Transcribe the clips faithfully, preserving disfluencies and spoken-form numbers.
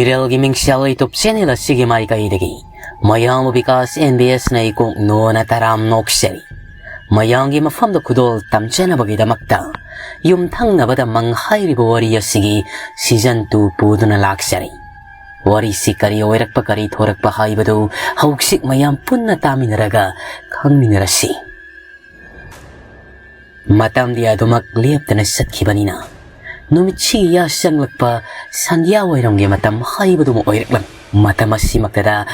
ꯏꯔꯦꯜꯒꯤ ꯃꯤꯡꯁꯦꯜ YouTube channel ꯑꯁꯤꯒꯤ ꯃꯥꯏꯀꯩꯗꯒꯤ ꯃꯌꯥꯝꯕ ꯕꯤꯀꯥꯁ ꯑꯦꯝ ꯕꯤ ꯑꯦꯁꯅ ꯏꯀꯣꯛ ꯅꯣꯅ ꯇꯔꯥꯝ ꯅꯣꯛꯆꯔꯤ꯫ ꯃꯌꯥꯝꯒꯤ ꯃꯐꯝꯗ ꯈꯨꯗꯣꯜ ꯇꯝꯖꯅꯕꯒꯤꯗꯃꯛꯇ ꯌꯨꯝꯊꯪꯅꯕꯗ ꯃꯪ ꯍꯥꯏꯔꯤꯕ ꯋꯥꯔꯤ ꯑꯁꯤꯒꯤ season two ꯄꯨꯗꯨꯅ ꯂꯥꯛꯆꯔꯤ꯫ ꯋꯥꯔꯤꯁꯤ ꯀꯔꯤ ꯑꯣꯏꯔꯛꯄ, ꯀꯔꯤ ꯊꯣꯔꯛꯄ ꯍꯥꯏꯕꯗꯨ ꯍꯧꯖꯤꯛ ꯃꯌꯥꯝ ꯄꯨꯟꯅ ꯇꯥꯃꯤꯟꯅꯔꯒ ꯈꯪꯃꯤꯟꯅꯔꯁꯤ꯫ ꯃꯇꯝꯗꯤ ꯑꯗꯨꯃꯛ ꯂꯦꯞꯇꯅ ꯆꯠꯈꯤꯕꯅꯤꯅ, ꯅꯨꯃꯤꯠꯁꯤꯒꯤ ꯌꯥ ꯆꯪꯂꯛꯄ ꯁꯟꯙ꯭ꯌꯥ ꯋꯥꯏꯔꯝꯒꯤ ꯃꯇꯝ ꯍꯥꯏꯕꯗꯨꯃ ꯑꯣꯏꯔꯛꯂꯝꯃꯤ꯫ ꯃꯇꯝ ꯑꯁꯤꯃꯛꯇꯗ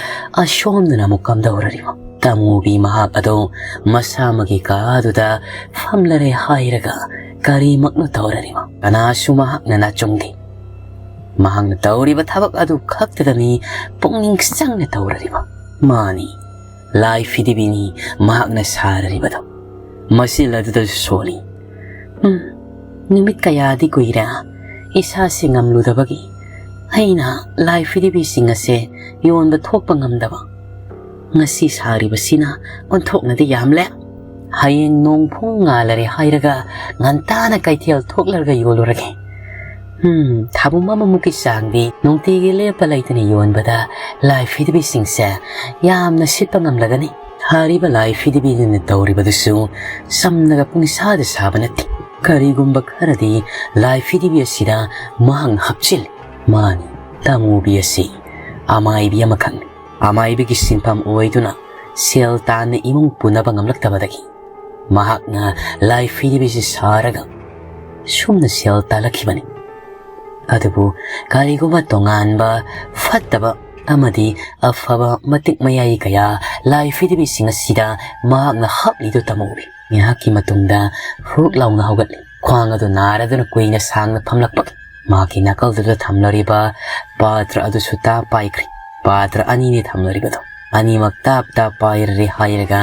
ꯑꯁꯣꯝꯗꯅ ꯑꯃꯨꯛ ꯀꯝꯗꯧꯔꯔꯤꯕ ꯇꯃꯨꯕꯤ ꯃꯍꯥꯛ ꯑꯗꯨ ꯃꯁꯥꯃꯛꯀꯤ ꯀꯥꯗꯨꯗ ꯐꯝꯂꯔꯦ ꯍꯥꯏꯔꯒ ꯀꯔꯤꯃꯛꯅꯣ ꯇꯧꯔꯔꯤꯕ? ꯀꯅꯥꯁꯨ ꯃꯍꯥꯛꯅ ꯅꯥꯆꯨꯡꯗꯦ꯫ ꯃꯍꯥꯛꯅ ꯇꯧꯔꯤꯕ ꯊꯕꯛ ꯑꯗꯨ ꯈꯛꯇꯗꯅꯤ ꯄꯨꯛꯅꯤꯡ ꯆꯪꯅ ꯇꯧꯔꯔꯤꯕ꯫ ꯃꯥꯅꯤ, ꯂꯥꯏ ꯐꯤꯗꯤꯕꯤꯅꯤ ꯃꯍꯥꯛꯅ ꯁꯥꯔꯔꯤꯕꯗꯣ꯫ ꯃꯆꯤꯜ ꯑꯗꯨꯗꯁꯨ ꯁꯣꯜꯂꯤ꯫ "ꯎꯝ, ꯅꯨꯃꯤꯠ ꯀꯌꯥꯗꯤ ꯀꯨꯏꯔꯦ ꯏꯁꯥꯁꯤ ꯉꯝꯂꯨꯗꯕꯒꯤ ꯑꯩꯅ ꯂꯥꯏ ꯐꯤꯗꯤꯕꯤꯁꯤꯡ ꯑꯁꯦ ꯌꯣꯟꯕ ꯊꯣꯛꯄ ꯉꯝꯗꯕ꯫ ꯉꯁꯤ ꯁꯥꯔꯤꯕꯁꯤꯅ ꯑꯣꯟꯊꯣꯛꯅꯗꯤ ꯌꯥꯝꯂꯦ꯫ ꯍꯌꯦꯡ ꯅꯣꯡ ꯐꯨꯡ ꯉꯥꯜꯂꯔꯦ ꯍꯥꯏꯔꯒ ꯉꯟꯇꯥꯅ ꯀꯩꯊꯦꯜ ꯊꯣꯛꯂꯔꯒ ꯌꯣꯜꯂꯨꯔꯒꯦ꯫ ꯎꯝ, ꯊꯥꯕꯨꯝ ꯑꯃꯃꯨꯛꯀꯤ ꯆꯥꯡꯗꯤ ꯅꯨꯡꯇꯤꯒꯤ ꯂꯦꯞꯄ ꯂꯩꯇꯅ ꯌꯣꯟꯕꯗ ꯂꯥꯏ ꯐꯤꯗꯤꯕꯤꯁꯤꯡꯁꯦ ꯌꯥꯝꯅ ꯁꯤꯠꯄ ꯉꯝꯂꯒꯅꯤ꯫" ꯍꯥꯏꯔꯤꯕ ꯂꯥꯏ ꯐꯤꯗꯤꯕꯤꯗꯨꯅ ꯇꯧꯔꯤꯕꯗꯨꯁꯨ ꯆꯝꯅꯒ ꯄꯨꯡꯁꯥꯗ ꯁꯥꯕ ꯅꯠꯇꯦ꯫ ꯀꯔꯤꯒꯨꯝꯕ ꯈꯔꯗꯤ ꯂꯥꯏ ꯐꯤꯗꯤꯕꯤ ꯑꯁꯤꯗ ꯃꯍꯥꯛꯅ ꯍꯥꯞꯆꯤꯜꯂꯤ꯫ ꯃꯥꯅꯤ, ꯇꯃꯨꯕꯤ ꯑꯁꯤ ꯑꯃꯥꯏꯕꯤ ꯑꯃꯈꯛꯅꯤ꯫ ꯑꯃꯥꯏꯕꯤꯒꯤ ꯁꯤꯟꯐꯝ ꯑꯣꯏꯗꯨꯅ ꯁꯦꯜ ꯇꯥꯟꯅ ꯏꯃꯨꯡ ꯄꯨꯅꯕ ꯉꯝꯂꯛꯇꯕꯗꯒꯤ ꯃꯍꯥꯛꯅ ꯂꯥꯏ ꯐꯤꯗꯤꯕꯤꯁꯤ ꯁꯥꯔꯒ ꯁꯨꯝꯅ ꯁꯦꯜ ꯇꯥꯜꯂꯛꯈꯤꯕꯅꯤ꯫ ꯑꯗꯨꯕꯨ ꯀꯔꯤꯒꯨꯝꯕ ꯇꯣꯉꯥꯟꯕ, ꯐꯠꯇꯕ ꯑꯃꯗꯤ ꯑꯐꯕ ꯃꯇꯤꯛ ꯃꯌꯥꯏ ꯀꯌꯥ ꯂꯥꯏ ꯐꯤꯗꯤꯕꯤꯁꯤꯡ ꯑꯁꯤꯗ ꯃꯍꯥꯛꯅ ꯍꯥꯞꯂꯤꯗꯨ ꯇꯃꯨꯕꯤ꯫ ꯉꯥꯏꯍꯥꯛꯀꯤ ꯃꯇꯨꯡꯗ ꯍꯨꯛ ꯂꯥꯎꯅ ꯍꯧꯒꯠꯂꯤ꯫ ꯈ꯭ꯋꯥꯡ ꯑꯗꯨ ꯅꯥꯔꯗꯨꯅ ꯀꯨꯏꯅ ꯁꯥꯡꯅ ꯐꯝꯂꯛꯄꯒꯤ ꯃꯍꯥꯛꯀꯤ ꯅꯥꯀꯜꯗꯨꯗ ꯊꯝꯂꯔꯤꯕ ꯄꯥꯇ꯭ꯔ ꯑꯗꯨꯁꯨ ꯇꯥ ꯄꯥꯏꯈ꯭ꯔꯤ꯫ ꯄꯥꯇ꯭ꯔ ꯑꯅꯤꯅꯤ ꯊꯝꯂꯔꯤꯕꯗꯣ꯫ ꯑꯅꯤꯃꯛ ꯇꯥꯞ ꯇꯥꯞ ꯄꯥꯏꯔꯔꯦ ꯍꯥꯏꯔꯒ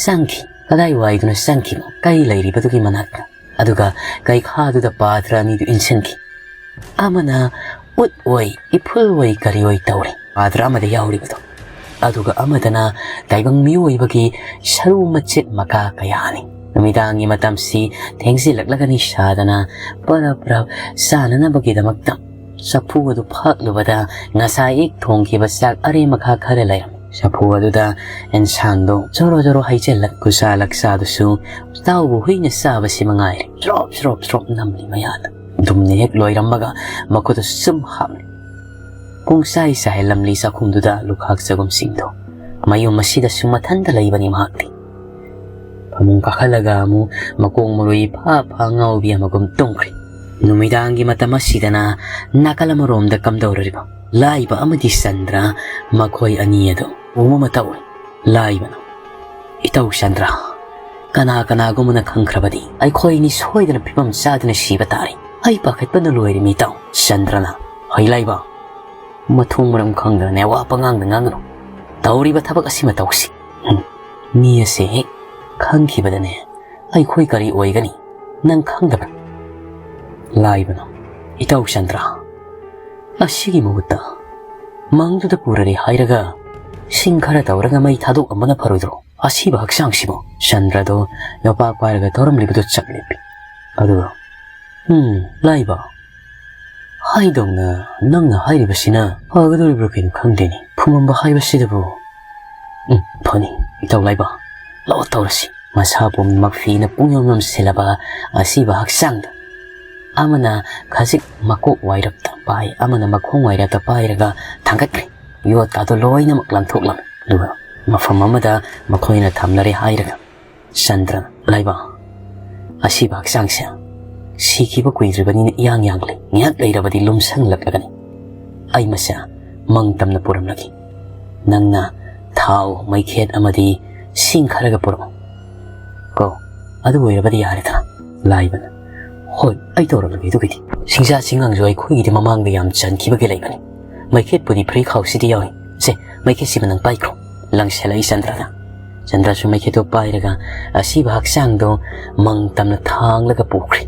ꯆꯪꯈꯤ꯫ ꯀꯗꯥꯏꯋꯥꯏꯗꯨꯅ ꯆꯪꯈꯤꯕ? ꯀꯩ ꯂꯩꯔꯤꯕꯗꯨꯒꯤ ꯃꯅꯥꯛꯇ? ꯑꯗꯨꯒ ꯀꯩꯈꯥꯗꯨꯗ ꯄꯥꯇ꯭ꯔ ꯑꯅꯤꯗꯨ ꯏꯟꯁꯤꯟꯈꯤ꯫ ꯑꯃꯅ ꯎꯠ ꯑꯣꯏ, ꯏꯐꯨꯜ ꯑꯣꯏ, ꯀꯔꯤ ꯑꯣꯏ ꯇꯧꯔꯤ꯫ ꯄꯥꯇ꯭ꯔ ꯑꯃꯗ ꯌꯥꯎꯔꯤꯕꯗꯣ꯫ ꯑꯗꯨꯒ ꯑꯃꯗꯅ ꯇꯥꯏꯕꯪ ꯃꯤꯑꯣꯏꯕꯒꯤ ꯁꯔꯨ ꯃꯆꯦꯠ ꯃꯀꯥ ꯀꯌꯥꯅꯤ꯫ ꯅꯨꯃꯤꯗꯥꯡꯒꯤ ꯃꯇꯝꯁꯤ ꯊꯦꯡꯖꯤꯜꯂꯛꯂꯒꯅꯤ ꯁꯥꯗꯅ ꯄꯔꯞ ꯄꯔꯞ ꯆꯥꯅꯅꯕꯒꯤꯗꯃꯛꯇ ꯆꯐꯨ ꯑꯗꯨ ꯐꯥꯛꯂꯨꯕꯗ ꯉꯁꯥꯏ ꯑꯌꯨꯛ ꯊꯣꯡꯈꯤꯕ ꯆꯥꯛ ꯑꯔꯦꯝ ꯑꯈꯥ ꯈꯔ ꯂꯩꯔꯝꯃꯤ꯫ ꯆꯐꯨ ꯑꯗꯨꯗ ꯑꯦꯟꯁꯥꯡꯗꯣ ꯖꯣꯔꯣ ꯖꯣꯔꯣ ꯍꯩꯖꯤꯜꯂ ꯈꯨꯠꯁꯥ ꯂꯛꯁꯥꯗꯨꯁꯨ ꯇꯥꯎꯕ ꯍꯨꯏꯅ ꯆꯥꯕꯁꯤ ꯃꯉꯥꯏꯔꯦ꯫ ꯁ꯭ꯔꯣꯞ ꯁ꯭ꯔꯣꯞ ꯁ꯭ꯔꯣꯞ ꯅꯝꯂꯤ ꯃꯌꯥꯗ꯫ ꯗꯨꯝꯅ ꯍꯦꯛ ꯂꯣꯏꯔꯝꯕꯒ ꯃꯈꯨꯠꯇꯨ ꯁꯨꯝ ꯍꯥꯞꯂꯤ꯫ ꯄꯨꯡꯆꯥꯏ ꯆꯥꯏꯍꯜꯂꯝꯂꯤ ꯆꯥꯛꯈꯨꯝꯗꯨꯗ ꯂꯨꯈꯥꯛ ꯆꯒꯨꯝꯁꯤꯡꯗꯣ꯫ ꯃꯌꯨꯝ ꯑꯁꯤꯗꯁꯨ ꯃꯊꯟꯇ ꯂꯩꯕꯅꯤ ꯃꯍꯥꯛꯇꯤ꯫ ꯐꯃꯨꯡ ꯀꯥꯈꯠꯂꯒ ꯑꯃꯨꯛ ꯃꯀꯣꯛ ꯃꯔꯨ ꯏꯐꯥ ꯐꯥ ꯉꯥꯎꯕꯤ ꯑꯃꯒꯨꯝ ꯇꯨꯝꯈ꯭ꯔꯦ꯫ ꯅꯨꯃꯤꯗꯥꯡꯒꯤ ꯃꯇꯝ ꯑꯁꯤꯗꯅ ꯅꯥꯀꯜ ꯑꯃꯔꯣꯝꯗ ꯀꯝꯗꯧꯔꯤꯕ ꯂꯥꯏꯕ ꯑꯃꯗꯤ ꯆꯟꯗ꯭ꯔ ꯃꯈꯣꯏ ꯑꯅꯤ ꯑꯗꯨ ꯎ ꯑꯃ ꯇꯧꯏ꯫ ꯂꯥꯏꯕꯅ, "ꯏꯇꯧ ꯆꯟꯗ꯭ꯔ, ꯀꯅꯥ ꯀꯅꯥꯒꯨꯝꯕꯅ ꯈꯪꯈ꯭ꯔꯕꯗꯤ ꯑꯩꯈꯣꯏ ꯑꯅꯤ ꯁꯣꯏꯗꯅ ꯐꯤꯕꯝ ꯆꯥꯗꯅ ꯁꯤꯕ ꯇꯥꯔꯦ꯫ ꯑꯩ ꯄꯥꯈꯠꯄꯅ ꯂꯣꯏꯔꯦ ꯃꯤ ꯏꯇꯥꯎ꯫" ꯆꯟꯗ꯭ꯔꯅ, "ꯍꯩ ꯂꯥꯏꯕ, ꯃꯊꯣꯡ ꯃꯔꯝ ꯈꯪꯗꯅꯅꯦ ꯋꯥ ꯄꯉꯥꯡꯗ ꯉꯥꯡꯒꯅꯨ꯫ ꯇꯧꯔꯤꯕ ꯊꯕꯛ ꯑꯁꯤꯃ ꯇꯧꯁꯤ꯫ ꯍꯨꯝ, ꯃꯤ ꯑꯁꯦ ꯍꯦꯛ ꯈꯪꯈꯤꯕꯗꯅꯦ ꯑꯩꯈꯣꯏ ꯀꯔꯤ ꯑꯣꯏꯒꯅꯤ ꯅꯪ ꯈꯪꯗꯕ꯭ꯔꯥ?" ꯂꯥꯏꯕꯅ, "ꯏꯇꯥꯎ ꯆꯟꯗ꯭ꯔ, ꯑꯁꯤꯒꯤ ꯃꯍꯨꯠꯇ ꯃꯪꯗꯨꯗ ꯄꯨꯔꯔꯦ ꯍꯥꯏꯔꯒ ꯁꯤꯡ ꯈꯔ ꯇꯧꯔꯒ ꯃꯩ ꯊꯥꯗꯣꯛꯑꯝꯕꯅ ꯐꯔꯣꯏꯗ꯭ꯔꯣ? ꯑꯁꯤꯕ ꯍꯛꯆꯥꯡꯁꯤꯕꯨ?" ꯆꯟꯗ꯭ꯔꯗꯣ ꯌꯣꯄꯥꯛ ꯄꯥꯏꯔꯒ ꯇꯧꯔꯝꯂꯤꯕꯗꯨ ꯆꯞ ꯂꯦꯞꯄꯤ꯫ ꯑꯗꯨꯒ, "ꯎꯝ, ꯂꯥꯏꯕ, ꯍꯥꯏꯗꯧꯅ ꯅꯪꯅ ꯍꯥꯏꯔꯤꯕꯁꯤꯅ ꯐꯒꯗꯧꯔꯤꯕ꯭ꯔꯥ ꯀꯩꯅꯣ ꯈꯪꯗꯦꯅꯦ꯫ ꯐꯨꯝꯃꯝꯕ ꯍꯥꯏꯕꯁꯤꯗꯕꯨ, ꯎꯝ, ꯐꯅꯤ, ꯏꯇꯥꯎ ꯂꯥꯏꯕ, ꯂꯥꯛꯑꯣ ꯇꯧꯔꯁꯤ꯫" ꯃꯁꯥ ꯄꯨꯝꯅꯃꯛ ꯐꯤꯅ ꯄꯨꯡꯌꯣꯝ ꯌꯣꯝꯁꯤꯜꯂꯕ ꯑꯁꯤꯕ ꯍꯛꯆꯥꯡꯗ ꯑꯃꯅ ꯈꯖꯤꯛ ꯃꯀꯣꯛ ꯋꯥꯏꯔꯞꯇ ꯄꯥꯏ, ꯑꯃꯅ ꯃꯈꯣꯡ ꯋꯥꯏꯔꯞꯇ ꯄꯥꯏꯔꯒ ꯊꯥꯡꯒꯠꯈ꯭ꯔꯦ꯫ ꯌꯣꯠꯀꯥꯗꯣ ꯂꯣꯏꯅꯃꯛ ꯂꯪꯊꯣꯛꯂꯝꯃꯤ꯫ ꯑꯗꯨꯒ ꯃꯐꯝ ꯑꯃꯗ ꯃꯈꯣꯏꯅ ꯊꯝꯂꯔꯦ ꯍꯥꯏꯔꯒ ꯆꯟꯗ꯭ꯔ, "ꯂꯥꯏꯕ, ꯑꯁꯤꯕ ꯍꯛꯆꯥꯡꯁꯦ ꯁꯤꯈꯤꯕ ꯀꯨꯏꯗ꯭ꯔꯤꯕꯅꯤꯅ ꯏꯌꯥꯡ ꯌꯥꯡꯂꯦ꯫ ꯉꯥꯏꯍꯥꯛ ꯂꯩꯔꯕꯗꯤ ꯂꯨꯝꯁꯪꯂꯛꯂꯒꯅꯤ꯫ ꯑꯩ ꯃꯁꯦ ꯃꯪ ꯇꯝꯅ ꯄꯨꯔꯝꯂꯒꯦ꯫ ꯅꯪꯅ ꯊꯥꯎ, ꯃꯩꯈꯦꯠ ꯑꯃꯗꯤ ꯁꯤꯡ ꯈꯔꯒ ꯄꯨꯔꯛꯎ ꯀꯣ꯫ ꯑꯗꯨ ꯑꯣꯏꯔꯕꯗꯤ ꯌꯥꯔꯦꯗꯅ꯫" ꯂꯥꯏꯕꯅ, "ꯍꯣꯏ, ꯑꯩ ꯇꯧꯔꯝꯂꯒꯦ ꯑꯗꯨꯒꯤꯗꯤ꯫ ꯁꯤꯡꯖꯥ ꯁꯤꯡꯉꯥꯡꯁꯨ ꯑꯩꯈꯣꯏꯒꯤꯗꯤ ꯃꯃꯥꯡꯗ ꯌꯥꯝ ꯆꯟꯈꯤꯕꯒꯤ ꯂꯩꯕꯅꯤ꯫ ꯃꯩꯈꯦꯠꯄꯨꯗꯤ ꯐ꯭ꯔꯤ ꯈꯥꯎꯁꯤꯗ ꯌꯥꯎꯏ꯫ ꯁꯦ, ꯃꯩꯈꯦꯠꯁꯤꯃ ꯅꯪ ꯄꯥꯏꯈ꯭ꯔꯣ꯫" ꯂꯪꯁꯤꯜꯂꯛꯏ ꯆꯟꯗ꯭ꯔꯅ꯫ ꯆꯟꯗ꯭ꯔꯁꯨ ꯃꯩꯈꯦꯠꯇꯨ ꯄꯥꯏꯔꯒ ꯑꯁꯤꯕ ꯍꯛꯆꯥꯡꯗꯣ ꯃꯪ ꯇꯝꯅ ꯊꯥꯡꯂꯒ ꯄꯨꯈ꯭ꯔꯦ꯫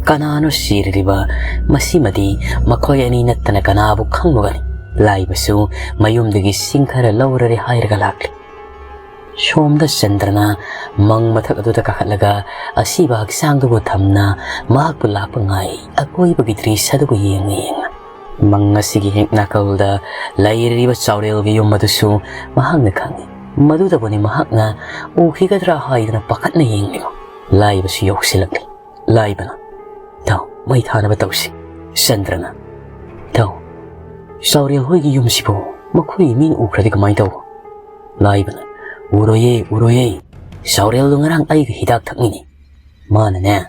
ꯀꯅꯥꯅꯣ ꯁꯤꯔꯤꯕ? ꯃꯁꯤꯃꯗꯤ ꯃꯈꯣꯏ ꯑꯅꯤ ꯅꯠꯇꯅ ꯀꯅꯥꯕꯨ ꯈꯪꯂꯨꯒꯅꯤ? ꯂꯥꯏꯕꯁꯨ ꯃꯌꯨꯝꯗꯒꯤ ꯁꯤꯡ ꯈꯔ ꯂꯧꯔꯔꯦ ꯍꯥꯏꯔꯒ ꯂꯥꯛꯂꯤ꯫ ꯁꯣꯝꯗ ꯆꯟꯗ꯭ꯔꯅ ꯃꯪ ꯃꯊꯛ ꯑꯗꯨꯗ ꯀꯥꯈꯠꯂꯒ ꯑꯁꯤꯕ ꯍꯛꯆꯥꯡꯗꯨꯕꯨ ꯊꯝꯅ ꯃꯍꯥꯛꯄꯨ ꯂꯥꯛꯄ ꯉꯥꯏ꯫ ꯑꯀꯣꯏꯕꯒꯤ ꯗ꯭ꯔꯤꯁ ꯑꯗꯨꯕꯨ ꯌꯦꯡꯅ ꯌꯦꯡꯅ꯫ ꯃꯪ ꯑꯁꯤꯒꯤ ꯍꯦꯛ ꯅꯥꯀꯜꯗ ꯂꯩꯔꯤꯕ ꯆꯥꯎꯔꯦꯜꯒꯤ ꯌꯨꯝ ꯑꯗꯨꯁꯨ ꯃꯍꯥꯛꯅ ꯈꯪꯏ꯫ ꯃꯗꯨꯗꯕꯨꯅꯤ ꯃꯍꯥꯛꯅ ꯎꯈꯤꯒꯗ꯭ꯔꯥ ꯍꯥꯏꯗꯨꯅ ꯄꯥꯈꯠꯅ ꯌꯦꯡꯂꯤꯕ꯫ ꯂꯥꯏꯕꯁꯨ ꯌꯧꯁꯤꯜꯂꯛꯂꯤ꯫ ꯂꯥꯏꯕꯅ, "ꯊꯧ, ꯃꯩ ꯊꯥꯅꯕ ꯇꯧꯁꯤ꯫" ꯆꯟꯗ꯭ꯔꯅ, "ꯊꯧ, ꯆꯥꯎꯔꯦꯜ ꯍꯣꯏꯒꯤ ꯌꯨꯝꯁꯤꯕꯨ ꯃꯈꯣꯏꯒꯤ ꯃꯤꯅ ꯎꯈ꯭ꯔꯗꯤ ꯀꯃꯥꯏꯅ ꯇꯧꯕ?" ꯂꯥꯏꯕꯅ, "ꯎꯔꯣꯏꯌꯦ, ꯎꯔꯣꯏꯌꯦ꯫ ꯆꯥꯎꯔꯦꯜꯗꯣ ꯉꯔꯥꯡ ꯑꯩꯒ ꯍꯤꯗꯥꯛ ꯊꯛꯃꯤꯟꯅꯩ꯫ ꯃꯥꯅꯅꯦ,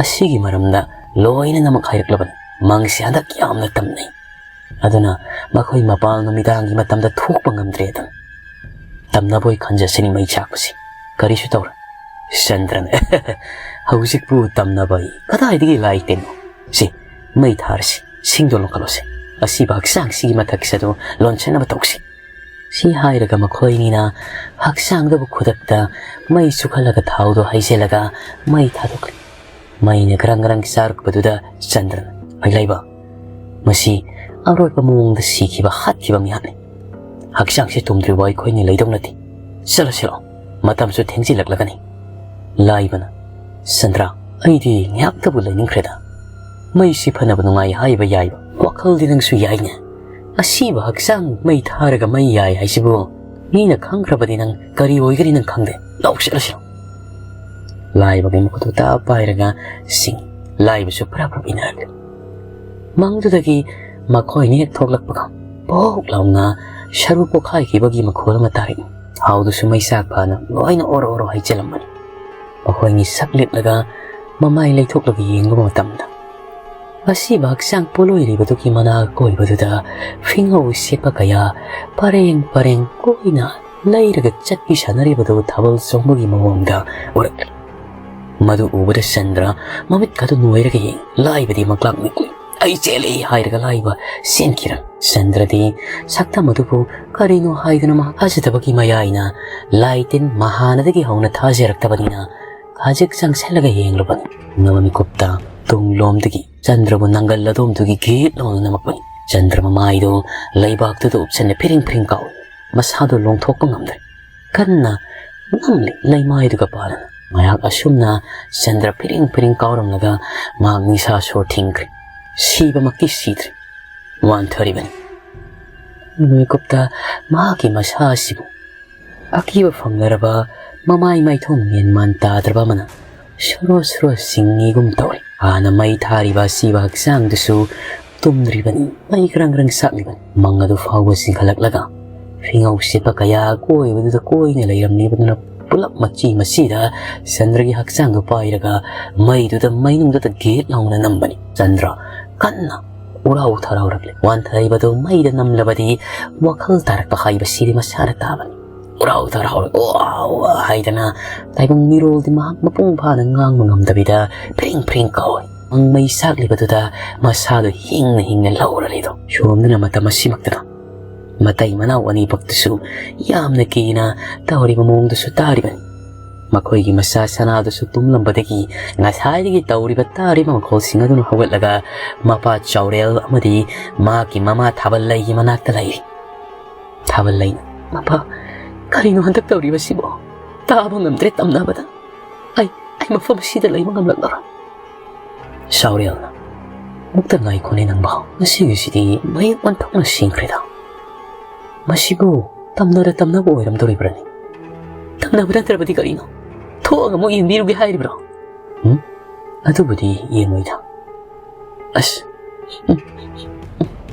ꯑꯁꯤꯒꯤ ꯃꯔꯝꯗ ꯂꯣꯏꯅꯃꯛ ꯍꯥꯏꯔꯛꯂꯕꯅꯤ꯫ ꯃꯪꯁꯦ ꯍꯟꯗꯛ ꯌꯥꯝꯅ ꯇꯝꯅꯩ꯫ ꯑꯗꯨꯅ ꯃꯈꯣꯏ ꯃꯄꯥꯜ ꯅꯨꯃꯤꯗꯥꯡꯒꯤ ꯃꯇꯝꯗ ꯊꯣꯛꯄ ꯉꯝꯗ꯭ꯔꯦ ꯑꯗꯨꯝ꯫ ꯇꯝꯅꯕꯣꯏ ꯈꯟꯖꯁꯤꯅꯤ ꯃꯩ ꯆꯥꯛꯄꯁꯤ꯫ ꯀꯔꯤꯁꯨ ꯇꯧꯔꯣꯏ꯫" ꯆꯟꯗ꯭ꯔꯅ, "ꯍꯧꯖꯤꯛꯄꯨ ꯇꯝꯅꯕꯣꯏ? ꯀꯗꯥꯏꯗꯒꯤ ꯂꯥꯏ ꯇꯤꯟꯅꯣ? ꯁꯤ, ꯃꯩ ꯊꯥꯔꯁꯤ, ꯁꯤꯡꯗꯣ ꯂꯧꯈꯠꯂꯣꯁꯦ꯫ ꯑꯁꯤꯕ ꯍꯛꯆꯥꯡꯁꯤꯒꯤ ꯃꯊꯛꯁꯤꯗ ꯂꯣꯟꯁꯤꯟꯅꯕ ꯇꯧꯁꯤ꯫" ꯁꯤ ꯍꯥꯏꯔꯒ ꯃꯈꯣꯏꯅꯤꯅ ꯍꯛꯆꯥꯡꯗꯕꯨ ꯈꯨꯗꯛꯇ ꯃꯩ ꯆꯨꯈꯠꯂꯒ ꯊꯥꯎꯗꯣ ꯍꯩꯖꯤꯜꯂꯒ ꯃꯩ ꯊꯥꯗꯣꯛꯂꯤ꯫ ꯃꯩꯅ ꯒ꯭ꯔꯪ ꯒ꯭ꯔꯪ ꯆꯥꯔꯛꯄꯗꯨꯗ ꯆꯟꯗ꯭ꯔꯅ, "ꯑꯩ ꯂꯩꯕ, ꯃꯁꯤ ꯑꯔꯣꯏꯕ ꯃꯑꯣꯡꯗ ꯁꯤꯈꯤꯕ ꯍꯥꯠꯈꯤꯕ ꯃꯤꯍꯥꯠꯅꯤ꯫ ꯍꯛꯆꯥꯡꯁꯦ ꯇꯨꯝꯗ꯭ꯔꯤꯕ ꯑꯩꯈꯣꯏꯅꯤ ꯂꯩꯗꯧ ꯅꯠꯇꯦ꯫ ꯆꯠꯂꯣ, ꯆꯠꯂꯣ, ꯃꯇꯝꯁꯨ ꯊꯦꯡꯖꯤꯜꯂꯛꯂꯒꯅꯤ꯫" ꯂꯥꯏꯕꯅ, "ꯆꯟꯗ꯭ꯔ, ꯑꯩꯗꯤ ꯉꯥꯏꯍꯥꯛꯇꯕꯨ ꯂꯩꯅꯤꯡꯈ꯭ꯔꯦꯗ꯫ ꯃꯩꯁꯤ ꯐꯅꯕ ꯅꯨꯡꯉꯥꯏ ꯍꯥꯏꯕ ꯌꯥꯏꯕ꯫ ꯋꯥꯈꯜꯗꯤ ꯅꯪꯁꯨ ꯌꯥꯏꯅꯦ꯫ ꯑꯁꯤꯕ ꯍꯛꯆꯥꯡ ꯃꯩ ꯊꯥꯔꯒ ꯃꯩ ꯌꯥꯏ ꯍꯥꯏꯁꯤꯕꯨ ꯃꯤꯅ ꯈꯪꯈ꯭ꯔꯕꯗꯤ ꯅꯪ ꯀꯔꯤ ꯑꯣꯏꯒꯅꯤ ꯅꯪ ꯈꯪꯗꯦ꯫ ꯂꯥꯎ ꯆꯠꯂꯁꯤ꯫" ꯂꯥꯏꯕꯒꯤ ꯃꯈꯨꯠꯇꯨ ꯇꯞ ꯄꯥꯏꯔꯒ ꯁꯤꯡ꯫ ꯂꯥꯏꯕꯁꯨ ꯄ꯭ꯔꯞ ꯄ꯭ꯔꯞ ꯏꯟꯅꯔꯛꯂꯦ꯫ ꯃꯪꯗꯨꯗꯒꯤ ꯃꯈꯣꯏꯅ ꯍꯦꯛ ꯊꯣꯛꯂꯛꯄꯒ ꯄꯣꯛ ꯂꯥꯎꯅ ꯁꯔꯨ ꯄꯣꯛꯈꯥꯏꯈꯤꯕꯒꯤ ꯃꯈꯣꯜ ꯑꯃ ꯇꯥꯔꯛꯏ꯫ ꯊꯥꯎꯗꯨꯁꯨ ꯃꯩ ꯆꯥꯛ ꯐꯅ ꯂꯣꯏꯅ ꯑꯣꯔꯣ ꯑꯣꯔꯣ ꯍꯩꯖꯤꯜꯂꯝꯕꯅꯤ꯫ ꯃꯈꯣꯏꯅꯤ ꯁꯛ ꯂꯤꯠꯂꯒ ꯃꯃꯥꯏ ꯂꯩꯊꯣꯛꯂꯒ ꯌꯦꯡꯂꯨꯕ ꯃꯇꯝꯗ, ꯑꯁꯤꯕ ꯍꯛꯆꯥꯡ ꯄꯣꯠꯂꯣꯏꯔꯤꯕꯗꯨꯒꯤ ꯃꯅꯥꯛ ꯀꯣꯏꯕꯗꯨꯗ ꯐꯤꯉꯧ ꯁꯦꯠꯄ ꯀꯌꯥ ꯄꯔꯦꯡ ꯄꯔꯦꯡ ꯀꯣꯏꯅ ꯂꯩꯔꯒ ꯆꯠꯄꯤ ꯁꯥꯟꯅꯔꯤꯕꯗꯨ ꯊꯥꯕꯜ ꯆꯣꯡꯕꯒꯤ ꯃꯑꯣꯡꯗ ꯎꯔꯛꯂꯤ꯫ ꯃꯗꯨ ꯎꯕꯗ ꯆꯟꯗ꯭ꯔ ꯃꯃꯤꯠꯀꯗꯨ ꯅꯣꯏꯔꯒ ꯌꯦꯡ, ꯂꯥꯏꯕꯗꯤ ꯃꯛꯂꯥꯛ ꯃꯤꯛꯂꯤ꯫ "ꯑꯩ ꯆꯦꯜꯂꯤ!" ꯍꯥꯏꯔꯒ ꯂꯥꯏꯕ ꯆꯦꯟꯈꯤꯔꯝ꯫ ꯆꯟꯗ꯭ꯔꯗꯤ ꯁꯛꯇꯝ ꯑꯗꯨꯕꯨ ꯀꯔꯤꯅꯣ ꯍꯥꯏꯗꯨꯅ ꯃꯍꯥꯛ ꯊꯥꯖꯗꯕꯒꯤ ꯃꯌꯥꯏꯅ ꯂꯥꯏ ꯇꯤꯟ ꯃꯍꯥꯅꯗꯒꯤ ꯍꯧꯅ ꯊꯥꯖꯔꯛꯇꯕꯅꯤꯅ ꯈꯖꯤꯛ ꯆꯪꯁꯤꯜꯂꯒ ꯌꯦꯡꯂꯨꯕꯅꯤ꯫ ꯅꯝꯕ ꯃꯤꯀꯨꯞꯇ ꯇꯨꯡꯂꯣꯝꯗꯒꯤ ꯆꯟꯗ꯭ꯔꯕꯨ ꯅꯪꯒꯜ ꯑꯗꯣꯝꯗꯒꯤ ꯒꯤꯠ ꯂꯥꯎꯅ ꯅꯝꯃꯛꯄꯅꯤ꯫ ꯆꯟꯗ꯭ꯔ ꯃꯃꯥꯏꯗꯨ ꯂꯩꯕꯥꯛꯇꯨꯗ ꯎꯞꯁꯟꯅ ꯐꯤꯔꯤꯡ ꯐꯤꯔꯤꯡ ꯀꯥꯎꯏ꯫ ꯃꯁꯥꯗꯨ ꯂꯣꯡꯊꯣꯛꯄ ꯉꯝꯗ꯭ꯔꯦ꯫ ꯀꯟꯅ ꯅꯝꯂꯤ ꯂꯩꯃꯥꯏꯗꯨꯒ ꯄꯥꯔꯅ꯫ ꯃꯍꯥꯛ ꯑꯁꯨꯝꯅ ꯆꯟꯗ꯭ꯔ ꯐꯤꯔꯤꯡ ꯐꯤꯔꯤꯡ ꯀꯥꯎꯔꯝꯂꯒ ꯃꯍꯥꯛ ꯅꯤꯁꯥ ꯁꯣꯔ ꯊꯤꯡꯈ꯭ꯔꯦ꯫ ꯁꯤꯕꯃꯛꯇꯤ ꯁꯤꯗ꯭ꯔꯤ꯫ ꯋꯥꯟꯊꯔꯤꯕꯅꯤ꯫ ꯃꯤꯀꯨꯞꯇ ꯃꯍꯥꯛꯀꯤ ꯃꯁꯥ ꯑꯁꯤꯕꯨ ꯑꯀꯤꯕ ꯐꯪꯂꯔꯕ ꯃꯃꯥꯏ ꯃꯥꯏꯊꯣꯡ ꯃꯦꯟ ꯃꯥꯟ ꯇꯥꯗ꯭ꯔꯕ ꯑꯃꯅ ꯁꯣꯔꯣ ꯁꯣꯔꯣ ꯆꯤꯡꯉꯤꯒꯨꯝ ꯇꯧꯏ꯫ ꯍꯥꯟꯅ ꯃꯩ ꯊꯥꯔꯤꯕ ꯑꯁꯤꯕ ꯍꯛꯆꯥꯡꯗꯨꯁꯨ ꯇꯨꯝꯗ꯭ꯔꯤꯕꯅꯤ꯫ ꯃꯩ ꯈ꯭ꯔꯪ ꯈ꯭ꯔꯪ ꯆꯥꯛꯂꯤꯕꯅꯤ꯫ ꯃꯪ ꯑꯗꯨ ꯐꯥꯎꯕ ꯆꯤꯡꯈꯠꯂꯛꯂꯒ ꯐꯤꯉꯧ ꯁꯦꯠꯄ ꯀꯌꯥ ꯀꯣꯏꯕꯗꯨꯗ ꯀꯣꯏꯅ ꯂꯩꯔꯝꯂꯤꯕꯗꯨꯅ ꯄꯨꯂꯞ ꯃꯆꯤ ꯃꯆꯤꯗ ꯆꯟꯗ꯭ꯔꯒꯤ ꯍꯛꯆꯥꯡꯗꯨ ꯄꯥꯏꯔꯒ ꯃꯩꯗꯨꯗ ꯃꯩꯅꯨꯡꯗꯨꯗ ꯒꯦꯠ ꯂꯥꯎꯅ ꯅꯝꯕꯅꯤ꯫ ꯆꯟꯗ꯭ꯔ ꯀꯟꯅ ꯎꯔꯥꯎ ꯊꯔꯥꯎꯔꯛꯂꯦ꯫ ꯋꯥꯟꯊꯔꯤꯕꯗꯨ ꯃꯩꯗ ꯅꯝꯂꯕꯗꯤ ꯋꯥꯈꯜ ꯇꯥꯔꯛꯄ ꯍꯥꯏꯕꯁꯤꯗꯤ ꯃꯁꯥꯅ ꯇꯥꯕꯅꯤ꯫ ꯎꯔꯥꯎ ꯊꯔꯥꯎꯔꯒ "ꯋꯥꯎ" ꯍꯥꯏꯗꯅ ꯇꯥꯏꯕꯪ ꯃꯤꯔꯣꯜꯗꯤ ꯃꯍꯥꯛ ꯃꯄꯨꯡ ꯐꯥꯅ ꯉꯥꯡꯕ ꯉꯝꯗꯕꯤꯗ ꯐ꯭ꯔꯤꯡ ꯐ꯭ꯔꯤꯡ ꯀꯧꯏ꯫ ꯃꯪ ꯃꯩ ꯆꯥꯛꯂꯤꯕꯗꯨꯗ ꯃꯁꯥꯗꯨ ꯍꯤꯡꯅ ꯍꯤꯡꯅ ꯂꯧꯔꯔꯤꯗꯣ꯫ ꯁꯣꯝꯗꯅ ꯃꯇꯝ ꯑꯁꯤꯃꯛꯇꯗ ꯃꯇꯩ ꯃꯅꯥꯎ ꯑꯅꯤꯃꯛꯇꯁꯨ ꯌꯥꯝꯅ ꯀꯤꯅ ꯇꯧꯔꯤꯕ ꯃꯑꯣꯡꯗꯨꯁꯨ ꯇꯥꯔꯤꯕꯅꯤ꯫ ꯃꯈꯣꯏꯒꯤ ꯃꯆꯥ ꯁꯅꯥꯗꯨꯁꯨ ꯇꯨꯝꯂꯝꯕꯗꯒꯤ ꯉꯁꯥꯏꯗꯒꯤ ꯇꯧꯔꯤꯕ ꯇꯥꯔꯤꯕ ꯃꯈꯣꯜꯁꯤꯡ ꯑꯗꯨꯅ ꯍꯧꯒꯠꯂꯒ ꯃꯄꯥ ꯆꯥꯎꯔꯦꯜ ꯑꯃꯗꯤ ꯃꯍꯥꯛꯀꯤ ꯃꯃꯥ ꯊꯥꯕꯜ ꯂꯩꯒꯤ ꯃꯅꯥꯛꯇ ꯂꯩꯔꯤ꯫ ꯊꯥꯕꯜ ꯂꯩꯅ, "ꯃꯄꯥ, ꯀꯔꯤꯅꯣ ꯍꯟꯗꯛ ꯇꯧꯔꯤꯕꯁꯤꯕꯣ? ꯇꯥꯕ ꯉꯝꯗ꯭ꯔꯦ ꯇꯝꯅꯕꯗ꯫ ꯑꯩ, ꯑꯩ ꯃꯐꯝ ꯑꯁꯤꯗ ꯂꯩꯕ ꯉꯝꯂꯛꯂꯔꯣꯏ꯫" ꯆꯥꯎꯔꯦꯜꯅ, "ꯑꯃꯨꯛꯇ ꯉꯥꯏꯈꯣꯅꯦ ꯅꯪꯕꯣ꯫ ꯉꯁꯤꯒꯤꯁꯤꯗꯤ ꯃꯌꯦꯛ ꯑꯣꯟꯊꯣꯛꯅ ꯁꯦꯡꯈ꯭ꯔꯦꯗ꯫ ꯃꯁꯤꯕꯨ ꯇꯝꯅꯔ ꯇꯝꯅꯕ ꯑꯣꯏꯔꯝꯗꯣꯔꯤꯕ꯭ꯔꯅꯦ? ꯇꯝꯅꯕ ꯅꯠꯇ꯭ꯔꯕꯗꯤ ꯀꯔꯤꯅꯣ? ꯊꯣꯛꯑꯒ ꯑꯃꯨꯛ ꯌꯦꯡꯕꯤꯔꯨꯒꯦ ꯍꯥꯏꯔꯤꯕ꯭ꯔꯣ?" "ꯎꯝ, ꯑꯗꯨꯕꯨꯗꯤ ꯌꯦꯡꯉꯣꯏꯗ꯫ ꯑꯁ, ꯎꯝ, ꯎꯝ,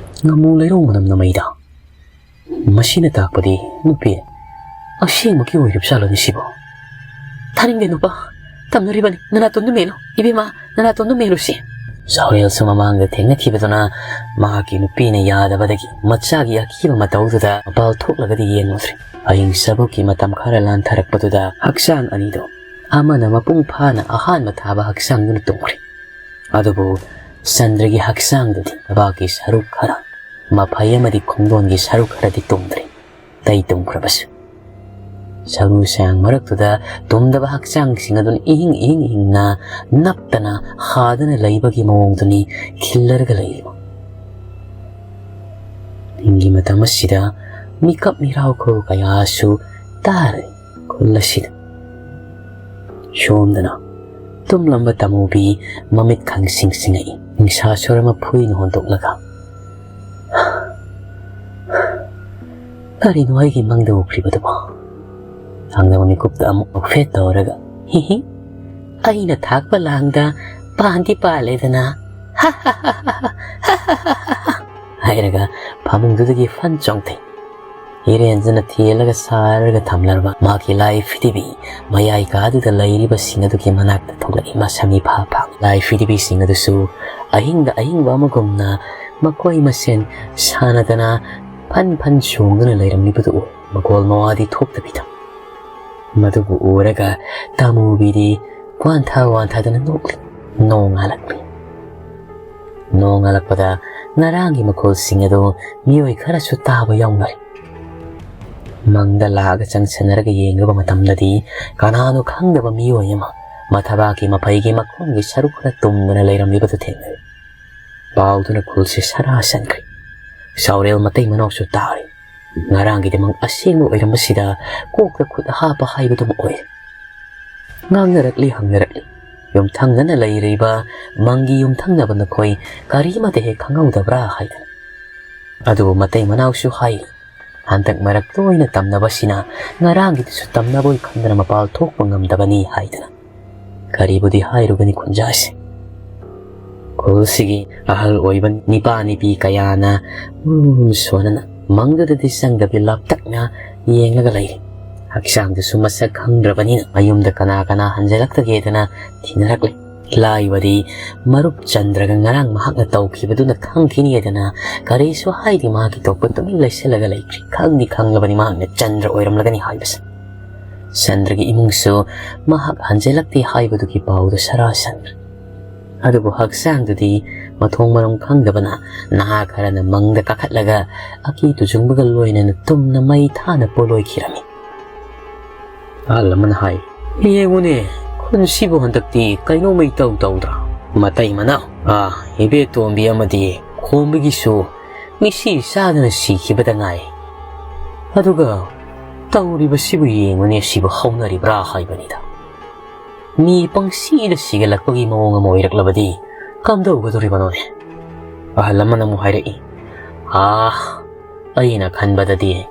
ꯉꯥꯃꯨ ꯂꯩꯔꯧ ꯃꯅꯝ ꯅꯝꯃꯩꯗ꯫ ꯃꯁꯤꯅ ꯇꯥꯛꯄꯗꯤ ꯅꯨꯄꯤ ꯑꯁꯦꯡꯕꯒꯤ ꯑꯣꯏꯔꯤꯕ ꯖꯥꯠꯂꯣꯅꯦ ꯁꯤꯕꯣ?" "ꯊꯥꯅꯤꯡꯗꯦ ꯅꯨꯄꯥ, ꯇꯝꯅꯔꯤꯕꯅꯤ꯫ ꯅꯅꯥꯇꯣꯟꯗꯨ ꯃꯦꯜꯂꯨ꯫ ꯏꯕꯦꯝꯃ, ꯅꯅꯥꯇꯣꯟꯗꯨ ꯃꯦꯜꯂꯨꯁꯤ꯫" ꯆꯥꯎꯔꯦꯜꯁꯨ ꯃꯃꯥꯡꯗ ꯊꯦꯡꯅꯈꯤꯕꯗꯨꯅ ꯃꯍꯥꯛꯀꯤ ꯅꯨꯄꯤꯅ ꯌꯥꯗꯕꯗꯒꯤ ꯃꯆꯥꯒꯤ ꯑꯀꯤꯕ ꯃꯇꯧꯗꯨꯗ ꯃꯄꯥꯜ ꯊꯣꯛꯂꯒꯗꯤ ꯌꯦꯡꯂꯨꯗ꯭ꯔꯦ꯫ ꯑꯍꯤꯡ ꯆꯕꯨꯛꯀꯤ ꯃꯇꯝ ꯈꯔ ꯂꯥꯟꯊꯔꯛꯄꯗꯨꯗ ꯍꯛꯆꯥꯡ ꯑꯅꯤꯗꯨ ꯑꯃꯅ ꯃꯄꯨꯡ ꯐꯥꯅ ꯑꯍꯥꯟꯕ ꯊꯥꯕ ꯍꯛꯆꯥꯡꯗꯨꯅ ꯇꯨꯝꯈ꯭ꯔꯦ꯫ ꯑꯗꯨꯕꯨ ꯆꯟꯗ꯭ꯔꯒꯤ ꯍꯛꯆꯥꯡꯗꯨꯗꯤ ꯂꯩꯕꯥꯛꯀꯤ ꯁꯔꯨꯛ ꯈꯔ, ꯃꯐꯩ ꯑꯃꯗꯤ ꯈꯣꯡꯗꯣꯟꯒꯤ ꯁꯔꯨꯛ ꯈꯔꯗꯤ ꯇꯨꯝꯗ꯭ꯔꯤ꯫ ꯑꯇꯩ ꯇꯨꯝꯈ꯭ꯔꯕꯁꯨ ꯁꯔꯨ ꯁꯌꯥꯡ ꯃꯔꯛꯇꯨꯗ ꯇꯨꯝꯗꯕ ꯍꯛꯆꯥꯡꯁꯤꯡ ꯑꯗꯨꯅ ꯏꯍꯤꯡ ꯏꯍꯤꯡ ꯏꯍꯤꯡꯅ ꯅꯞꯇꯅ ꯍꯥꯗꯅ ꯂꯩꯕꯒꯤ ꯃꯑꯣꯡꯗꯨꯅꯤ ꯈꯤꯜꯂꯔꯒ ꯂꯩꯔꯤꯕ꯫ ꯅꯤꯡꯒꯤ ꯃꯇꯝ ꯑꯁꯤꯗ ꯃꯤꯀꯞ ꯃꯤꯔꯥꯎꯈꯣꯜ ꯀꯌꯥꯁꯨ ꯇꯥꯔꯦ ꯈꯨꯜ ꯑꯁꯤꯗ꯫ ꯁꯣꯝꯗꯅ ꯇꯨꯝꯂꯝꯕ ꯇꯥꯃꯨꯕꯤ ꯃꯃꯤꯠ ꯈꯪꯁꯤꯡ ꯁꯤꯡꯉꯛꯏ꯫ ꯅꯤꯡꯁꯥ ꯁꯣꯔ ꯑꯃ ꯐꯨꯏꯅ ꯍꯣꯟꯗꯣꯛꯂꯒ, "ꯀꯔꯤꯅꯣ ꯑꯩꯒꯤ ꯃꯪꯗ ꯎꯈ꯭ꯔꯤꯕꯗꯨꯕꯣ?" ꯊꯪꯅꯕ ꯃꯤꯀꯨꯞꯇ ꯑꯃꯨꯛ ꯅꯣꯛꯐꯦꯠ ꯇꯧꯔꯒ, "ꯍꯤ ꯍꯤ, ꯑꯩꯅ ꯊꯥꯛꯄ ꯂꯥꯡꯗ ꯄꯥꯟꯗꯤ ꯄꯥꯜꯂꯦꯗꯅ, ꯍꯥꯏꯔꯒ ꯐꯃꯨꯡꯗꯨꯗꯒꯤ ꯐꯟ ꯆꯣꯡꯊꯩ꯫ ꯏꯔꯦꯟꯖꯅ ꯊꯦꯜꯂꯒ ꯁꯥꯔꯒ ꯊꯝꯂꯔꯕ ꯃꯍꯥꯛꯀꯤ ꯂꯥꯏ ꯐꯤꯗꯤꯕꯤ ꯃꯌꯥꯏ ꯀꯥꯗꯨꯗ ꯂꯩꯔꯤꯕꯁꯤꯡ ꯑꯗꯨꯒꯤ ꯃꯅꯥꯛꯇ ꯊꯣꯛꯂꯛꯏ ꯃꯁꯥ ꯃꯤꯐꯥ ꯐꯥ꯫ ꯂꯥꯏ ꯐꯤꯗꯤꯕꯤꯁꯤꯡ ꯑꯗꯨꯁꯨ ꯑꯍꯤꯡꯗ ꯑꯍꯤꯡꯕ ꯑꯃꯒꯨꯝꯅ ꯃꯈꯣꯏ ꯃꯁꯦꯟ ꯁꯥꯟꯅꯗꯅ ꯐꯟ ꯐꯟ ꯆꯣꯡꯗꯨꯅ ꯂꯩꯔꯝꯂꯤꯕꯗꯨ ꯎ꯫ ꯃꯈꯣꯜ ꯃꯋꯥꯗꯤ ꯊꯣꯛꯇꯕꯤꯗ꯫ ꯃꯗꯨꯕꯨ ꯎꯔꯒ ꯇꯥꯃꯨꯕꯤꯗꯤ ꯋꯥꯟꯊ ꯋꯥꯟꯊꯗꯅ ꯅꯣꯛꯂꯤ꯫ ꯅꯣꯡ ꯉꯥꯜꯂꯛꯂꯤ꯫ ꯅꯣꯡ ꯉꯥꯜꯂꯛꯄꯗ ꯉꯔꯥꯡꯒꯤ ꯃꯈꯣꯜꯁꯤꯡ ꯑꯗꯨ ꯃꯤꯑꯣꯏ ꯈꯔꯁꯨ ꯇꯥꯕ ꯌꯥꯎꯅꯔꯦ꯫ ꯃꯪꯗ ꯂꯥꯛꯑꯒ ꯆꯪꯁꯟꯅꯔꯒ ꯌꯦꯡꯂꯨꯕ ꯃꯇꯝꯗꯗꯤ ꯀꯅꯥꯅꯣ ꯈꯪꯗꯕ ꯃꯤꯑꯣꯏ ꯑꯃ ꯃꯊꯕꯥꯛꯀꯤ ꯃꯐꯩꯒꯤ ꯃꯈꯣꯡꯒꯤ ꯁꯔꯨꯛ ꯈꯔ ꯇꯨꯝꯗꯨꯅ ꯂꯩꯔꯝꯂꯤꯕꯗꯨ ꯊꯦꯡꯅꯔꯦ꯫ ꯄꯥꯎꯗꯨꯅ ꯈꯨꯜꯁꯦ ꯁꯔꯥ ꯁꯟꯈ꯭ꯔꯦ꯫ ꯁꯥꯎꯔꯦꯜ ꯃꯇꯩ ꯃꯅꯥꯎꯁꯨ ꯇꯥꯔꯦ꯫ ꯉꯔꯥꯡꯒꯤꯗꯤ ꯃꯪ ꯑꯁꯦꯡꯕ ꯑꯣꯏꯔꯝꯕꯁꯤꯗ ꯀꯣꯛꯇ ꯈꯨꯠ ꯍꯥꯞꯄ ꯍꯥꯏꯕꯗꯨꯃ ꯑꯣꯏꯔꯦ꯫ ꯉꯥꯡꯅꯔꯛꯂꯤ ꯍꯪꯅꯔꯛꯂꯤ꯫ ꯌꯨꯝꯊꯪꯅꯅ ꯂꯩꯔꯤꯕ ꯃꯪꯒꯤ ꯌꯨꯝꯊꯪꯅꯕ ꯅꯈꯣꯏ ꯀꯔꯤꯃꯇ ꯍꯦꯛ ꯈꯪꯍꯧꯗꯕ꯭ꯔꯥ ꯍꯥꯏꯗꯅ꯫ ꯑꯗꯨꯕꯨ ꯃꯇꯩ ꯃꯅꯥꯎꯁꯨ ꯍꯥꯏꯔꯤ, ꯍꯟꯗꯛ ꯃꯔꯛ ꯇꯣꯏꯅ ꯇꯝꯅꯕꯁꯤꯅ ꯉꯔꯥꯡꯒꯤꯗꯨꯁꯨ ꯇꯝꯅꯕ ꯑꯣꯏ ꯈꯟꯗꯅ ꯃꯄꯥꯜ ꯊꯣꯛꯄ ꯉꯝꯗꯕꯅꯤ ꯍꯥꯏꯗꯅ꯫ ꯀꯔꯤꯕꯨꯗꯤ ꯍꯥꯏꯔꯨꯒꯅꯤ ꯈꯨꯟꯖꯥꯁꯦ꯫ ꯈꯨꯜꯁꯤꯒꯤ ꯑꯍꯜ ꯑꯣꯏꯕ ꯅꯤꯄꯥ ꯅꯤꯄꯤ ꯀꯌꯥꯅ ꯃꯨꯟ ꯁꯣꯟꯅꯅ ꯃꯪꯗꯨꯗꯗꯤ ꯆꯪꯗꯕꯤ ꯂꯥꯞꯇꯛꯅ ꯌꯦꯡꯂꯒ ꯂꯩꯔꯤ꯫ ꯍꯛꯆꯥꯡꯗꯨꯁꯨ ꯃꯁꯛ ꯈꯪꯗ꯭ꯔꯕꯅꯤꯅ ꯃꯌꯨꯝꯗ ꯀꯅꯥ ꯀꯅꯥ ꯍꯟꯖꯤꯜꯂꯛꯇꯒꯦꯗꯅ ꯊꯤꯅꯔꯛꯂꯤ꯫ ꯂꯥꯏꯕꯗꯤ ꯃꯔꯨꯞ ꯆꯟꯗ꯭ꯔꯒ ꯉꯔꯥꯡ ꯃꯍꯥꯛꯅ ꯇꯧꯈꯤꯕꯗꯨꯅ ꯈꯪꯈꯤꯅꯤꯗꯅ ꯀꯔꯤꯁꯨ ꯍꯥꯏꯗꯦ꯫ ꯃꯍꯥꯛꯀꯤ ꯊꯣꯛꯄ ꯇꯨꯃꯤꯟ ꯂꯩꯁꯤꯜꯂꯒ ꯂꯩꯈ꯭ꯔꯤ꯫ ꯈꯪꯗꯤ ꯈꯪꯂꯕꯅꯤ ꯃꯍꯥꯛꯅ ꯆꯟꯗ꯭ꯔ ꯑꯣꯏꯔꯝꯂꯒꯅꯤ ꯍꯥꯏꯕꯁꯦ꯫ ꯆꯟꯗ꯭ꯔꯒꯤ ꯏꯃꯨꯡꯁꯨ ꯃꯍꯥꯛ ꯍꯟꯖꯤꯜꯂꯛꯇꯦ ꯍꯥꯏꯕꯗꯨꯒꯤ ꯄꯥꯎꯗꯨ ꯁꯔꯥ ꯁꯟꯈ꯭ꯔꯦ꯫ ꯑꯗꯨꯕꯨ ꯍꯛꯆꯥꯡꯗꯨꯗꯤ ꯃꯊꯣꯡ ꯃꯔꯝ ꯈꯪꯗꯕꯅ ꯅꯍꯥ ꯈꯔꯅ ꯃꯪꯗ ꯀꯥꯈꯠꯂꯒ ꯑꯀꯤ ꯇꯨꯖꯨꯡꯕꯒ ꯂꯣꯏꯅꯅ ꯇꯨꯝꯅ ꯃꯩ ꯊꯥꯅ ꯄꯣꯂꯣꯏꯈꯤꯔꯝꯃꯤ꯫ ꯑꯍꯜ ꯑꯃꯅ ꯍꯥꯏ, "ꯌꯦꯡꯉꯨꯅꯦ, ꯈꯨꯟꯁꯤꯕꯨ ꯍꯟꯗꯛꯇꯤ ꯀꯩꯅꯣꯝꯃ ꯏꯇꯧ ꯇꯧꯗ꯭ꯔꯥ?" ꯃꯇꯩ ꯃꯅꯥꯎ, ꯑꯥ, ꯏꯕꯦꯇꯣꯝꯕꯤ ꯑꯃꯗꯤ ꯈꯣꯝꯕꯒꯤꯁꯨ ꯃꯤꯁꯤ ꯆꯥꯗꯅ ꯁꯤꯈꯤꯕꯗ ꯉꯥꯏ꯫ ꯑꯗꯨꯒ "ꯇꯧꯔꯤꯕꯁꯤꯕꯨ ꯌꯦꯡꯉꯨꯅꯦ, ꯁꯤꯕꯨ ꯍꯧꯅꯔꯤꯕ꯭ꯔꯥ ꯍꯥꯏꯕꯅꯤꯗ꯫ ꯃꯤ ꯄꯪꯁꯤꯗ ꯁꯤꯒꯠꯂꯛꯄꯒꯤ ꯃꯑꯣꯡ ꯑꯃ ꯑꯣꯏꯔꯛꯂꯕꯗꯤ ꯀꯝꯗꯧꯒꯗꯣꯔꯤꯕꯅꯣꯅꯦ?" ꯑꯍꯜ ꯑꯃꯅ ꯑꯃꯨꯛ ꯍꯥꯏꯔꯛꯏ, "ꯑꯥ, ꯑꯩꯅ ꯈꯟꯕꯗꯗꯤ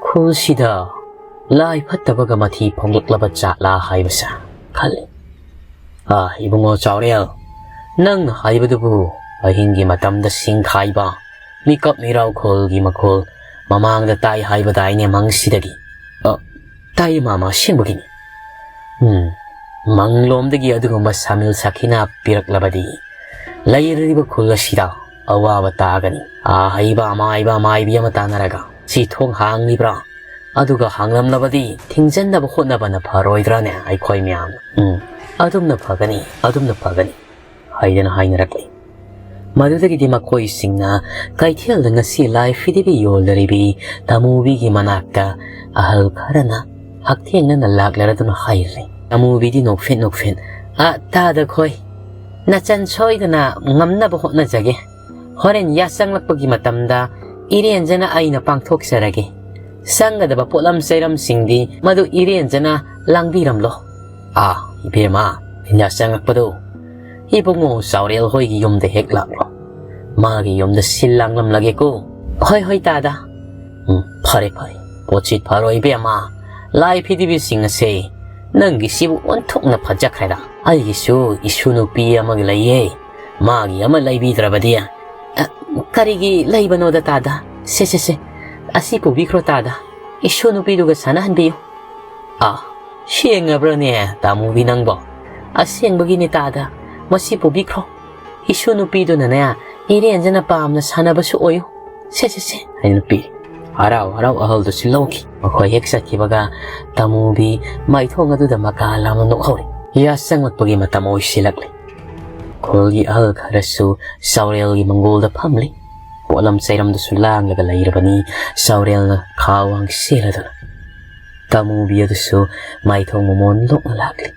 ꯈꯨꯜꯁꯤꯗ ꯂꯥꯏ ꯐꯠꯇꯕꯒ ꯃꯊꯤ ꯐꯣꯡꯂꯛꯂꯕ ꯖꯥꯠꯂꯥ ꯍꯥꯏꯕꯁꯦ ꯈꯜꯂꯤ꯫ ꯑꯥ, ꯏꯕꯨꯡꯉꯣ ꯆꯥꯎꯔꯦꯜ, ꯅꯪꯅ ꯍꯥꯏꯕꯗꯨꯕꯨ ꯑꯍꯤꯡꯒꯤ ꯃꯇꯝꯗ ꯁꯤꯡꯈꯥꯏꯕ, ꯃꯤꯀꯞ ꯃꯤꯔꯥꯎ ꯈꯣꯜꯒꯤ ꯃꯈꯣꯜ ꯃꯃꯥꯡꯗ ꯇꯥꯏ ꯍꯥꯏꯕꯗꯥꯏꯅꯦ ꯃꯪꯁꯤꯗꯒꯤ?" "ꯑ, ꯇꯥꯏ ꯃꯥꯃ, ꯑꯁꯦꯡꯕꯒꯤꯅꯤ꯫" "ꯎꯝ, ꯃꯪꯂꯣꯝꯗꯒꯤ ꯑꯗꯨꯒꯨꯝꯕ ꯁꯥꯃꯤꯜ ꯁꯥꯈꯤꯅ ꯄꯤꯔꯛꯂꯕꯗꯤ ꯂꯩꯔꯤꯕ ꯈꯨꯜ ꯑꯁꯤꯗ ꯑꯋꯥꯕ ꯇꯥꯒꯅꯤ꯫ ꯑꯥ, ꯍꯩꯕ ꯑꯃꯥꯏꯕ ꯑꯃꯥꯏꯕꯤ ꯑꯃ ꯇꯥꯟꯅꯔꯒ ꯁꯤ ꯊꯣꯡ ꯍꯥꯡꯂꯤꯕ꯭ꯔꯥ? ꯑꯗꯨꯒ ꯍꯥꯡꯂꯝꯂꯕꯗꯤ ꯊꯤꯡꯖꯤꯟꯅꯕ ꯍꯣꯠꯅꯕꯅ ꯐꯔꯣꯏꯗ꯭ꯔꯥꯅꯦ ꯑꯩꯈꯣꯏ ꯃꯌꯥꯝꯅ?" "ꯎꯝ, ꯑꯗꯨꯝꯅ ꯐꯒꯅꯤ, ꯑꯗꯨꯝꯅ ꯐꯒꯅꯤ" ꯍꯥꯏꯗꯅ ꯍꯥꯏꯅꯔꯛꯂꯤ꯫ ꯃꯗꯨꯗꯒꯤꯗꯤ ꯃꯈꯣꯏꯁꯤꯡꯅ ꯀꯩꯊꯦꯜꯗ ꯉꯁꯤ ꯂꯥꯏ ꯐꯤꯗꯤꯕꯤ ꯌꯣꯜꯂꯔꯤꯕꯤ ꯇꯥꯃꯨꯕꯤꯒꯤ ꯃꯅꯥꯛꯇ ꯑꯍꯜ ꯈꯔꯅ ꯍꯛꯊꯦꯡꯅꯅ ꯂꯥꯛꯂꯔꯗꯨꯅ ꯍꯥꯏꯔꯦ꯫ ꯇꯥꯃꯨꯕꯤꯗꯤ ꯅꯣꯛꯐꯦꯠ ꯅꯣꯛꯐꯦꯠ, "ꯑ, ꯇꯥꯗ ꯈꯣꯏ, ꯅꯆꯟ ꯁꯣꯏꯗꯅ ꯉꯝꯅꯕ ꯍꯣꯠꯅꯖꯒꯦ꯫ ꯍꯣꯔꯦꯟ ꯌꯥꯆꯪꯂꯛꯄꯒꯤ ꯃꯇꯝꯗ ꯏꯔꯦꯟꯖꯅ ꯑꯩꯅ ꯄꯥꯡꯊꯣꯛꯆꯔꯒꯦ꯫ ꯆꯪꯒꯗꯕ ꯄꯣꯠꯂꯝ ꯆꯩꯔꯝꯁꯤꯡꯗꯤ ꯃꯗꯨ ꯏꯔꯦꯟꯖꯅ ꯂꯥꯡꯕꯤꯔꯝꯂꯣ꯫" "ꯑꯥ, ꯏꯕꯦꯝꯃ, ꯌꯥꯆꯪꯂꯛꯄꯗꯨ ꯏꯕꯨꯡꯉꯣ ꯆꯥꯎꯔꯦꯜ ꯍꯣꯏꯒꯤ ꯌꯨꯝꯗ ꯍꯦꯛ ꯂꯥꯛꯂꯣ꯫ ꯃꯥꯒꯤ ꯌꯨꯝꯗ ꯁꯤꯜ ꯂꯥꯡꯂꯝꯂꯒꯦꯀꯣ꯫" "ꯍꯣꯏ, ꯍꯣꯏ, ꯇꯥꯗ꯫" "ꯎꯝ, ꯐꯔꯦ, ꯐꯔꯦ꯫ ꯄꯣꯠꯁꯤ ꯐꯔꯣ, ꯏꯕꯦꯝꯃ꯫ ꯂꯥꯏ ꯐꯤꯗꯤꯕꯤꯁꯤꯡ ꯑꯁꯦ ꯅꯪꯒꯤꯁꯤꯕꯨ ꯑꯣꯟꯊꯣꯛꯅ ꯐꯖꯈ꯭ꯔꯦꯗ꯫ ꯑꯩꯒꯤꯁꯨ ꯏꯁꯨ ꯅꯨꯄꯤ ꯑꯃꯒꯤ ꯂꯩꯌꯦ꯫ ꯃꯥꯒꯤ ꯑꯃ ꯂꯩꯕꯤꯗ꯭ꯔꯕꯗꯤ꯫" "ꯑ, ꯀꯔꯤꯒꯤ ꯂꯩꯕꯅꯣꯗ, ꯇꯥꯗ? ꯁꯦ, ꯁꯦ, ꯁꯦ, ꯑꯁꯤ ꯄꯨꯕꯤꯈ꯭ꯔꯣ, ꯇꯥꯗ꯫ ꯏꯁꯨ ꯅꯨꯄꯤꯗꯨꯒ ꯁꯥꯟꯅꯍꯟꯕꯤꯌꯨ꯫" "ꯑꯥ, ꯁꯦꯡꯉꯕ꯭ꯔꯅꯦ, ꯇꯥꯃꯨꯕꯤ ꯅꯪꯕꯣ?" "ꯑꯁꯦꯡꯕꯒꯤꯅꯤ, ꯇꯥꯗ꯫ ꯃꯁꯤ ꯄꯨꯕꯤꯈ꯭ꯔꯣ꯫ ꯏꯁꯨ ꯅꯨꯄꯤꯗꯨꯅꯅꯦ, ꯏꯔꯦꯟꯖꯅ ꯄꯥꯝꯅ ꯁꯥꯟꯅꯕꯁꯨ ꯑꯣꯏꯌꯨ꯫ ꯁꯦ, ꯁꯦ, ꯁꯦ", ꯍꯥꯏꯅ ꯄꯤꯔꯤ꯫ ꯍꯔꯥꯎ ꯍꯔꯥꯎ ꯑꯍꯜꯗꯨꯁꯨ ꯂꯧꯈꯤ꯫ ꯃꯈꯣꯏ ꯍꯦꯛ ꯆꯠꯈꯤꯕꯒ ꯇꯥꯃꯨꯕꯤ ꯃꯥꯏꯊꯣꯡ ꯑꯗꯨꯗ ꯃꯀꯥ ꯂꯥꯝꯅ ꯅꯣꯛꯍꯧꯔꯤ꯫ ꯌꯥꯆꯪꯂꯛꯄꯒꯤ ꯃꯇꯝ ꯑꯣꯏꯁꯤꯜꯂꯛꯂꯤ꯫ ꯈꯨꯜꯒꯤ ꯑꯍꯜ ꯈꯔꯁꯨ ꯆꯥꯎꯔꯦꯜꯒꯤ ꯃꯪꯒꯣꯜꯗ ꯐꯝꯂꯤ꯫ ꯄꯣꯠꯂꯝ ꯆꯩꯔꯝꯗꯨꯁꯨ ꯂꯥꯡꯂꯒ ꯂꯩꯔꯕꯅꯤ꯫ ꯆꯥꯎꯔꯦꯜꯅ ꯈꯥ ꯋꯥꯡ ꯆꯦꯜꯂꯗꯨꯅ꯫ ꯇꯥꯃꯨꯕꯤ ꯑꯗꯨꯁꯨ ꯃꯥꯏꯊꯣꯡ ꯃꯃꯣꯟ ꯂꯣꯛꯅ ꯂꯥꯛꯂꯤ꯫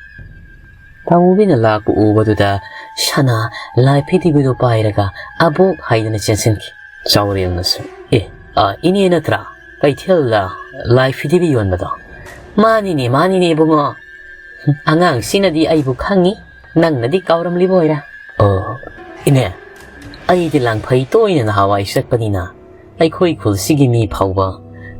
ꯇꯥꯃꯨꯕꯤꯅ ꯂꯥꯛꯄ ꯎꯕꯗꯨꯗ ꯁꯅꯥ ꯂꯥꯏ ꯐꯤꯗꯤꯕꯤꯗꯨ ꯄꯥꯏꯔꯒ "ꯑꯕꯣꯛ" ꯍꯥꯏꯗꯅ ꯆꯦꯟꯁꯤꯟꯈꯤ꯫ ꯆꯥꯎꯔꯦꯜꯅꯁꯨ, "ꯑꯦ, ꯑꯥ, ꯏꯅꯦ ꯅꯠꯇ꯭ꯔꯥ? ꯀꯩꯊꯦꯜꯗ ꯂꯥꯏ ꯐꯤꯗꯤꯕꯤ ꯌꯣꯟꯕꯗꯣ? ꯃꯥꯅꯤꯅꯦ, ꯃꯥꯅꯤꯅꯦ ꯏꯕꯨꯡꯉꯣ꯫ ꯑꯉꯥꯡꯁꯤꯅꯗꯤ ꯑꯩꯕꯨ ꯈꯪꯉꯤ, ꯅꯪꯅꯗꯤ ꯀꯥꯎꯔꯝꯂꯤꯕ ꯑꯣꯏꯔꯦ꯫ ꯑꯣ, ꯏꯅꯦ, ꯑꯩꯗꯤ ꯂꯥꯡꯐꯩ ꯇꯣꯏꯅ ꯅꯍꯥꯟꯋꯥꯏ ꯆꯠꯄꯅꯤꯅ ꯑꯩꯈꯣꯏ ꯈꯨꯜꯁꯤꯒꯤ ꯃꯤ ꯐꯥꯎꯕ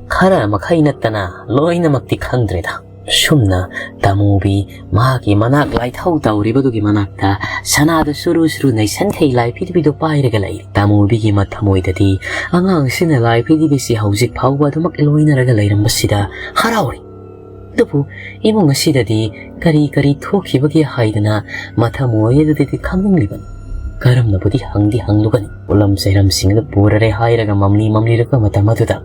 ꯈꯔ ꯃꯈꯩ ꯅꯠꯇꯅ ꯂꯣꯏꯅꯃꯛꯇꯤ ꯈꯪꯗ꯭ꯔꯦꯗ꯫ ꯁꯨꯝꯅ ꯇꯥꯃꯨꯕꯤ ꯃꯍꯥꯛꯀꯤ ꯃꯅꯥꯛ ꯂꯥꯏꯊꯧ ꯇꯧꯔꯤꯕꯗꯨꯒꯤ ꯃꯅꯥꯛꯇ ꯁꯅꯥꯗ ꯁꯨꯔꯨ ꯁꯨꯔꯨ ꯅꯩꯁꯟꯈꯩ ꯂꯥꯏ ꯐꯤꯗꯤꯕꯤꯗꯨ ꯄꯥꯏꯔꯒ ꯂꯩꯔꯤ꯫ ꯇꯥꯃꯨꯕꯤꯒꯤ ꯃꯊꯃꯣꯏꯗꯗꯤ ꯑꯉꯥꯡꯁꯤꯅ ꯂꯥꯏ ꯐꯤꯗꯤꯕꯤꯁꯤ ꯍꯧꯖꯤꯛ ꯐꯥꯎꯕ ꯑꯗꯨꯃꯛ ꯂꯣꯏꯅꯔꯒ ꯂꯩꯔꯝꯕꯁꯤꯗ ꯍꯔꯥꯎꯔꯤ꯫ ꯑꯗꯨꯕꯨ ꯏꯃꯨꯡ ꯑꯁꯤꯗꯗꯤ ꯀꯔꯤ ꯀꯔꯤ ꯊꯣꯛꯈꯤꯕꯒꯦ ꯍꯥꯏꯗꯅ ꯃꯊꯃꯣꯏ ꯑꯗꯨꯗꯗꯤ ꯈꯪꯅꯤꯡꯂꯤꯕꯅꯤ꯫ ꯀꯔꯝꯅꯕꯨꯗꯤ ꯍꯪꯗꯤ ꯍꯪꯂꯨꯒꯅꯤ꯫ ꯄꯣꯠꯂꯝ ꯆꯩꯔꯝꯁꯤꯡ ꯑꯗꯨ ꯄꯨꯔꯔꯦ ꯍꯥꯏꯔꯒ ꯃꯝꯂꯤ ꯃꯝꯂꯤꯔꯛꯄ ꯃꯇꯝ ꯑꯗꯨꯗ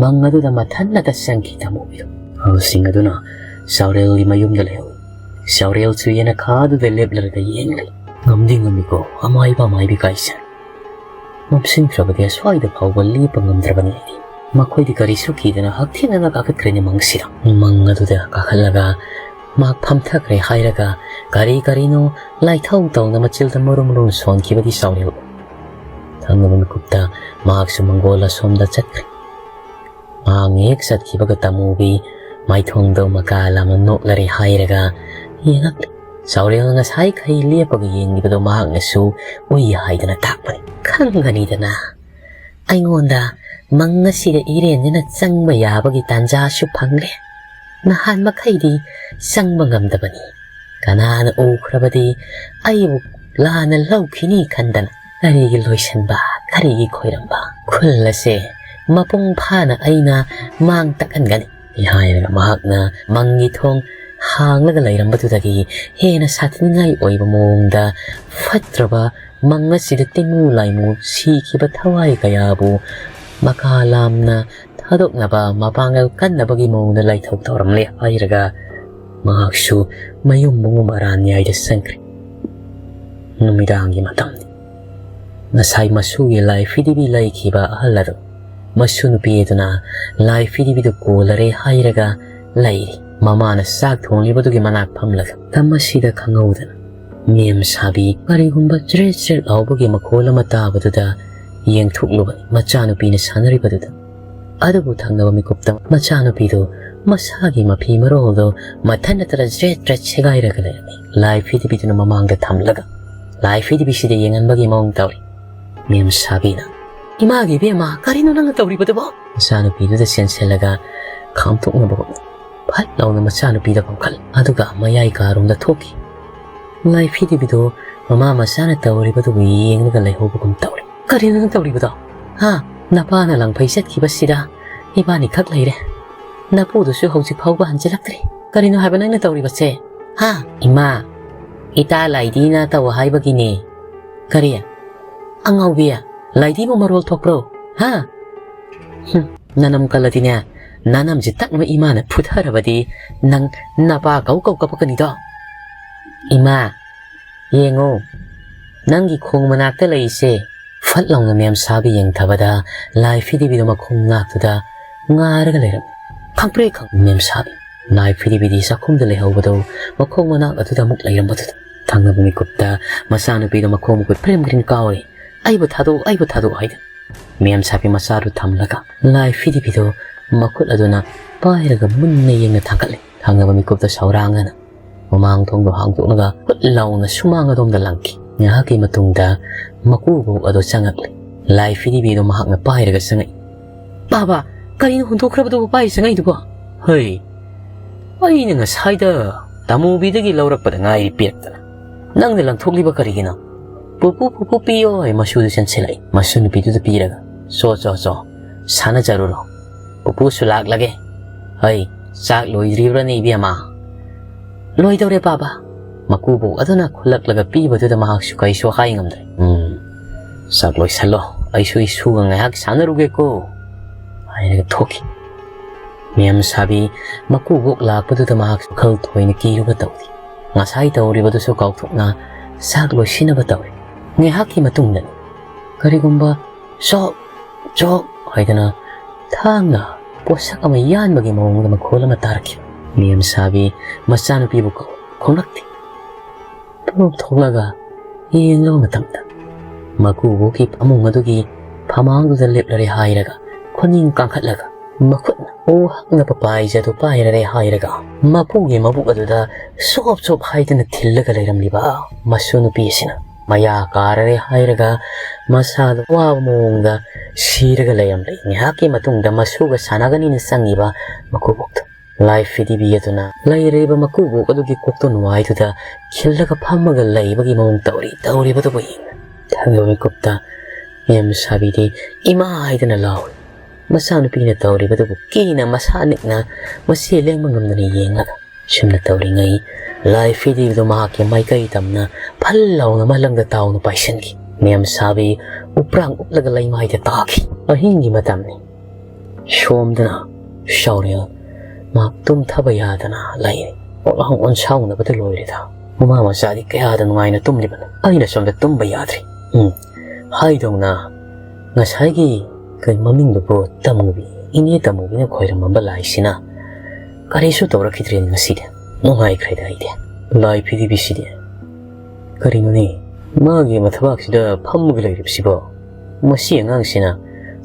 ꯃꯪ ꯑꯗꯨꯗ ꯃꯊꯟꯅꯇ ꯆꯪꯈꯤ ꯇꯥꯃꯨꯕꯤꯗꯨ꯫ ꯑꯍꯜꯁꯤꯡ ꯑꯗꯨꯅ ꯆꯥꯎꯔꯦꯜꯒꯤ ꯃꯌꯨꯝꯗ ꯂꯩꯍꯧꯏ꯫ ꯆꯥꯎꯔꯦꯜꯁꯨ ꯌꯦꯅꯈꯥꯗꯨꯗ ꯂꯦꯞꯂꯔꯒ ꯌꯦꯡꯂꯤ꯫ ꯉꯝꯗꯤ ꯉꯝꯃꯤꯀꯣ ꯑꯃꯥꯏꯕ ꯑꯃꯥꯏꯕꯤ ꯀꯥꯏꯁꯦ꯫ ꯃꯝꯁꯤꯟꯈ꯭ꯔꯕꯗꯤ ꯑꯁ꯭ꯋꯥꯏꯗ ꯐꯥꯎꯕ ꯂꯦꯞꯄ ꯉꯝꯗ꯭ꯔꯕꯅꯤ ꯑꯩꯗꯤ꯫ ꯃꯈꯣꯏꯗꯤ ꯀꯔꯤꯁꯨ ꯀꯤꯗꯅ ꯍꯛꯊꯦꯡꯅꯅ ꯀꯥꯈꯠꯈ꯭ꯔꯦꯅꯦ ꯃꯪꯁꯤꯗ꯫ ꯃꯪ ꯑꯗꯨꯗ ꯀꯥꯈꯠꯂꯒ ꯃꯍꯥꯛ ꯐꯝꯊꯈ꯭ꯔꯦ ꯍꯥꯏꯔꯒ ꯀꯔꯤ ꯀꯔꯤꯅꯣ ꯂꯥꯏꯊꯧ ꯇꯧꯅ ꯃꯆꯤꯜꯗ ꯃꯔꯨꯝ ꯃꯔꯨꯝ ꯁꯣꯟꯈꯤꯕꯗꯤ ꯆꯥꯎꯔꯦꯜ ꯎꯏ꯫ ꯊꯪꯅꯕ ꯃꯤꯀꯨꯞꯇ ꯃꯍꯥꯛꯁꯨ ꯃꯪꯒꯣꯜ ꯑꯁꯣꯝꯗ ꯆꯠꯈ꯭ꯔꯦ꯫ ꯃꯍꯥꯛꯅ ꯍꯦꯛ ꯆꯠꯈꯤꯕꯒ ꯇꯥꯃꯨꯕꯤ ꯃꯥꯏꯊꯣꯡꯗꯣ ꯃꯀꯥ ꯂꯥꯝꯅ ꯅꯣꯛꯂꯔꯦ ꯍꯥꯏꯔꯒ ꯌꯦꯡꯉꯛꯂꯤ꯫ ꯆꯥꯎꯔꯦꯜꯅ ꯉꯁꯥꯏꯈꯩ ꯂꯦꯞꯄꯒ ꯌꯦꯡꯂꯤꯕꯗꯣ ꯃꯍꯥꯛꯅꯁꯨ ꯎꯏ ꯍꯥꯏꯗꯅ ꯇꯥꯛꯄꯅꯤ꯫ ꯈꯪꯒꯅꯤꯗꯅ, ꯑꯩꯉꯣꯟꯗ ꯃꯪ ꯑꯁꯤꯗ ꯏꯔꯦꯟꯗꯨꯅ ꯆꯪꯕ ꯌꯥꯕꯒꯤ ꯇꯥꯟꯖꯥꯁꯨ ꯐꯪꯂꯦ꯫ ꯅꯍꯥꯟ ꯃꯈꯩꯗꯤ ꯆꯪꯕ ꯉꯝꯗꯕꯅꯤ꯫ ꯀꯅꯥꯅ ꯎꯈ꯭ꯔꯕꯗꯤ ꯑꯩꯕꯨ ꯂꯥꯟꯅ ꯂꯧꯈꯤꯅꯤ ꯈꯟꯗꯅ ꯀꯔꯤꯒꯤ ꯂꯣꯏꯁꯤꯟꯕ, ꯀꯔꯤꯒꯤ ꯈꯣꯏꯔꯝꯕ? ꯈꯨꯜ ꯑꯁꯦ ꯃꯄꯨꯡ ꯐꯥꯅ ꯑꯩꯅ ꯃꯥꯡ ꯇꯥꯛꯍꯟꯒꯅꯤ ꯍꯥꯏꯔꯒ ꯃꯍꯥꯛꯅ ꯃꯪꯒꯤ ꯊꯣꯡ ꯍꯥꯡꯂꯒ ꯂꯩꯔꯝꯕꯗꯨꯗꯒꯤ ꯍꯦꯟꯅ ꯁꯥꯊꯤꯅꯤꯡꯉꯥꯏ ꯑꯣꯏꯕ ꯃꯑꯣꯡꯗ ꯐꯠꯇ꯭ꯔꯕ ꯃꯪ ꯑꯁꯤꯗ ꯇꯤꯡꯉꯨ ꯂꯥꯏꯃꯨ ꯁꯤꯈꯤꯕ ꯊꯋꯥꯏ ꯀꯌꯥꯕꯨ ꯃꯀꯥ ꯂꯥꯝꯅ ꯊꯥꯗꯣꯛꯅꯕ ꯃꯄꯥꯡꯒꯜ ꯀꯟꯅꯕꯒꯤ ꯃꯑꯣꯡꯗ ꯂꯥꯏꯊꯧ ꯇꯧꯔꯝꯂꯦ ꯍꯥꯏꯔꯒ ꯃꯍꯥꯛꯁꯨ ꯃꯌꯨꯝ ꯃꯉꯨ ꯃꯔꯥꯟ ꯌꯥꯏꯗ ꯆꯪꯈ꯭ꯔꯦ꯫ ꯅꯨꯃꯤꯗꯥꯡꯒꯤ ꯃꯇꯝꯅꯤ꯫ ꯉꯁꯥꯏ ꯃꯁꯨꯒꯤ ꯂꯥꯏ ꯐꯤꯗꯤꯕꯤ ꯂꯩꯈꯤꯕ ꯑꯍꯜ ꯑꯗꯨ ꯃꯁꯨ ꯅꯨꯄꯤ ꯑꯗꯨꯅ ꯂꯥꯏ ꯐꯤꯗꯤꯕꯤꯗꯨ ꯀꯣꯜꯂꯔꯦ ꯍꯥꯏꯔꯒ ꯂꯩꯔꯤ꯫ ꯃꯃꯥꯅ ꯆꯥꯛ ꯊꯣꯡꯂꯤꯕꯗꯨꯒꯤ ꯃꯅꯥꯛ ꯐꯝꯂꯒ ꯇꯝ ꯑꯁꯤꯗ ꯈꯪꯍꯧꯗꯅ ꯃꯦꯝ ꯁꯥꯕꯤ ꯀꯔꯤꯒꯨꯝꯕ ꯆ꯭ꯔꯦꯠ ꯆ꯭ꯔꯦꯠ ꯂꯥꯎꯕꯒꯤ ꯃꯈꯣꯜ ꯑꯃ ꯇꯥꯕꯗꯨꯗ ꯌꯦꯡꯊꯣꯛꯂꯨꯕꯅꯤ꯫ ꯃꯆꯥꯅꯨꯄꯤꯅ ꯁꯥꯟꯅꯔꯤꯕꯗꯨꯗ ꯑꯗꯨꯕꯨ ꯊꯪꯅꯕ ꯃꯤꯀꯨꯞꯇ ꯃꯆꯥꯅꯨꯄꯤꯗꯨ ꯃꯁꯥꯒꯤ ꯃꯐꯤ ꯃꯔꯣꯜꯗꯨ ꯃꯊꯟ ꯅꯠꯇꯅ ꯖ꯭ꯔꯦꯠ ꯖ꯭ꯔꯦꯠ ꯁꯦꯒꯥꯏꯔꯒ ꯂꯩꯔꯝꯃꯤ꯫ ꯂꯥꯏ ꯐꯤꯗꯤꯕꯤꯗꯨꯅ ꯃꯃꯥꯡꯗ ꯊꯝꯂꯒ ꯂꯥꯏ ꯐꯤꯗꯤꯕꯤꯁꯤꯗ ꯌꯦꯡꯍꯟꯕꯒꯤ ꯃꯑꯣꯡ ꯇꯧꯔꯤ꯫ ꯃꯦꯝ ꯁꯥꯕꯤꯅ, "ꯏꯃꯥꯒꯤ ꯏꯕꯦꯝꯃ, ꯀꯔꯤꯅꯣ ꯅꯪꯅ ꯇꯧꯔꯤꯕꯗꯨꯕꯣ?" ꯃꯆꯥꯅꯨꯄꯤꯗꯨꯗ ꯆꯦꯟꯁꯤꯜꯂꯒ ꯈꯥꯝꯇꯣꯛꯅꯕ ꯍꯣꯠꯅꯩ꯫ ꯐꯠ ꯂꯥꯎꯅ ꯃꯆꯥꯅꯨꯄꯤꯗ ꯀꯧꯈꯠꯂꯤ꯫ ꯑꯗꯨꯒ ꯃꯌꯥꯏ ꯀꯥꯔꯣꯝꯗ ꯊꯣꯛꯈꯤ꯫ ꯂꯥꯏ ꯐꯤꯗꯤꯕꯤꯗꯣ ꯃꯃꯥ ꯃꯆꯥꯅ ꯇꯧꯔꯤꯕꯗꯨꯕꯨ ꯌꯦꯡꯂꯒ ꯂꯩꯍꯧꯕꯒꯨꯝ ꯇꯧꯔꯤ꯫ "ꯀꯔꯤꯅꯣ ꯅꯪ ꯇꯧꯔꯤꯕꯗꯣ? ꯍꯥ? ꯅꯄꯥꯅ ꯂꯪꯐꯩ ꯆꯠꯈꯤꯕꯁꯤꯗ ꯏꯕꯥꯅꯤꯈꯛ ꯂꯩꯔꯦ꯫ ꯅꯄꯨꯗꯨꯁꯨ ꯍꯧꯖꯤꯛ ꯐꯥꯎꯕ ꯍꯟꯖꯤꯜꯂꯛꯇ꯭ꯔꯤ꯫ ꯀꯔꯤꯅꯣ ꯍꯥꯏꯕ ꯅꯪꯅ ꯇꯧꯔꯤꯕꯁꯦ? ꯍꯥ?" "ꯏꯃꯥ, ꯏꯇꯥ ꯂꯥꯏꯗꯤꯅ ꯇꯧ ꯍꯥꯏꯕꯒꯤꯅꯦ꯫" "ꯀꯔꯤ? ꯑꯉꯥꯎꯕꯤ, ꯂꯥꯏꯗꯤꯕꯨ ꯃꯔꯣꯜ ꯊꯣꯛꯄ꯭ꯔꯣ? ꯍꯥ? ꯍꯨꯝ, ꯅꯅꯝ ꯀꯜꯂꯗꯤꯅꯦ, ꯅꯅꯝꯁꯦ ꯇꯛꯅꯕ ꯏꯃꯥꯅ ꯐꯨꯊꯔꯕꯗꯤ ꯅꯪ ꯅꯄꯥ ꯀꯧ ꯀꯧ ꯀꯞꯄꯛꯀꯅꯤꯗꯣ꯫" "ꯏꯃꯥ, ꯌꯦꯡꯉꯣ, ꯅꯪꯒꯤ ꯈꯣꯡ ꯃꯅꯥꯛꯇ ꯂꯩꯔꯤꯁꯦ꯫" ꯐꯠ ꯂꯥꯎꯅ ꯃꯦꯝ ꯁꯥꯕꯤ ꯌꯦꯡꯊꯕꯗ ꯂꯥꯏ ꯐꯤꯗꯤꯕꯤꯗꯣ ꯃꯈꯣꯡ ꯉꯥꯛꯇꯨꯗ ꯉꯥꯔꯒ ꯂꯩꯔꯝꯃꯤ꯫ ꯈꯪꯄ꯭ꯔꯦꯛ ꯈꯪ ꯃꯦꯝ ꯁꯥꯕꯤ꯫ ꯂꯥꯏ ꯐꯤꯗꯤꯕꯤꯗꯤ ꯆꯥꯛꯈꯨꯝꯗ ꯂꯩꯍꯧꯕꯗꯨ ꯃꯈꯣꯡ ꯃꯅꯥꯛ ꯑꯗꯨꯗ ꯑꯃꯨꯛ ꯂꯩꯔꯝꯕꯗꯨꯗ ꯊꯪꯅꯕ ꯃꯤꯀꯨꯞꯇ ꯃꯆꯥꯅꯨꯄꯤꯗꯣ ꯃꯈꯣꯡ ꯃꯈꯨꯠ ꯐ꯭ꯔꯤꯝ ꯒ꯭ꯔꯤꯝ ꯀꯥꯎꯔꯤ꯫ "ꯑꯩꯕꯨ ꯊꯥꯗꯣꯛꯎ, ꯑꯩꯕꯨ ꯊꯥꯗꯣꯛꯎ" ꯍꯥꯏꯗꯨꯅ꯫ ꯃꯦꯝ ꯁꯥꯕꯤ ꯃꯆꯥꯗꯨ ꯊꯝꯂꯒ ꯂꯥꯏ ꯐꯤꯗꯤꯕꯤꯗꯣ ꯃꯈꯨꯠ ꯑꯗꯨꯅ ꯄꯥꯏꯔꯒ ꯃꯨꯟꯅ ꯌꯦꯡꯅ ꯊꯥꯡꯒꯠꯂꯤ꯫ ꯊꯪꯅꯕ ꯃꯤꯀꯨꯞꯇ ꯁꯧꯔꯥꯡꯉꯅ ꯃꯃꯥꯡ ꯊꯣꯡꯗꯣ ꯍꯥꯡꯗꯣꯛꯂꯒ ꯍꯨꯠ ꯂꯥꯎꯅ ꯁꯨꯃꯥꯡ ꯑꯗꯣꯝꯗ ꯂꯪꯈꯤ꯫ ꯉꯥꯏꯍꯥꯛꯀꯤ ꯃꯇꯨꯡꯗ ꯃꯀꯨꯕꯣꯛ ꯑꯗꯣ ꯆꯪꯉꯛꯂꯤ꯫ ꯂꯥꯏ ꯐꯤꯗꯤꯕꯤꯗꯣ ꯃꯍꯥꯛꯅ ꯄꯥꯏꯔꯒ ꯆꯪꯉꯛꯏ꯫ "ꯕꯥꯕꯥ, ꯀꯔꯤꯅꯣ ꯍꯨꯟꯗꯣꯛꯈ꯭ꯔꯕꯗꯨꯕꯨ ꯄꯥꯏ ꯆꯪꯉꯛꯏꯗꯨꯕꯣ?" "ꯍꯩ, ꯑꯩꯅ ꯉꯁꯥꯏꯗ ꯇꯥꯃꯨꯕꯤꯗꯒꯤ ꯂꯧꯔꯛꯄꯗ ꯉꯥꯏꯔꯤ ꯄꯤꯔꯛꯇꯅ꯫ ꯅꯪꯅ ꯂꯪꯊꯣꯛꯂꯤꯕ ꯀꯔꯤꯒꯤꯅꯣ?" "ꯄꯨꯄꯨ, ꯄꯨꯄꯨ ꯄꯤꯌꯣ" ꯍꯥꯏ ꯃꯁꯨꯗꯨ ꯆꯦꯟꯁꯤꯜꯂꯛꯏ꯫ ꯃꯁꯨ ꯅꯨꯄꯤꯗꯨꯗ ꯄꯤꯔꯒ, "ꯆꯣ, ꯆꯣ, ꯆꯣ, ꯁꯥꯟꯅꯖꯔꯨꯔꯣ꯫ ꯄꯨꯄꯨꯁꯨ ꯂꯥꯛꯂꯒꯦ꯫ ꯍꯩ, ꯆꯥꯛ ꯂꯣꯏꯗ꯭ꯔꯤꯕ꯭ꯔꯅꯦ ꯏꯕꯦꯝꯃ?" "ꯂꯣꯏꯗꯧꯔꯦ ꯕꯥꯕꯥ꯫" ꯃꯀꯨꯕꯣꯛ ꯑꯗꯨꯅ ꯈꯨꯜꯂꯛꯂꯒ ꯄꯤꯕꯗꯨꯗ ꯃꯍꯥꯛꯁꯨ ꯀꯩꯁꯨ ꯍꯥꯏ ꯉꯝꯗ꯭ꯔꯦ꯫ "ꯎꯝ, ꯆꯥꯛ ꯂꯣꯏꯁꯜꯂꯣ, ꯑꯩꯁꯨ ꯏꯁꯨꯒ ꯉꯥꯏꯍꯥꯛ ꯁꯥꯟꯅꯔꯨꯒꯦꯀꯣ" ꯍꯥꯏꯔꯒ ꯊꯣꯛꯈꯤ꯫ ꯃꯦꯝ ꯁꯥꯕꯤ ꯃꯀꯨꯕꯣꯛ ꯂꯥꯛꯄꯗꯨꯗ ꯃꯍꯥꯛꯁꯨ ꯋꯥꯈꯜ ꯊꯣꯏꯅ ꯀꯤꯔꯨꯕ ꯇꯧꯗꯦ꯫ ꯉꯁꯥꯏ ꯇꯧꯔꯤꯕꯗꯨꯁꯨ ꯀꯥꯎꯊꯣꯛꯅ ꯆꯥꯛ ꯂꯣꯏꯁꯤꯟꯅꯕ ꯇꯧꯔꯤ꯫ ꯉꯥꯏꯍꯥꯛꯀꯤ ꯃꯇꯨꯡꯗ ꯀꯔꯤꯒꯨꯝꯕ ꯆꯣꯛ ꯆꯣꯛ ꯍꯥꯏꯗꯅ ꯊꯥꯡꯅ ꯄꯣꯠꯁꯛ ꯑꯃ ꯌꯥꯟꯕꯒꯤ ꯃꯑꯣꯡꯗ ꯃꯈꯣꯜ ꯑꯃ ꯇꯥꯔꯛꯈꯤ꯫ ꯃꯦꯝ ꯁꯥꯕꯤ ꯃꯆꯥꯅꯨꯄꯤꯕꯨ ꯀꯧ-, ꯈꯣꯡꯂꯛꯇꯦ꯫ ꯄꯣꯞ ꯊꯣꯛꯂꯒ ꯌꯦꯡꯂꯕ ꯃꯇꯝꯗ ꯃꯀꯨꯕꯣꯛꯀꯤ ꯐꯃꯨꯡ ꯑꯗꯨꯒꯤ ꯐꯃꯥꯡꯗꯨꯗ ꯂꯦꯞꯂꯔꯦ ꯍꯥꯏꯔꯒ ꯈꯨꯅꯤꯡ ꯀꯥꯡꯈꯠꯂꯒ ꯃꯈꯨꯠꯅ ꯎ ꯍꯛꯅꯕ ꯄꯥꯏꯖꯗꯨ ꯄꯥꯏꯔꯔꯦ ꯍꯥꯏꯔꯒ ꯃꯄꯨꯒꯤ ꯃꯕꯨꯛ ꯑꯗꯨꯗ ꯁꯣꯞ ꯁꯣꯞ ꯍꯥꯏꯗꯨꯅ ꯊꯤꯜꯂꯒ ꯂꯩꯔꯝꯂꯤꯕ ꯃꯁꯨ ꯅꯨꯄꯤ ꯑꯁꯤꯅ ꯃꯌꯥ ꯀꯥꯔꯔꯦ ꯍꯥꯏꯔꯒ ꯃꯁꯥꯗ ꯋꯥꯕ ꯃꯑꯣꯡꯗ ꯁꯤꯔꯒ ꯂꯩꯔꯝꯂꯦ꯫ ꯉꯥꯏꯍꯥꯛꯀꯤ ꯃꯇꯨꯡꯗ ꯃꯁꯨꯒ ꯁꯥꯟꯅꯒꯅꯤꯅ ꯆꯪꯉꯤꯕ ꯃꯀꯨꯕꯣꯛꯇꯣ ꯂꯥꯏ ꯐꯤꯗꯤꯕꯤ ꯑꯗꯨꯅ ꯂꯩꯔꯤꯕ ꯃꯀꯨꯕꯣꯛ ꯑꯗꯨꯒꯤ ꯀꯣꯛꯇꯣ ꯅꯨꯡꯉꯥꯏꯗꯨꯗ ꯈꯤꯜꯂꯒ ꯐꯝꯃꯒ ꯂꯩꯕꯒꯤ ꯃꯑꯣꯡ ꯇꯧꯔꯤ꯫ ꯇꯧꯔꯤꯕꯗꯨꯕꯨ ꯌꯦꯡꯅ ꯊꯪꯅꯕ ꯃꯤꯀꯨꯞꯇ ꯃꯦꯝ ꯁꯥꯕꯤꯗꯤ ꯏꯃꯥ ꯍꯥꯏꯗꯨꯅ ꯂꯥꯎꯔꯤ꯫ ꯃꯆꯥꯅꯨꯄꯤꯅ ꯇꯧꯔꯤꯕꯗꯨꯕꯨ ꯀꯤꯅ ꯃꯁꯥ ꯅꯤꯛꯅ ꯃꯁꯤ ꯂꯦꯡꯕ ꯉꯝꯗꯅ ꯌꯦꯡꯂꯒ ꯁꯨꯝꯅ ꯇꯧꯔꯤꯉꯩ ꯂꯥꯏ ꯐꯤꯗꯤꯕꯤꯗꯨ ꯃꯍꯥꯛꯀꯤ ꯃꯥꯏꯀꯩ ꯇꯝꯅ ꯐꯜ ꯂꯥꯎꯅ ꯃꯂꯪꯗ ꯇꯥꯎꯅ ꯄꯥꯏꯁꯤꯟꯈꯤ꯫ ꯃꯦꯝ ꯁꯥꯕꯤ ꯎꯄ꯭ꯔꯥꯡ ꯎꯞꯂꯒ ꯂꯩꯃꯥꯏꯗ ꯇꯥꯈꯤ꯫ ꯑꯍꯤꯡꯒꯤ ꯃꯇꯝꯅꯤ꯫ ꯁꯣꯝꯗꯅ ꯁꯥꯎꯔꯤꯜ ꯃꯍꯥꯛ ꯇꯨꯝꯊꯕ ꯌꯥꯗꯅ ꯂꯩꯔꯤ꯫ ꯑꯣꯟꯂꯥꯡ ꯑꯣꯟꯁꯥꯎꯅꯕꯗ ꯂꯣꯏꯔꯦꯗ꯫ ꯃꯃꯥ ꯃꯆꯥꯗꯤ ꯀꯌꯥꯗ ꯅꯨꯡꯉꯥꯏꯅ ꯇꯨꯝꯂꯤꯕꯅꯣ, ꯑꯩꯅ ꯁꯣꯝꯗ ꯇꯨꯝꯕ ꯌꯥꯗ꯭ꯔꯤ꯫ ꯎꯝ, ꯍꯥꯏꯗꯧꯅ ꯉꯁꯥꯏꯒꯤ ꯀꯩ ꯃꯃꯤꯡꯗꯨꯕꯨ ꯇꯝꯃꯨꯕꯤ, ꯏꯅꯦ ꯇꯝꯃꯨꯕꯤꯅ ꯈꯣꯏꯔꯝꯃꯝꯕ ꯂꯥꯏꯁꯤꯅ ꯀꯔꯤꯁꯨ ꯇꯧꯔꯛꯈꯤꯗ꯭ꯔꯦ ꯉꯁꯤꯗꯤ꯫ ꯅꯨꯡꯉꯥꯏꯈ꯭ꯔꯦꯗ ꯑꯩꯗꯤ꯫ ꯂꯥꯏ ꯐꯤꯗꯤꯕꯤꯁꯤꯗꯤ ꯀꯔꯤꯅꯣꯅꯦ? ꯃꯥꯒꯤ ꯃꯊꯕꯥꯛꯁꯤꯗ ꯐꯝꯃꯒ ꯂꯩꯔꯤꯕꯁꯤꯕꯣ? ꯃꯁꯤ ꯑꯉꯥꯡꯁꯤꯅ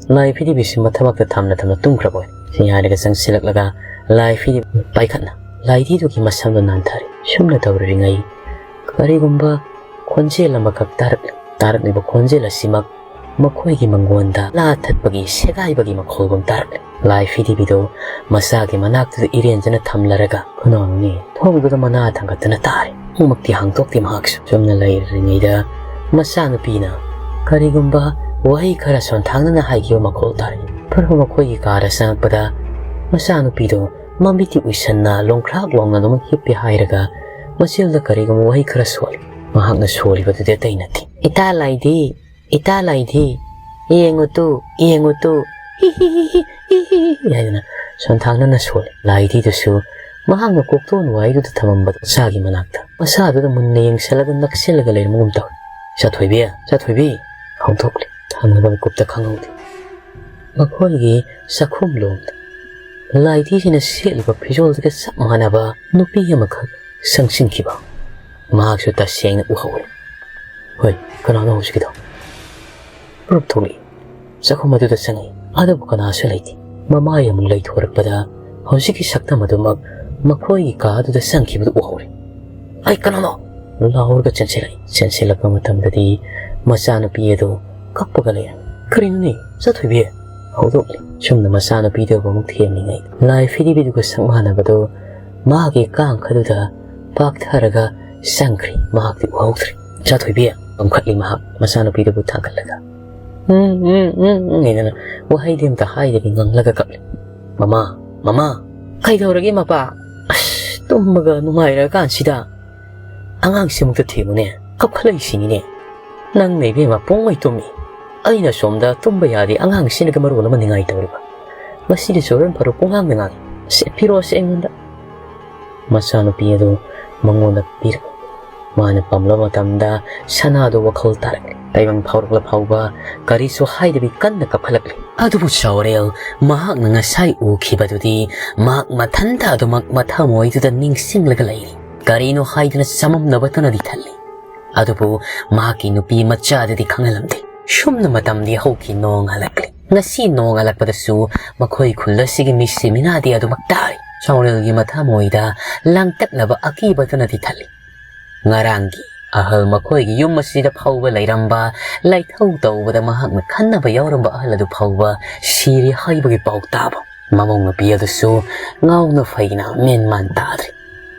ꯂꯥꯏ ꯐꯤꯗꯤꯕꯤꯁꯤ ꯃꯊꯕꯥꯛꯇ ꯊꯝꯅ ꯊꯝꯅ ꯇꯨꯝꯈ꯭ꯔꯕ ꯑꯣꯏꯔꯦ꯫ ꯁꯤ ꯍꯥꯏꯔꯒ ꯆꯪꯁꯤꯜꯂꯛꯂꯒ ꯂꯥꯏ ꯐꯤꯗꯤꯕꯤ ꯄꯥꯏꯈꯠꯅ ꯂꯥꯏꯙꯤꯗꯨꯒꯤ ꯃꯁꯝꯗꯣ ꯅꯥꯟꯊꯔꯦ꯫ ꯁꯨꯝꯅ ꯇꯧꯔꯤꯉꯩ ꯀꯔꯤꯒꯨꯝꯕ ꯈꯣꯟꯖꯦꯜ ꯑꯃꯈꯛ ꯇꯥꯔꯛꯂꯦ꯫ ꯇꯥꯔꯛꯂꯤꯕ ꯈꯣꯟꯖꯦꯜ ꯑꯁꯤꯃꯛ ꯃꯈꯣꯏꯒꯤ ꯃꯪꯒꯣꯟꯗ ꯂꯥ ꯊꯠꯄꯒꯤ ꯁꯦꯒꯥꯏꯕꯒꯤ ꯃꯈꯣꯜꯒꯨꯝ ꯇꯥꯔꯛꯂꯦ꯫ ꯂꯥꯏ ꯐꯤꯗꯤꯕꯤꯗꯣ ꯃꯆꯥꯒꯤ ꯃꯅꯥꯛꯇꯨꯗ ꯏꯔꯦꯟꯖꯅ ꯊꯝꯂꯔꯒ ꯈꯨꯅꯥꯎꯅꯤ ꯊꯣꯡꯗꯨꯗ ꯃꯅꯥ ꯊꯥꯡꯒꯠꯇꯅ ꯇꯥꯔꯦ꯫ ꯈꯣꯡꯃꯛꯇꯤ ꯍꯥꯡꯗꯣꯛꯇꯦ ꯃꯍꯥꯛꯁꯨ꯫ ꯆꯨꯝꯅ ꯂꯩꯔꯤꯉꯩꯗ ꯃꯆꯥꯅꯨꯄꯤꯅ ꯀꯔꯤꯒꯨꯝꯕ ꯋꯥꯍꯩ ꯈꯔ ꯁꯣꯟꯊꯥꯡꯅꯅ ꯍꯥꯏꯈꯤꯕ ꯃꯈꯣꯜ ꯇꯥꯔꯦ꯫ ꯐꯔꯕ ꯃꯈꯣꯏꯒꯤ ꯀꯥꯗ ꯆꯪꯉꯛꯄꯗ ꯃꯆꯥꯅꯨꯄꯤꯗꯣ ꯃꯃꯤꯠꯇꯤ ꯎꯏꯁꯟꯅ ꯂꯣꯡꯈ꯭ꯔꯥꯛ ꯂꯣꯡꯅ ꯑꯗꯨꯃꯛ ꯍꯤꯞꯄꯤ ꯍꯥꯏꯔꯒ ꯃꯆꯤꯜꯗ ꯀꯔꯤꯒꯨꯝꯕ ꯋꯥꯍꯩ ꯈꯔ ꯁꯣꯜꯂꯤ꯫ ꯃꯍꯥꯛꯅ ꯁꯣꯜꯂꯤꯕꯗꯨꯗꯤ ꯑꯇꯩ ꯅꯠꯇꯦ꯫ "ꯏꯇꯥ ꯂꯥꯏꯙꯤ, ꯏꯇꯥ ꯂꯥꯏꯙꯤ, ꯌꯦꯡꯉꯨ ꯇꯨ, ꯌꯦꯡꯉꯨ ꯇꯨ, ꯍꯤ ꯍꯤ ꯍꯤ ꯍꯤ ꯍꯤ ꯍꯤ ꯍꯤ" ꯍꯥꯏꯗꯅ ꯁꯣꯟꯊꯥꯡꯅꯅ ꯁꯣꯜꯂꯤ꯫ ꯂꯥꯏꯙꯤꯗꯨꯁꯨ ꯃꯍꯥꯛꯅ ꯀꯣꯛꯇꯣꯟ ꯋꯥꯏꯗꯨꯗ ꯊꯝꯃꯝꯕ ꯃꯆꯥꯒꯤ ꯃꯅꯥꯛꯇ ꯃꯆꯥꯗꯨꯗ ꯃꯨꯟꯅ ꯌꯦꯡꯁꯤꯜꯂꯒ ꯅꯛꯁꯤꯜꯂꯒ ꯂꯩꯔꯝꯕꯒꯨꯝ ꯇꯧꯏ꯫ "ꯆꯥꯊꯣꯏꯕꯤ, ꯆꯥꯊꯣꯏꯕꯤ!" ꯍꯧꯗꯣꯛꯂꯤ꯫ ꯊꯪꯅꯕ ꯃꯤꯀꯨꯞꯇ ꯈꯪꯍꯧꯗꯦ꯫ ꯃꯈꯣꯏꯒꯤ ꯆꯥꯛꯈꯨꯝ ꯂꯣꯝꯗ ꯂꯥꯏꯙꯤꯁꯤꯅ ꯁꯦꯠꯂꯤꯕ ꯐꯤꯖꯣꯜꯗꯨꯒ ꯆꯞ ꯃꯥꯟꯅꯕ ꯅꯨꯄꯤ ꯑꯃꯈꯛ ꯆꯪꯁꯤꯟꯈꯤꯕ ꯃꯍꯥꯛꯁꯨ ꯇꯁꯦꯡꯅ ꯎꯍꯧꯏ꯫ "ꯍꯣꯏ, ꯀꯅꯥꯅꯣ ꯍꯧꯖꯤꯛꯀꯤꯗꯣ?" ꯄꯨꯔꯞ ꯊꯣꯛꯂꯛꯏ꯫ ꯆꯥꯛꯈꯨꯝ ꯑꯗꯨꯗ ꯆꯪꯉꯤ꯫ ꯑꯗꯨꯕꯨ ꯀꯅꯥꯁꯨ ꯂꯩꯇꯦ꯫ ꯃꯃꯥꯏ ꯑꯃꯨꯛ ꯂꯩꯊꯣꯔꯛꯄꯗ ꯍꯧꯖꯤꯛꯀꯤ ꯁꯛꯇꯝ ꯑꯗꯨꯃꯛ ꯃꯈꯣꯏꯒꯤ ꯀꯥ ꯑꯗꯨꯗ ꯆꯪꯈꯤꯕꯗꯨ ꯎꯍꯧꯔꯦ꯫ "ꯑꯩ ꯀꯅꯥꯅꯣ?" ꯂꯥꯎꯔꯒ ꯆꯦꯟꯁꯤꯜꯂꯛꯏ꯫ ꯆꯦꯟꯁꯤꯜꯂꯛꯄ ꯃꯇꯝꯗꯗꯤ ꯃꯆꯥꯅꯨꯄꯤ ꯑꯗꯨ ꯀꯞꯄꯒ ꯂꯩꯔꯝꯃꯤ꯫ "ꯀꯔꯤꯅꯣꯅꯦ, ꯆꯥꯊꯣꯏꯕꯤ?" ꯍꯧꯗꯣꯛꯂꯦ꯫ ꯁꯨꯝꯅ ꯃꯆꯥꯅꯨꯄꯤꯗꯨꯕꯨ ꯑꯃꯨꯛ ꯊꯦꯝꯂꯤꯉꯩ, ꯂꯥꯏ ꯐꯤꯗꯤꯕꯤꯗꯨꯒ ꯁꯛ ꯃꯥꯟꯅꯕꯗꯨ ꯃꯍꯥꯛꯀꯤ ꯀꯥꯡꯈꯗꯨꯗ ꯄꯥꯛꯊꯔꯒ ꯆꯪꯈ꯭ꯔꯦ꯫ ꯃꯍꯥꯛꯇꯤ ꯎꯍꯧꯗ꯭ꯔꯦ꯫ ꯆꯥꯊꯣꯏꯕꯤ ꯄꯥꯝꯈꯠꯂꯤ꯫ ꯃꯍꯥꯛ ꯃꯆꯥꯅꯨꯄꯤꯗꯨꯕꯨ ꯊꯥꯡꯒꯠꯂꯒ "ꯎꯝ, ꯎꯝ, ꯎꯝ, ꯎꯝ" ꯍꯥꯏꯗꯅ ꯋꯥꯍꯩꯗꯤ ꯑꯝꯇ ꯍꯥꯏꯗꯕꯤ ꯉꯪꯂꯒ ꯀꯞꯂꯤ꯫ "ꯃꯃꯥ, ꯃꯃꯥ!" "ꯀꯩꯗꯧꯔꯒꯦ ꯃꯄꯥ?" "ꯑꯁ, ꯇꯨꯝꯃꯒ ꯅꯨꯡꯉꯥꯏꯔꯀꯥꯟꯁꯤꯗ ꯑꯉꯥꯡꯁꯤꯃꯨꯛꯇ ꯊꯦꯝꯃꯨꯅꯦ, ꯀꯞꯈꯠꯂꯛꯏꯁꯤꯅꯤꯅꯦ꯫ ꯅꯪꯅ ꯏꯕꯦꯝꯃ ꯄꯨꯡꯃꯩ ꯇꯨꯝꯃꯤ, ꯑꯩꯅ ꯁꯣꯝꯗ ꯇꯨꯝꯕ ꯌꯥꯗꯦ, ꯑꯉꯥꯡꯁꯤꯅꯒ ꯃꯔꯣꯜ ꯑꯃ ꯅꯤꯡꯉꯥꯏ ꯇꯧꯔꯤꯕ꯫ ꯉꯁꯤꯗꯤ ꯆꯨꯔꯟ ꯐꯥꯔꯨ ꯄꯨꯡꯉꯥꯡꯗ ꯉꯥꯡꯉꯤ꯫ ꯁꯦ, ꯄꯤꯔꯛꯑꯣꯁꯦ ꯑꯩꯉꯣꯟꯗ"꯫ ꯃꯆꯥꯅꯨꯄꯤ ꯑꯗꯨ ꯃꯉꯣꯟꯗ ꯄꯤꯔꯛꯏ꯫ ꯃꯥꯅ ꯄꯝꯂꯕ ꯃꯇꯝꯗ ꯁꯅꯥꯗꯨ ꯋꯥꯈꯜ ꯇꯥꯔꯛꯂꯦ꯫ ꯇꯥꯏꯕꯪ ꯐꯥꯎꯔꯛꯂ ꯐꯥꯎꯕ ꯀꯔꯤꯁꯨ ꯍꯥꯏꯗꯕꯤ ꯀꯟꯅ ꯀꯞꯈꯠꯂꯛꯂꯤ꯫ ꯑꯗꯨꯕꯨ ꯆꯥꯎꯔꯦꯜ ꯃꯍꯥꯛꯅ ꯉꯁꯥꯏ ꯎꯈꯤꯕꯗꯨꯗꯤ ꯃꯍꯥꯛ ꯃꯊꯟꯇ ꯑꯗꯨꯃꯛ ꯃꯊꯃꯣꯏꯗꯨꯗ ꯅꯤꯡꯁꯤꯡꯂꯒ ꯂꯩꯔꯤ꯫ ꯀꯔꯤꯅꯣ ꯍꯥꯏꯗꯨꯅ ꯆꯃꯝꯅꯕꯇꯅꯗꯤ ꯊꯜꯂꯤ꯫ ꯑꯗꯨꯕꯨ ꯃꯍꯥꯛꯀꯤ ꯅꯨꯄꯤ ꯃꯆꯥꯗꯗꯤ ꯈꯪꯍꯜꯂꯝꯗꯦ꯫ ꯁꯨꯝꯅ ꯃꯇꯝꯗꯤ ꯍꯧꯈꯤ꯫ ꯅꯣꯡ ꯍꯜꯂꯛꯂꯦ꯫ ꯉꯁꯤ ꯅꯣꯡ ꯍꯜꯂꯛꯄꯗꯁꯨ ꯃꯈꯣꯏ ꯈꯨꯜ ꯑꯁꯤꯒꯤ ꯃꯤꯁꯤ ꯃꯤꯅꯥꯗꯤ ꯑꯗꯨꯃꯛ ꯇꯥꯔꯤ꯫ ꯆꯥꯎꯔꯦꯜꯒꯤ ꯃꯊꯃꯣꯏꯗ ꯂꯥꯡꯇꯛꯅꯕ ꯑꯀꯤꯕꯗꯨꯅꯗꯤ ꯊꯜꯂꯤ꯫ ꯉꯔꯥꯡꯒꯤ ꯑꯍꯜ ꯃꯈꯣꯏꯒꯤ ꯌꯨꯝ ꯑꯁꯤꯗ ꯐꯥꯎꯕ ꯂꯩꯔꯝꯕ, ꯂꯥꯏꯊꯧ ꯇꯧꯕꯗ ꯃꯍꯥꯛꯅ ꯈꯟꯅꯕ ꯌꯥꯎꯔꯝꯕ ꯑꯍꯜ ꯑꯗꯨ ꯐꯥꯎꯕ ꯁꯤꯔꯦ ꯍꯥꯏꯕꯒꯤ ꯄꯥꯎ ꯇꯥꯕ꯫ ꯃꯃꯧ ꯅꯨꯄꯤ ꯑꯗꯨꯁꯨ ꯉꯥꯎꯅ ꯐꯩꯅ ꯃꯦꯟ ꯃꯥꯟ ꯇꯥꯗ꯭ꯔꯦ꯫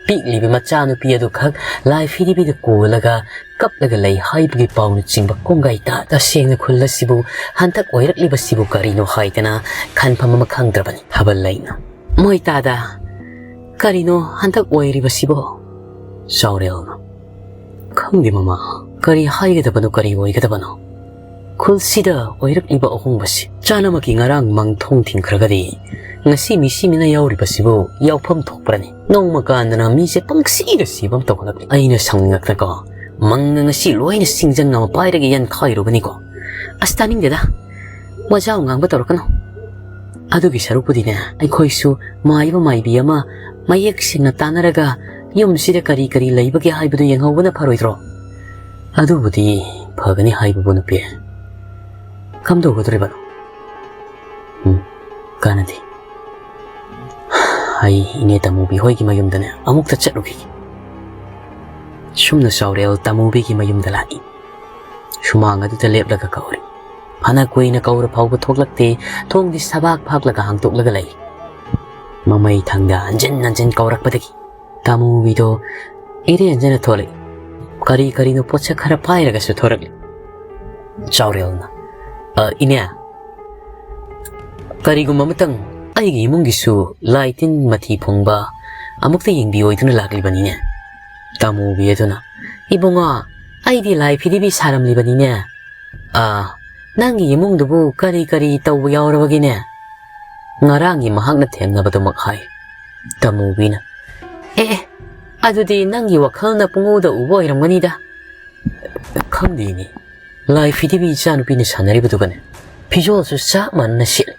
ꯄꯤꯛꯂꯤꯕꯤ ꯃꯆꯥꯅꯨꯄꯤ ꯑꯗꯨꯈꯛ ꯂꯥꯏ ꯐꯤꯗꯤꯕꯤꯗ ꯀꯣꯜꯂꯒ ꯀꯞꯂꯒ ꯂꯩ ꯍꯥꯏꯕꯒꯤ ꯄꯥꯎꯅꯆꯤꯡꯕ ꯀꯣꯡꯒꯥꯏ ꯇꯥ꯫ ꯇꯁꯦꯡꯅ ꯈꯨꯜ ꯑꯁꯤꯕꯨ ꯍꯟꯗꯛ ꯑꯣꯏꯔꯛꯂꯤꯕꯁꯤꯕꯨ ꯀꯔꯤꯅꯣ ꯍꯥꯏꯗꯅ ꯈꯟꯐꯝ ꯑꯃ ꯈꯪꯗ꯭ꯔꯕꯅꯤ ꯊꯥꯕꯜ ꯂꯩꯅ꯫ "ꯃꯣꯏ ꯇꯥꯗ, ꯀꯔꯤꯅꯣ ꯍꯟꯗꯛ ꯑꯣꯏꯔꯤꯕꯁꯤꯕꯣ?" ꯆꯥꯎꯔꯦꯜꯅ꯫ "ꯈꯪꯗꯦ ꯃꯃꯥ, ꯀꯔꯤ ꯍꯥꯏꯒꯗꯕꯅꯣ, ꯀꯔꯤ ꯑꯣꯏꯒꯗꯕꯅꯣ? ꯈꯨꯜꯁꯤꯗ ꯑꯣꯏꯔꯛꯂꯤꯕ ꯑꯍꯣꯡꯕꯁꯤ ꯆꯥꯅꯃꯛꯀꯤ ꯉꯔꯥꯡ ꯃꯪ ꯊꯣꯡ ꯊꯤꯡꯈ꯭ꯔꯒꯗꯤ ꯉꯁꯤ ꯃꯤꯁꯤ ꯃꯤꯅ ꯌꯥꯎꯔꯤꯕꯁꯤꯕꯨ ꯌꯥꯎꯐꯝ ꯊꯣꯛꯄ꯭ꯔꯅꯤ? ꯅꯣꯡꯃ ꯀꯥꯟꯗꯅ ꯃꯤꯁꯦ ꯄꯪꯁꯤꯗ ꯁꯤꯕ ꯑꯃ ꯇꯧꯈꯠꯂꯛꯂꯤ꯫ ꯑꯩꯅ ꯁꯥꯎꯅꯤꯡꯉꯛꯇꯅꯀꯣ ꯃꯪꯅ ꯉꯁꯤ ꯂꯣꯏꯅ ꯁꯤꯡꯖꯪ ꯑꯃ ꯄꯥꯏꯔꯒ ꯌꯥꯟꯈꯥꯏꯔꯨꯕꯅꯤꯀꯣ꯫ ꯑꯁ, ꯇꯥꯅꯤꯡꯗꯦꯗ, ꯋꯥꯖꯥꯎ ꯉꯥꯡꯕ ꯇꯧꯔꯛꯀꯅꯨ꯫ ꯑꯗꯨꯒꯤ ꯁꯔꯨꯛꯄꯨꯗꯤꯅꯦ, ꯑꯩꯈꯣꯏꯁꯨ ꯃꯥꯏꯕ ꯃꯥꯏꯕꯤ ꯑꯃ ꯃꯌꯦꯛ ꯁꯦꯡꯅ ꯇꯥꯟꯅꯔꯒ ꯌꯨꯝꯁꯤꯗ ꯀꯔꯤ ꯀꯔꯤ ꯂꯩꯕꯒꯦ ꯍꯥꯏꯕꯗꯨ ꯌꯦꯡꯍꯧꯕꯅ ꯐꯔꯣꯏꯗ꯭ꯔꯣ?" "ꯑꯗꯨꯕꯨꯗꯤ ꯐꯒꯅꯤ ꯍꯥꯏꯕꯕꯨ ꯅꯨꯄꯤ, ꯀꯝꯗꯧꯒꯗꯧꯔꯤꯕꯅꯣ?" ꯀꯥꯟꯅꯗꯦ꯫ ꯑꯩ ꯏꯅꯦ ꯇꯃꯨꯕꯤ ꯍꯣꯏꯒꯤ ꯃꯌꯨꯝꯗꯅꯦ ꯑꯃꯨꯛꯇ ꯆꯠꯂꯨꯈꯤꯒꯦ꯫ ꯁꯨꯝꯅ ꯆꯥꯎꯔꯦꯜ ꯇꯃꯨꯕꯤꯒꯤ ꯃꯌꯨꯝꯗ ꯂꯥꯛꯏ꯫ ꯁꯨꯃꯥꯡ ꯑꯗꯨꯗ ꯂꯦꯞꯂꯒ ꯀꯧꯔꯤ꯫ ꯐꯅ ꯀꯨꯏꯅ ꯀꯧꯔ ꯐꯥꯎꯕ ꯊꯣꯛꯂꯛꯇꯦ꯫ ꯊꯣꯡꯗꯤ ꯁꯕꯥꯛ ꯐꯥꯛꯂꯒ ꯍꯥꯡꯗꯣꯛꯂꯒ ꯂꯩ꯫ ꯃꯃꯩ ꯊꯪꯗ ꯍꯟꯖꯤꯟ ꯍꯟꯖꯤꯟ ꯀꯧꯔꯛꯄꯗꯒꯤ ꯇꯥꯃꯨꯕꯤꯗꯣ ꯏꯔꯦꯟꯖꯅ ꯊꯣꯛꯂꯛꯏ꯫ ꯀꯔꯤ ꯀꯔꯤꯅꯣ ꯄꯣꯠꯁꯛ ꯈꯔ ꯄꯥꯏꯔꯒꯁꯨ ꯊꯣꯔꯛꯂꯤ꯫ ꯆꯥꯎꯔꯦꯜꯅ, "ꯑ, ꯏꯅꯦ, ꯀꯔꯤꯒꯨꯝꯕ ꯑꯃꯇꯪ ꯑꯩꯒꯤ ꯏꯃꯨꯡꯒꯤꯁꯨ ꯂꯥꯏ ꯇꯤꯟ ꯃꯊꯤ ꯐꯣꯡꯕ ꯑꯃꯨꯛꯇ ꯌꯦꯡꯕꯤꯌꯣꯏꯗꯨꯅ ꯂꯥꯛꯂꯤꯕꯅꯤꯅꯦ꯫" ꯇꯥꯃꯨꯕꯤ ꯑꯗꯨꯅ, "ꯏꯕꯨꯡꯉꯣ, ꯑꯩꯗꯤ ꯂꯥꯏ ꯐꯤꯗꯤꯕꯤ ꯁꯥꯔꯝꯂꯤꯕꯅꯤꯅꯦ꯫ ꯑꯥ, ꯅꯪꯒꯤ ꯏꯃꯨꯡꯗꯨꯕꯨ ꯀꯔꯤ ꯀꯔꯤ ꯇꯧꯕ ꯌꯥꯎꯔꯕꯒꯦꯅꯦ?" ꯉꯔꯥꯡꯒꯤ ꯃꯍꯥꯛꯅ ꯊꯦꯡꯅꯕꯗꯨꯃꯛ ꯍꯥꯏ꯫ ꯇꯥꯃꯨꯕꯤꯅ, "ꯑꯦ, ꯑꯦ, ꯑꯗꯨꯗꯤ ꯅꯪꯒꯤ ꯋꯥꯈꯜꯅ ꯄꯨꯡꯎꯗ ꯎꯕ ꯑꯣꯏꯔꯝꯒꯅꯤꯗ꯫" "ꯈꯪꯗꯦꯅꯦ, ꯂꯥꯏ ꯐꯤꯗꯤꯕꯤ ꯏꯆꯥꯅꯨꯄꯤꯅ ꯁꯥꯟꯅꯔꯤꯕꯗꯨꯒꯅꯦ ꯐꯤꯖꯣꯜꯁꯨ ꯆꯞ ꯃꯥꯟꯅꯅ ꯁꯦꯠꯂꯤ꯫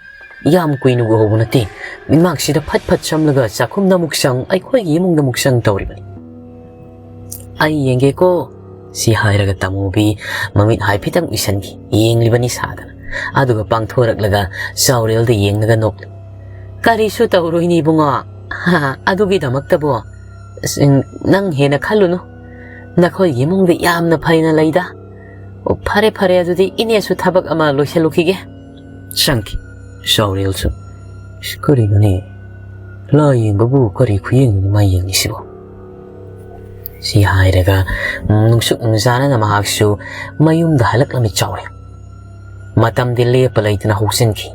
ꯌꯥꯝ ꯀꯨꯏꯅ ꯎꯍꯧꯕ ꯅꯠꯇꯦ꯫ ꯃꯤꯃꯥꯡꯁꯤꯗ ꯐꯠ ꯐꯠ ꯆꯝꯂꯒ ꯆꯥꯛꯈꯨꯝꯗ ꯑꯃꯨꯛ ꯆꯪ, ꯑꯩꯈꯣꯏꯒꯤ ꯏꯃꯨꯡꯗ ꯑꯃꯨꯛ ꯆꯪ ꯇꯧꯔꯤꯕꯅꯤ꯫" "ꯑꯩ ꯌꯦꯡꯒꯦꯀꯣ꯫" ꯁꯤ ꯍꯥꯏꯔꯒ ꯇꯥꯃꯨꯕꯤ ꯃꯃꯤꯠ ꯍꯥꯏꯐꯦꯠꯇꯪ ꯎꯏꯁꯟꯈꯤ, ꯌꯦꯡꯂꯤꯕꯅꯤ ꯁꯥꯗꯅ꯫ ꯑꯗꯨꯒ ꯄꯥꯡꯊꯣꯔꯛꯂꯒ ꯆꯥꯎꯔꯦꯜꯗ ꯌꯦꯡꯂꯒ ꯅꯣꯛꯂꯤ꯫ "ꯀꯔꯤꯁꯨ ꯇꯧꯔꯣꯏꯅꯦ ꯏꯕꯨꯡꯉꯣ꯫ ꯑꯗꯨꯒꯤꯗꯃꯛꯇꯕꯨ, ꯑꯁ, ꯅꯪ ꯍꯦꯟꯅ ꯈꯜꯂꯨꯅꯨ꯫ ꯅꯈꯣꯏꯒꯤ ꯏꯃꯨꯡꯗ ꯌꯥꯝꯅ ꯐꯩꯅ ꯂꯩꯗ꯫ ꯑꯣ, ꯐꯔꯦ, ꯐꯔꯦ, ꯑꯗꯨꯗꯤ ꯏꯅꯦꯁꯨ ꯊꯕꯛ ꯑꯃ ꯂꯣꯏꯁꯤꯜꯂꯨꯈꯤꯒꯦ꯫" ꯆꯪꯈꯤ꯫ ꯆꯥꯎꯔꯦꯜꯁꯨ, "ꯑꯁ, ꯀꯔꯤꯅꯣꯅꯦ? ꯂꯥꯏ ꯌꯦꯡꯕꯕꯨ ꯀꯔꯤ ꯈꯨꯌꯦꯡꯅꯣꯅꯦ ꯃꯥ ꯌꯦꯡꯉꯤꯁꯤꯕꯣ?" ꯁꯤ ꯍꯥꯏꯔꯒ ꯅꯨꯡꯁꯨꯛ ꯅꯨꯡꯖꯥꯅꯅ ꯃꯍꯥꯛꯁꯨ ꯃꯌꯨꯝꯗ ꯍꯜꯂꯛꯂꯝꯃꯤ꯫ ꯆꯥꯎꯔꯦꯜ꯫ ꯃꯇꯝꯗꯤ ꯂꯦꯞꯄ ꯂꯩꯇꯅ ꯍꯧꯖꯤꯟꯈꯤ꯫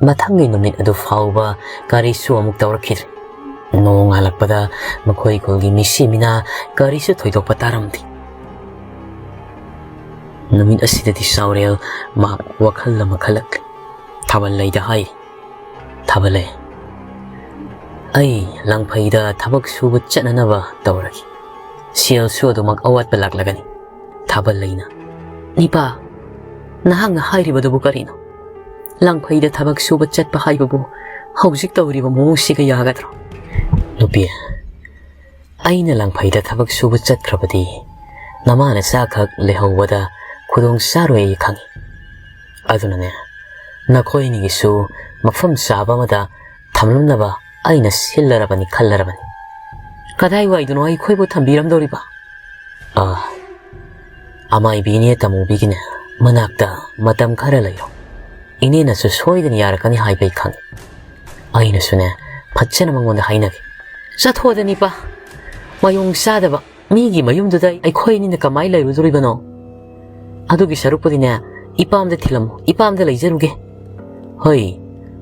ꯃꯊꯪꯒꯤ ꯅꯨꯃꯤꯠ ꯑꯗꯨ ꯐꯥꯎꯕ ꯀꯔꯤꯁꯨ ꯑꯃꯨꯛ ꯇꯧꯔꯛꯈꯤꯗ꯭ꯔꯦ꯫ ꯅꯣꯡꯉꯥꯜꯂꯛꯄꯗ ꯃꯈꯣꯏ ꯈꯨꯜꯒꯤ ꯃꯤꯁꯤ ꯃꯤꯅꯥ ꯀꯔꯤꯁꯨ ꯊꯣꯏꯗꯣꯛꯄ ꯇꯥꯔꯝꯗꯦ꯫ ꯅꯨꯃꯤꯠ ꯑꯁꯤꯗꯗꯤ ꯆꯥꯎꯔꯦꯜ ꯃꯍꯥꯛ ꯋꯥꯈꯜ ꯑꯃ ꯈꯜꯂꯛꯂꯤ꯫ ꯊꯥꯕꯜ ꯂꯩꯗ ꯍꯥꯏꯔꯤ꯫ "ꯊꯥꯕꯜ ꯂꯩ, ꯑꯩ ꯂꯪꯐꯩꯗ ꯊꯕꯛ ꯁꯨꯕ ꯆꯠꯅꯅꯕ ꯇꯧꯔꯒꯦ꯫ ꯁꯦꯜꯁꯨ ꯑꯗꯨꯃꯛ ꯑꯋꯥꯠꯄ ꯂꯥꯛꯂꯒꯅꯤ꯫" ꯊꯥꯕꯜ ꯂꯩꯅ, "ꯅꯤꯄꯥ, ꯅꯍꯥꯛꯅ ꯍꯥꯏꯔꯤꯕꯗꯨꯕꯨ ꯀꯔꯤꯅꯣ? ꯂꯪꯐꯩꯗ ꯊꯕꯛ ꯁꯨꯕ ꯆꯠꯄ ꯍꯥꯏꯕꯕꯨ ꯍꯧꯖꯤꯛ ꯇꯧꯔꯤꯕ ꯃꯑꯣꯡꯁꯤꯒ ꯌꯥꯒꯗ꯭ꯔꯣ?" "ꯅꯨꯄꯤ, ꯑꯩꯅ ꯂꯪꯐꯩꯗ ꯊꯕꯛ ꯁꯨꯕ ꯆꯠꯈ꯭ꯔꯕꯗꯤ ꯅꯃꯥ ꯅꯆꯥꯈꯛ ꯂꯩꯍꯧꯕꯗ ꯈꯨꯗꯣꯡ ꯆꯥꯔꯣꯏ ꯑꯩ ꯈꯪꯏ꯫ ꯑꯗꯨꯅꯅꯦ, ꯅꯈꯣꯏ ꯑꯅꯤꯒꯤꯁꯨ ꯃꯐꯝ ꯆꯥꯕ ꯑꯃꯗ ꯊꯝꯂꯝꯅꯕ ꯑꯩꯅ ꯁꯤꯜꯂꯔꯕꯅꯤ, ꯈꯜꯂꯔꯕꯅꯤ꯫ ꯀꯗꯥꯏꯋꯥꯏꯗꯅꯣ ꯑꯩꯈꯣꯏꯕꯨ ꯊꯝꯕꯤꯔꯝꯗꯧꯔꯤꯕ? ꯑ, ꯑꯃꯥꯏꯕꯤꯅꯦ ꯇꯃꯨꯕꯤꯒꯤꯅꯦ ꯃꯅꯥꯛꯇ ꯃꯇꯝ ꯈꯔ ꯂꯩꯔꯣ꯫ ꯏꯅꯦꯅꯁꯨ ꯁꯣꯏꯗꯅ ꯌꯥꯔꯛꯀꯅꯤ ꯍꯥꯏꯕ ꯑꯩ ꯈꯪꯏ꯫ ꯑꯩꯅꯁꯨꯅꯦ ꯐꯖꯅ ꯃꯉꯣꯟꯗ ꯍꯥꯏꯅꯒꯦ꯫ ꯆꯠꯊꯣꯛꯑꯗ ꯅꯤꯄꯥ, ꯃꯌꯣꯡ ꯆꯥꯗꯕ ꯃꯤꯒꯤ ꯃꯌꯨꯝꯗꯨꯗ ꯑꯩꯈꯣꯏ ꯑꯅꯤꯅ ꯀꯃꯥꯏꯅ ꯂꯩꯔꯨꯗꯣꯔꯤꯕꯅꯣ? ꯑꯗꯨꯒꯤ ꯁꯔꯨꯛꯄꯨꯗꯤꯅꯦ, ꯏꯄꯥꯝꯗ ꯊꯤꯜꯂꯝꯃꯨ, ꯏꯄꯥꯝꯗ ꯂꯩꯖꯔꯨꯒꯦ꯫ ꯍꯣꯏ,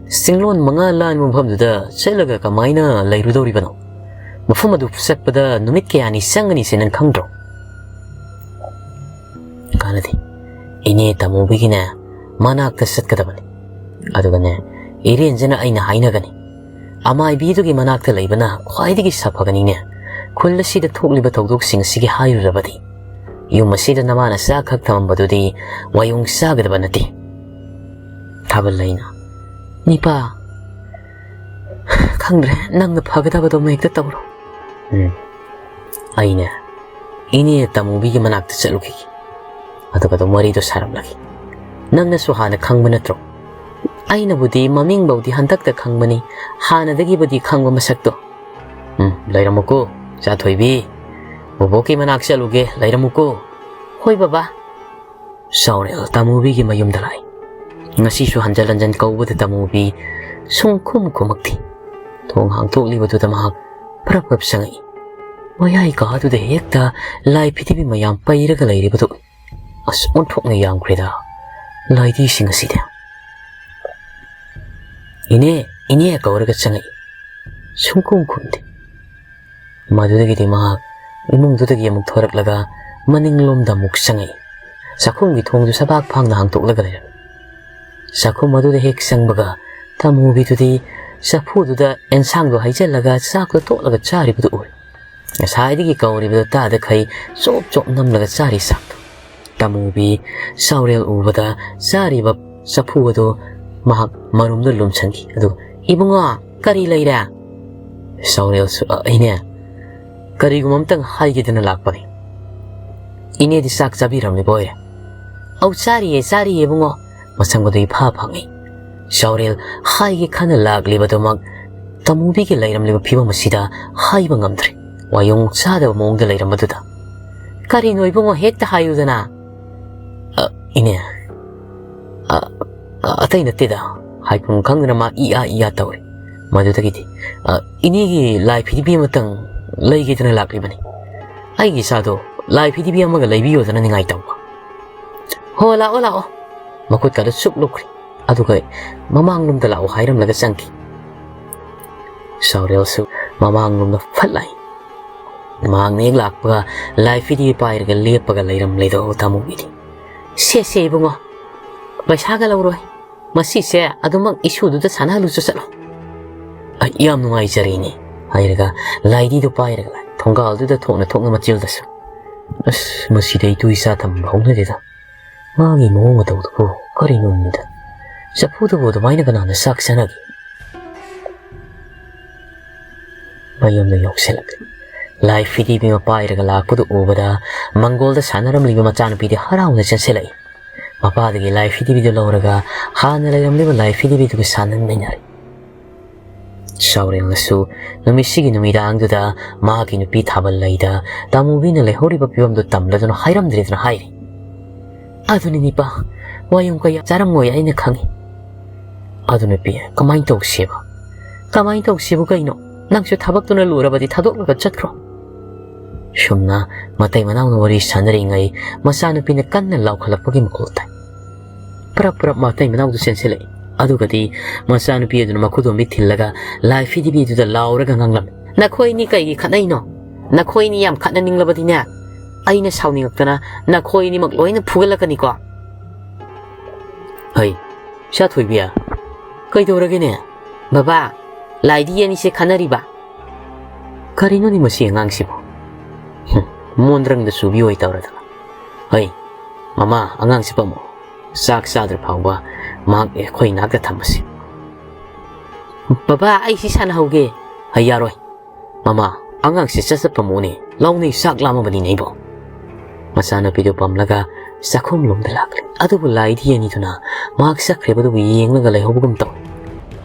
ꯆꯤꯡꯂꯣꯟ ꯃꯉꯥ ꯂꯥꯟꯕ ꯃꯐꯝꯗꯨꯗ ꯆꯠꯂꯒ ꯀꯃꯥꯏꯅ ꯂꯩꯔꯨꯗꯧꯔꯤꯕꯅꯣ? ꯃꯐꯝ ꯑꯗꯨ ꯆꯠꯄꯗ ꯅꯨꯃꯤꯠ ꯀꯌꯥꯅꯤ ꯆꯪꯒꯅꯤꯁꯦ ꯅꯪ ꯈꯪꯗ꯭ꯔꯣ? ꯀꯥꯟꯅꯗꯦ꯫ ꯏꯅꯦ ꯇꯃꯨꯕꯤꯒꯤꯅꯦ ꯃꯅꯥꯛꯇ ꯆꯠꯀꯗꯕꯅꯤ꯫ ꯑꯗꯨꯒꯅꯦ, ꯏꯔꯦꯟꯖꯅ ꯑꯩꯅ ꯍꯥꯏꯅꯒꯅꯤ꯫ ꯑꯃꯥꯏꯕꯤꯗꯨꯒꯤ ꯃꯅꯥꯛꯇ ꯂꯩꯕꯅ ꯈ꯭ꯋꯥꯏꯗꯒꯤ ꯁꯥꯐꯒꯅꯤꯅꯦ꯫ ꯈꯨꯜ ꯑꯁꯤꯗ ꯊꯣꯛꯂꯤꯕ ꯊꯧꯗꯣꯛꯁꯤꯡ ꯑꯁꯤꯒꯤ ꯍꯥꯏꯔꯨꯔꯕꯗꯤ, ꯌꯨꯝ ꯑꯁꯤꯗ ꯅꯃꯥꯅ ꯆꯥ ꯈꯛ ꯊꯝꯃꯝꯕꯗꯨꯗꯤ ꯋꯥꯌꯣꯡ ꯆꯥꯒꯗꯕ ꯅꯠꯇꯦ꯫ ꯊꯥꯕꯜ ꯂꯩꯅ, ꯅꯤꯄꯥ, ꯈꯪꯗ꯭ꯔꯦ, ꯅꯪꯅ ꯐꯒꯗꯕꯗꯣ ꯑꯃ ꯍꯦꯛꯇ ꯇꯧꯔꯣ꯫ ꯎꯝ, ꯑꯩꯅꯦ ꯏꯅꯦ ꯇꯃꯨꯕꯤꯒꯤ ꯃꯅꯥꯛꯇ ꯆꯠꯂꯨꯈꯤꯒꯦ꯫ ꯑꯗꯨꯒ ꯑꯗꯨꯝ ꯋꯥꯔꯤꯗꯣ ꯁꯥꯔꯝꯂꯒꯦ꯫ ꯅꯪꯅꯁꯨ ꯍꯥꯟꯅ ꯈꯪꯕ ꯅꯠꯇ꯭ꯔꯣ? ꯑꯩꯅꯕꯨꯗꯤ ꯃꯃꯤꯡꯐꯧꯗꯤ ꯍꯟꯗꯛꯇ ꯈꯪꯕꯅꯤ, ꯍꯥꯟꯅꯗꯒꯤꯕꯨꯗꯤ ꯈꯪꯕ ꯃꯁꯛꯇꯣ꯫ ꯎꯝ, ꯂꯩꯔꯝꯃꯨꯀꯣ, ꯆꯥꯊꯣꯏꯕꯤ꯫ ꯕꯣꯕꯣꯛꯀꯤ ꯃꯅꯥꯛ ꯆꯠꯂꯨꯒꯦ, ꯂꯩꯔꯝꯃꯨꯀꯣ꯫ ꯍꯣꯏ ꯕꯕꯥ꯫ ꯆꯥꯎꯔꯦꯜ ꯇꯃꯨꯕꯤꯒꯤ ꯃꯌꯨꯝꯗ ꯂꯥꯛꯏ꯫ ꯉꯁꯤꯁꯨ ꯍꯟꯖꯟ ꯍꯟꯖꯟ ꯀꯧꯕꯗ ꯇꯃꯨꯕꯤ ꯁꯨꯡꯈꯨꯝ ꯈꯨꯝꯃꯛꯇꯦ꯫ ꯊꯣꯡ ꯍꯥꯡꯇꯣꯛꯂꯤꯕꯗꯨꯗ ꯃꯍꯥꯛ ꯄ꯭ꯔꯞ ꯄ꯭ꯔꯞ ꯆꯪꯉꯛꯏ꯫ ꯃꯌꯥꯏ ꯀꯥꯗꯨꯗ ꯍꯦꯛꯇ ꯂꯥꯏ ꯐꯤꯊꯤꯕꯤ ꯃꯌꯥꯝ ꯄꯩꯔꯒ ꯂꯩꯔꯤꯕꯗꯨ ꯎꯏ꯫ ꯑꯁ, ꯑꯣꯟꯊꯣꯛꯅ ꯌꯥꯝꯈ꯭ꯔꯦꯗ ꯂꯥꯏꯙꯤꯁꯤꯡ ꯑꯁꯤꯗꯤ꯫ "ꯏꯅꯦ, ꯏꯅꯦ" ꯀꯧꯔꯒ ꯆꯪꯉꯛꯏ꯫ ꯁꯨꯡꯈꯨꯝ ꯈꯨꯝꯗꯦ꯫ ꯃꯗꯨꯗꯒꯤꯗꯤ ꯃꯍꯥꯛ ꯏꯃꯨꯡꯗꯨꯗꯒꯤ ꯑꯃꯨꯛ ꯊꯣꯔꯛꯂꯒ ꯃꯅꯤꯡꯂꯣꯝꯗ ꯑꯃꯨꯛ ꯆꯪꯉꯛꯏ꯫ ꯆꯥꯛꯈꯨꯝꯒꯤ ꯊꯣꯡꯗꯨ ꯁꯕꯥꯛ ꯐꯥꯡꯅ ꯍꯥꯡꯇꯣꯛꯂꯒ ꯂꯩꯔꯝꯃꯤ꯫ ꯆꯥꯛꯈꯨꯝ ꯑꯗꯨꯗ ꯍꯦꯛ ꯆꯪꯕꯒ ꯇꯃꯨꯕꯤꯗꯨꯗꯤ ꯆꯐꯨꯗꯨꯗ ꯑꯦꯟꯁꯥꯡꯗꯣ ꯍꯩꯖꯤꯜꯂꯒ ꯆꯥꯛꯇꯣ ꯇꯣꯠꯂꯒ ꯆꯥꯔꯤꯕꯗꯨ ꯎꯔꯦ꯫ ꯉꯁꯥꯏꯗꯒꯤ ꯀꯧꯔꯤꯕꯗꯨ ꯇꯥꯗꯈꯩ ꯆꯣꯞ ꯆꯣꯞ ꯅꯝꯂꯒ ꯆꯥꯔꯤ ꯆꯥꯛꯇꯣ꯫ ꯇꯃꯨꯕꯤ ꯆꯥꯎꯔꯦꯜ ꯎꯕꯗ ꯆꯥꯔꯤꯕ ꯆꯐꯨ ꯑꯗꯨ ꯃꯍꯥꯛ ꯃꯔꯨꯝꯗ ꯂꯨꯝꯁꯟꯈꯤ꯫ ꯑꯗꯨꯒ, "ꯏꯕꯨꯡꯉꯣ, ꯀꯔꯤ ꯂꯩꯔꯦ?" ꯆꯥꯎꯔꯦꯜꯁꯨ, "ꯑ, ꯑꯩꯅꯦ, ꯀꯔꯤꯒꯨꯝꯕ ꯑꯝꯇꯪ ꯍꯥꯏꯒꯦꯗꯅ ꯂꯥꯛꯄꯅꯤ꯫ ꯏꯅꯦꯗꯤ ꯆꯥꯛ ꯆꯥꯕꯤꯔꯝꯂꯤꯕ ꯑꯣꯏꯔꯦ?" "ꯑꯧ, ꯆꯥꯔꯤꯌꯦ, ꯆꯥꯔꯤꯌꯦ, ꯏꯕꯨꯡꯉꯣ꯫" ꯃꯁꯝꯒꯗꯨ ꯏꯐꯥ ꯐꯥꯉꯩ꯫ ꯆꯥꯎꯔꯦꯜ ꯍꯥꯏꯒꯦ ꯈꯟꯅ ꯂꯥꯛꯂꯤꯕꯗꯨꯃꯛ ꯇꯃꯨꯕꯤꯒꯤ ꯂꯩꯔꯝꯂꯤꯕ ꯐꯤꯕꯝ ꯑꯁꯤꯗ ꯍꯥꯏꯕ ꯉꯝꯗ꯭ꯔꯦ꯫ ꯋꯥꯌꯣꯡ ꯆꯥꯗꯕ ꯃꯑꯣꯡꯗ ꯂꯩꯔꯝꯕꯗꯨꯗ꯫ "ꯀꯔꯤꯅꯣ ꯏꯕꯨꯡꯉꯣ, ꯍꯦꯛꯇ ꯍꯥꯏꯌꯨꯗꯅ?" "ꯑ, ꯏꯅꯦ, ꯑ, ꯑ, ꯑꯇꯩ ꯅꯠꯇꯦꯗ," ꯍꯥꯏꯐꯝ ꯈꯪꯗꯅ ꯃꯥ ꯏꯌꯥ ꯏꯌꯥ ꯇꯧꯔꯦ꯫ ꯃꯗꯨꯗꯒꯤꯗꯤ, "ꯑ, ꯏꯅꯦꯒꯤ ꯂꯥꯏ ꯐꯤꯗꯤꯕꯤ ꯑꯃꯇꯪ ꯂꯩꯒꯦꯗꯅ ꯂꯥꯛꯂꯤꯕꯅꯤ꯫ ꯑꯩꯒꯤ ꯏꯆꯥꯗꯣ ꯂꯥꯏ ꯐꯤꯗꯤꯕꯤ ꯑꯃꯒ ꯂꯩꯕꯤꯌꯣꯗꯅ ꯅꯤꯡꯉꯥꯏ ꯇꯧꯕ꯫" "ꯍꯣ, ꯂꯥꯛꯑꯣ, ꯂꯥꯛꯑꯣ꯫" ꯃꯈꯨꯠꯀꯗꯣ ꯆꯨꯞ ꯂꯨꯞꯈ꯭ꯔꯦ꯫ ꯑꯗꯨꯒ ꯃꯃꯥꯡꯂꯣꯝꯗ ꯂꯥꯛꯑꯣ ꯍꯥꯏꯔꯝꯂꯒ ꯆꯪꯈꯤ꯫ ꯆꯥꯎꯔꯦꯜꯁꯨ ꯃꯃꯥꯡꯂꯣꯝꯗ ꯐꯠ ꯂꯥꯛꯏ꯫ ꯃꯍꯥꯛꯅ ꯍꯦꯛ ꯂꯥꯛꯄꯒ ꯂꯥꯏ ꯐꯤꯗꯤ ꯄꯥꯏꯔꯒ ꯂꯦꯞꯄꯒ ꯂꯩꯔꯝꯂꯦꯗꯣ ꯇꯥꯃꯣꯒꯤꯗꯤ꯫ "ꯁꯦ, ꯁꯦ ꯏꯕꯨꯡꯉꯣ, ꯄꯩꯁꯥꯒ ꯂꯧꯔꯣꯏ꯫ ꯃꯁꯤꯁꯦ ꯑꯗꯨꯃꯛ ꯏꯁꯨꯗꯨꯗ ꯁꯥꯟꯅꯍꯜꯂꯨꯆꯣ ꯆꯠꯂꯣ꯫" "ꯑꯩ ꯌꯥꯝ ꯅꯨꯡꯉꯥꯏꯖꯔꯦꯅꯦ" ꯍꯥꯏꯔꯒ ꯂꯥꯏꯗꯤꯗꯨ ꯄꯥꯏꯔꯒ ꯊꯣꯡꯒꯥꯜꯗꯨꯗ ꯊꯣꯛꯅ ꯊꯣꯛꯅ ꯃꯆꯤꯜꯗꯁꯨ꯫ "ꯑꯁ, ꯃꯁꯤꯗ ꯏꯇꯨ ꯏꯆꯥ ꯊꯝꯕ ꯍꯧꯅꯗꯦꯗ꯫ ꯃꯥꯒꯤ ꯃꯑꯣꯡ ꯃꯇꯧꯗꯨꯕꯨ ꯀꯔꯤꯅꯣꯃꯤꯗ? ꯆꯐꯨꯗꯕꯨ ꯑꯗꯨꯃꯥꯏꯅ ꯀꯅꯥꯅ ꯆꯥꯛ ꯆꯥꯅꯒꯦ?" ꯃꯌꯨꯝꯗ ꯌꯧꯁꯤꯜꯂꯛꯂꯦ꯫ ꯂꯥꯏ ꯐꯤꯗꯤꯕꯤ ꯑꯃ ꯄꯥꯏꯔꯒ ꯂꯥꯛꯄꯗꯨ ꯎꯕꯗ ꯃꯪꯒꯣꯜꯗ ꯁꯥꯟꯅꯔꯝꯂꯤꯕ ꯃꯆꯥꯅꯨꯄꯤꯗꯤ ꯍꯔꯥꯎꯅ ꯆꯦꯟꯁꯤꯜꯂꯛꯏ꯫ ꯃꯄꯥꯗꯒꯤ ꯂꯥꯏ ꯐꯤꯗꯤꯕꯤꯗꯨ ꯂꯧꯔꯒ ꯍꯥꯟꯅ ꯂꯩꯔꯝꯂꯤꯕ ꯂꯥꯏ ꯐꯤꯗꯤꯕꯤꯗꯨꯒ ꯁꯥꯟꯅꯃꯤꯟꯅꯔꯦ꯫ ꯆꯥꯎꯔꯦꯜꯅꯁꯨ ꯅꯨꯃꯤꯠꯁꯤꯒꯤ ꯅꯨꯃꯤꯗꯥꯡꯗꯨꯗ ꯃꯍꯥꯛꯀꯤ ꯅꯨꯄꯤ ꯊꯥꯕꯜ ꯂꯩꯗ ꯇꯥꯃꯨꯕꯤꯅ ꯂꯩꯍꯧꯔꯤꯕ ꯐꯤꯕꯝꯗꯨ ꯇꯝꯂꯗꯨꯅ ꯍꯥꯏꯔꯝꯗ꯭ꯔꯦꯗꯅ ꯍꯥꯏꯔꯤ꯫ "ꯑꯗꯨꯅꯤꯅꯦ ꯏꯄꯥ, ꯋꯥꯌꯨꯝ ꯀꯌꯥ ꯆꯥꯔꯝꯃꯣꯏ ꯑꯩꯅ ꯈꯪꯉꯤ꯫ ꯑꯗꯨ ꯅꯨꯄꯤ, ꯀꯃꯥꯏꯅ ꯇꯧꯁꯦꯕ?" "ꯀꯃꯥꯏꯅ ꯇꯧꯁꯦꯕꯨ ꯀꯩꯅꯣ? ꯅꯪꯁꯨ ꯊꯕꯛꯇꯨꯅ ꯂꯨꯔꯕꯗꯤ ꯊꯥꯗꯣꯛꯂꯒ ꯆꯠꯈ꯭ꯔꯣ꯫" ꯁꯨꯝꯅ ꯃꯇꯩ ꯃꯅꯥꯎꯅ ꯋꯥꯔꯤ ꯁꯥꯟꯅꯔꯤꯉꯩ ꯃꯆꯥꯅꯨꯄꯤꯅ ꯀꯟꯅ ꯂꯥꯎꯈꯠꯂꯛꯄꯒꯤ ꯃꯈꯣꯜ ꯇꯥꯏ꯫ ꯄ꯭ꯔꯞ ꯄ꯭ꯔꯞ ꯃꯇꯩ ꯃꯅꯥꯎꯗꯨ ꯆꯦꯟꯁꯤꯜꯂꯛꯏ꯫ ꯑꯗꯨꯒꯗꯤ ꯃꯆꯥꯅꯨꯄꯤ ꯑꯗꯨꯅ ꯃꯈꯨꯗꯣꯝꯕꯤ ꯊꯤꯜꯂꯒ ꯂꯥꯏ ꯐꯤꯗꯤꯕꯤꯗꯨꯗ ꯂꯥꯎꯔꯒ ꯉꯥꯡꯂꯝꯃꯤ꯫ "ꯅꯈꯣꯏꯅꯤ ꯀꯩꯒꯤ ꯈꯠꯅꯩꯅꯣ? ꯅꯈꯣꯏꯅꯤ ꯌꯥꯝ ꯈꯠꯅꯅꯤꯡꯂꯕꯗꯤꯅꯦ, ꯑꯩꯅ ꯁꯥꯎꯅꯤꯡꯉꯛꯇꯅ ꯅꯈꯣꯏꯅꯤꯃꯛ ꯂꯣꯏꯅ ꯐꯨꯒꯠꯂꯛꯀꯅꯤꯀꯣ꯫" "ꯍꯩ, ꯏꯆꯥ ꯊꯣꯏꯕꯤ, ꯀꯩꯗꯧꯔꯒꯦꯅꯦ?" "ꯕꯕꯥ, ꯂꯥꯏꯗꯤ ꯑꯅꯤꯁꯦ ꯈꯠꯅꯔꯤꯕ꯫" "ꯀꯔꯤꯅꯣꯅꯦ ꯃꯁꯤ ꯑꯉꯥꯡꯁꯤꯕꯨ? ꯍꯨꯝ, ꯃꯣꯟꯗ꯭ꯔꯪꯗ ꯆꯨꯕꯤ ꯑꯣꯏ ꯇꯧꯔꯗꯅ꯫ ꯍꯩ, ꯃꯃꯥ, ꯑꯉꯥꯡꯁꯤ ꯄꯝꯃꯣ꯫ ꯆꯥꯛ ꯆꯥꯗ꯭ꯔ ꯐꯥꯎꯕ ꯃꯍꯥꯛ ꯑꯩꯈꯣꯏ ꯅꯥꯛꯇ ꯊꯝꯃꯁꯤ꯫" "ꯕꯕꯥ, ꯑꯩ ꯁꯤ ꯁꯥꯟꯅꯍꯧꯒꯦ꯫" "ꯍꯩ, ꯌꯥꯔꯣꯏ꯫ ꯃꯃꯥ, ꯑꯉꯥꯡꯁꯤ ꯆꯠ ꯆꯠ ꯄꯝꯃꯣꯅꯦ꯫ ꯂꯥꯎꯅꯦ, ꯆꯥꯛ ꯂꯥꯝꯃꯕꯅꯤꯅꯦ ꯑꯩꯕꯣ꯫" ꯃꯆꯥꯅꯨꯄꯤꯗꯨ ꯄꯝꯂꯒ ꯆꯥꯛꯈꯨꯝꯂꯣꯝꯗ ꯂꯥꯛꯂꯦ꯫ ꯑꯗꯨꯕꯨ ꯂꯥꯏꯗꯤ ꯑꯅꯤꯗꯨꯅ ꯃꯍꯥꯛ ꯆꯠꯈ꯭ꯔꯤꯕꯗꯨꯕꯨ ꯌꯦꯡꯂꯒ ꯂꯩꯍꯧꯕꯒꯨꯝ ꯇꯧꯏ꯫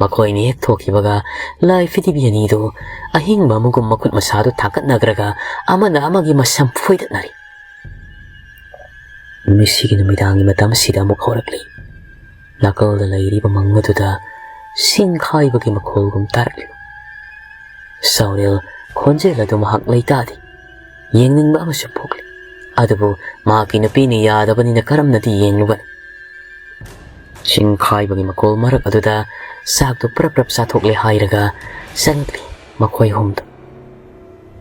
ꯃꯈꯣꯏꯅ ꯍꯦꯛ ꯊꯣꯛꯈꯤꯕꯒ ꯂꯥꯏ ꯐꯤꯗꯤꯕꯤ ꯑꯅꯤꯗꯨ ꯑꯍꯤꯡꯕ ꯑꯃꯒꯨꯝ ꯃꯈꯨꯠ ꯃꯁꯥꯗꯨ ꯊꯥꯡꯒꯠꯅꯈ꯭ꯔꯒ ꯑꯃꯅ ꯑꯃꯒꯤ ꯃꯁꯝ ꯐꯣꯏꯗꯠꯅꯔꯤ꯫ ꯃꯁꯤꯒꯤ ꯅꯨꯃꯤꯗꯥꯡꯒꯤ ꯃꯇꯝ ꯑꯁꯤꯗ ꯑꯃꯨꯛ ꯍꯧꯔꯛꯂꯤ꯫ ꯅꯥꯀꯜꯗ ꯂꯩꯔꯤꯕ ꯃꯪ ꯑꯗꯨꯗ ꯁꯤꯡ ꯈꯥꯏꯕꯒꯤ ꯃꯈꯣꯜꯒꯨꯝ ꯇꯥꯔꯛꯂꯤ꯫ ꯁꯥꯎꯔꯦꯜ ꯈꯣꯟꯖꯦꯜ ꯑꯗꯨ ꯃꯍꯥꯛ ꯂꯩꯇꯥꯗꯦ꯫ ꯌꯦꯡꯅꯤꯡꯕ ꯑꯃꯁꯨ ꯄꯣꯛꯂꯤ꯫ ꯑꯗꯨꯕꯨ ꯃꯍꯥꯛꯀꯤ ꯅꯨꯄꯤꯅ ꯌꯥꯗꯕꯅꯤꯅ ꯀꯔꯝꯅꯗꯤ ꯌꯦꯡꯂꯨꯒꯅꯤ? ꯁꯤꯡ ꯈꯥꯏꯕꯒꯤ ꯃꯈꯣꯜ ꯃꯔꯛ ꯑꯗꯨꯗ ꯆꯥꯛꯇꯨ ꯄ꯭ꯔꯞ ꯄ꯭ꯔꯞ ꯆꯥꯊꯣꯛꯂꯦ ꯍꯥꯏꯔꯒ ꯆꯪꯂꯛꯂꯤ ꯃꯈꯣꯏ ꯑꯍꯨꯝꯗꯨ꯫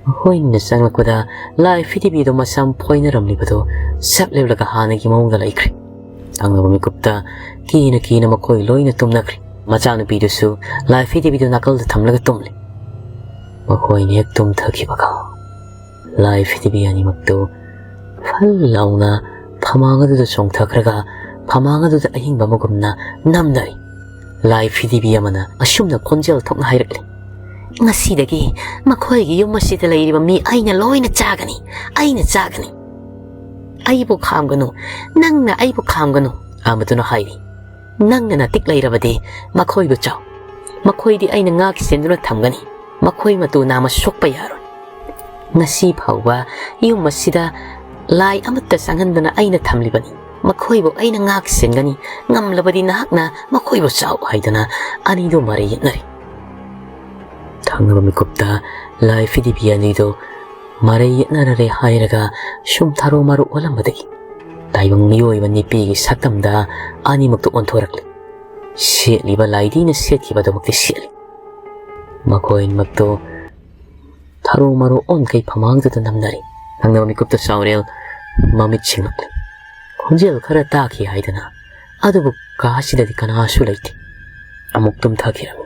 ꯃꯈꯣꯏꯅ ꯆꯪꯂꯛꯄꯗ ꯂꯥꯏ ꯐꯤꯗꯤꯕꯤꯗꯨ ꯃꯁꯝ ꯐꯣꯏꯅꯔꯝꯂꯤꯕꯗꯨ ꯆꯞ ꯂꯦꯞꯂꯒ ꯍꯥꯟꯅꯒꯤ ꯃꯑꯣꯡꯗ ꯂꯩꯈ꯭ꯔꯦ꯫ ꯊꯪꯅꯕ ꯃꯤꯀꯨꯞꯇ ꯀꯤꯅ ꯀꯤꯅ ꯃꯈꯣꯏ ꯂꯣꯏꯅ ꯇꯨꯝꯅꯈ꯭ꯔꯦ꯫ ꯃꯆꯥꯅꯨꯄꯤꯗꯨꯁꯨ ꯂꯥꯏ ꯐꯤꯗꯤꯕꯤꯗꯨ ꯅꯥꯀꯜꯗ ꯊꯝꯂꯒ ꯇꯨꯝꯂꯤ꯫ ꯃꯈꯣꯏꯅ ꯍꯦꯛ ꯇꯨꯝꯊꯈꯤꯕꯒ ꯂꯥꯏ ꯐꯤꯗꯤꯕꯤ ꯑꯅꯤꯃꯛꯇꯨ ꯐꯜ ꯂꯥꯎꯅ ꯐꯃꯥꯡ ꯑꯗꯨꯗ ꯆꯣꯡꯊꯈ꯭ꯔꯒ ꯐꯃꯥꯡ ꯑꯗꯨꯗ ꯑꯍꯤꯡꯕ ꯑꯃꯒꯨꯝꯅ ꯅꯝꯅꯔꯤ꯫ ꯂꯥꯏ ꯐꯤꯗꯤꯕꯤ ꯑꯃꯅ ꯑꯁꯨꯝꯅ ꯈꯣꯟꯖꯦꯜ ꯊꯣꯛꯅ ꯍꯥꯏꯔꯛꯂꯤ, "ꯉꯁꯤꯗꯒꯤ ꯃꯈꯣꯏꯒꯤ ꯌꯨꯝ ꯑꯁꯤꯗ ꯂꯩꯔꯤꯕ ꯃꯤ ꯑꯩꯅ ꯂꯣꯏꯅ ꯆꯥꯒꯅꯤ, ꯑꯩꯅ ꯆꯥꯒꯅꯤ꯫ ꯑꯩꯕꯨ ꯈꯥꯝꯒꯅꯨ, ꯅꯪꯅ ꯑꯩꯕꯨ ꯈꯥꯝꯒꯅꯨ," ꯑꯃꯗꯨꯅ ꯍꯥꯏꯔꯤ꯫ "ꯅꯪꯅ ꯅꯇꯤꯛ ꯂꯩꯔꯕꯗꯤ ꯃꯈꯣꯏꯕꯨ ꯆꯥꯎ꯫ ꯃꯈꯣꯏꯗꯤ ꯑꯩꯅ ꯉꯥꯛ ꯁꯦꯟꯗꯨꯅ ꯊꯝꯒꯅꯤ꯫ ꯃꯈꯣꯏ ꯃꯇꯨ ꯅꯥꯝꯃ ꯁꯣꯛꯄ ꯌꯥꯔꯣꯏ꯫ ꯉꯁꯤ ꯐꯥꯎꯕ ꯌꯨꯝ ꯑꯁꯤꯗ ꯂꯥꯏ ꯑꯃꯠꯇ ꯆꯪꯍꯟꯗꯅ ꯑꯩꯅ ꯊꯝꯂꯤꯕꯅꯤ꯫ ꯃꯈꯣꯏꯕꯨ ꯑꯩꯅ ꯉꯥꯛ ꯁꯦꯟꯒꯅꯤ꯫ ꯉꯝꯂꯕꯗꯤ ꯅꯍꯥꯛꯅ ꯃꯈꯣꯏꯕꯨ ꯆꯥꯎ," ꯍꯥꯏꯗꯨꯅ ꯑꯅꯤꯗꯨ ꯃꯔꯩ ꯌꯦꯠꯅꯔꯤ꯫ ꯊꯪꯅꯕ ꯃꯤꯀꯨꯞꯇ ꯂꯥꯏ ꯐꯤꯗꯤꯕꯤ ꯑꯅꯤꯗꯨ ꯃꯔꯩ ꯌꯦꯠꯅꯔꯔꯦ ꯍꯥꯏꯔꯒ ꯁꯨꯝ ꯊꯥꯔꯨ ꯃꯥꯔꯨ ꯑꯣꯜꯂꯝꯕꯗꯒꯤ ꯇꯥꯏꯕꯪ ꯃꯤꯑꯣꯏꯕ ꯅꯤꯄꯤꯒꯤ ꯁꯛꯇꯝꯗ ꯑꯅꯤꯃꯛꯇ ꯑꯣꯟꯊꯣꯔꯛꯂꯤ꯫ ꯁꯦꯠꯂꯤꯕ ꯂꯥꯏꯗꯤꯅ ꯁꯦꯠꯈꯤꯕ ꯑꯗꯨꯃꯛꯇꯤ ꯁꯦꯠꯂꯤ꯫ ꯃꯈꯣꯏ ꯑꯅꯤꯃꯛꯇꯨ ꯊꯥꯔꯨ ꯃꯥꯔꯨ ꯑꯣꯟꯈꯩ ꯐꯃꯥꯡꯗꯨꯗ ꯅꯝꯅꯔꯤ꯫ ꯊꯪꯅꯕ ꯃꯤꯀꯨꯞꯇ ꯆꯥꯎꯔꯦꯜ ꯃꯃꯤꯠ ꯁꯤꯡꯂꯛꯂꯤ꯫ ꯈꯣꯟꯖꯦꯜ ꯈꯔ ꯇꯥꯈꯤ ꯍꯥꯏꯗꯅ, ꯑꯗꯨꯕꯨ ꯀꯥ ꯑꯁꯤꯗꯗꯤ ꯀꯅꯥꯁꯨ ꯂꯩꯇꯦ꯫ ꯑꯃꯨꯛ ꯇꯨꯝꯊꯈꯤꯔꯝꯃꯤ꯫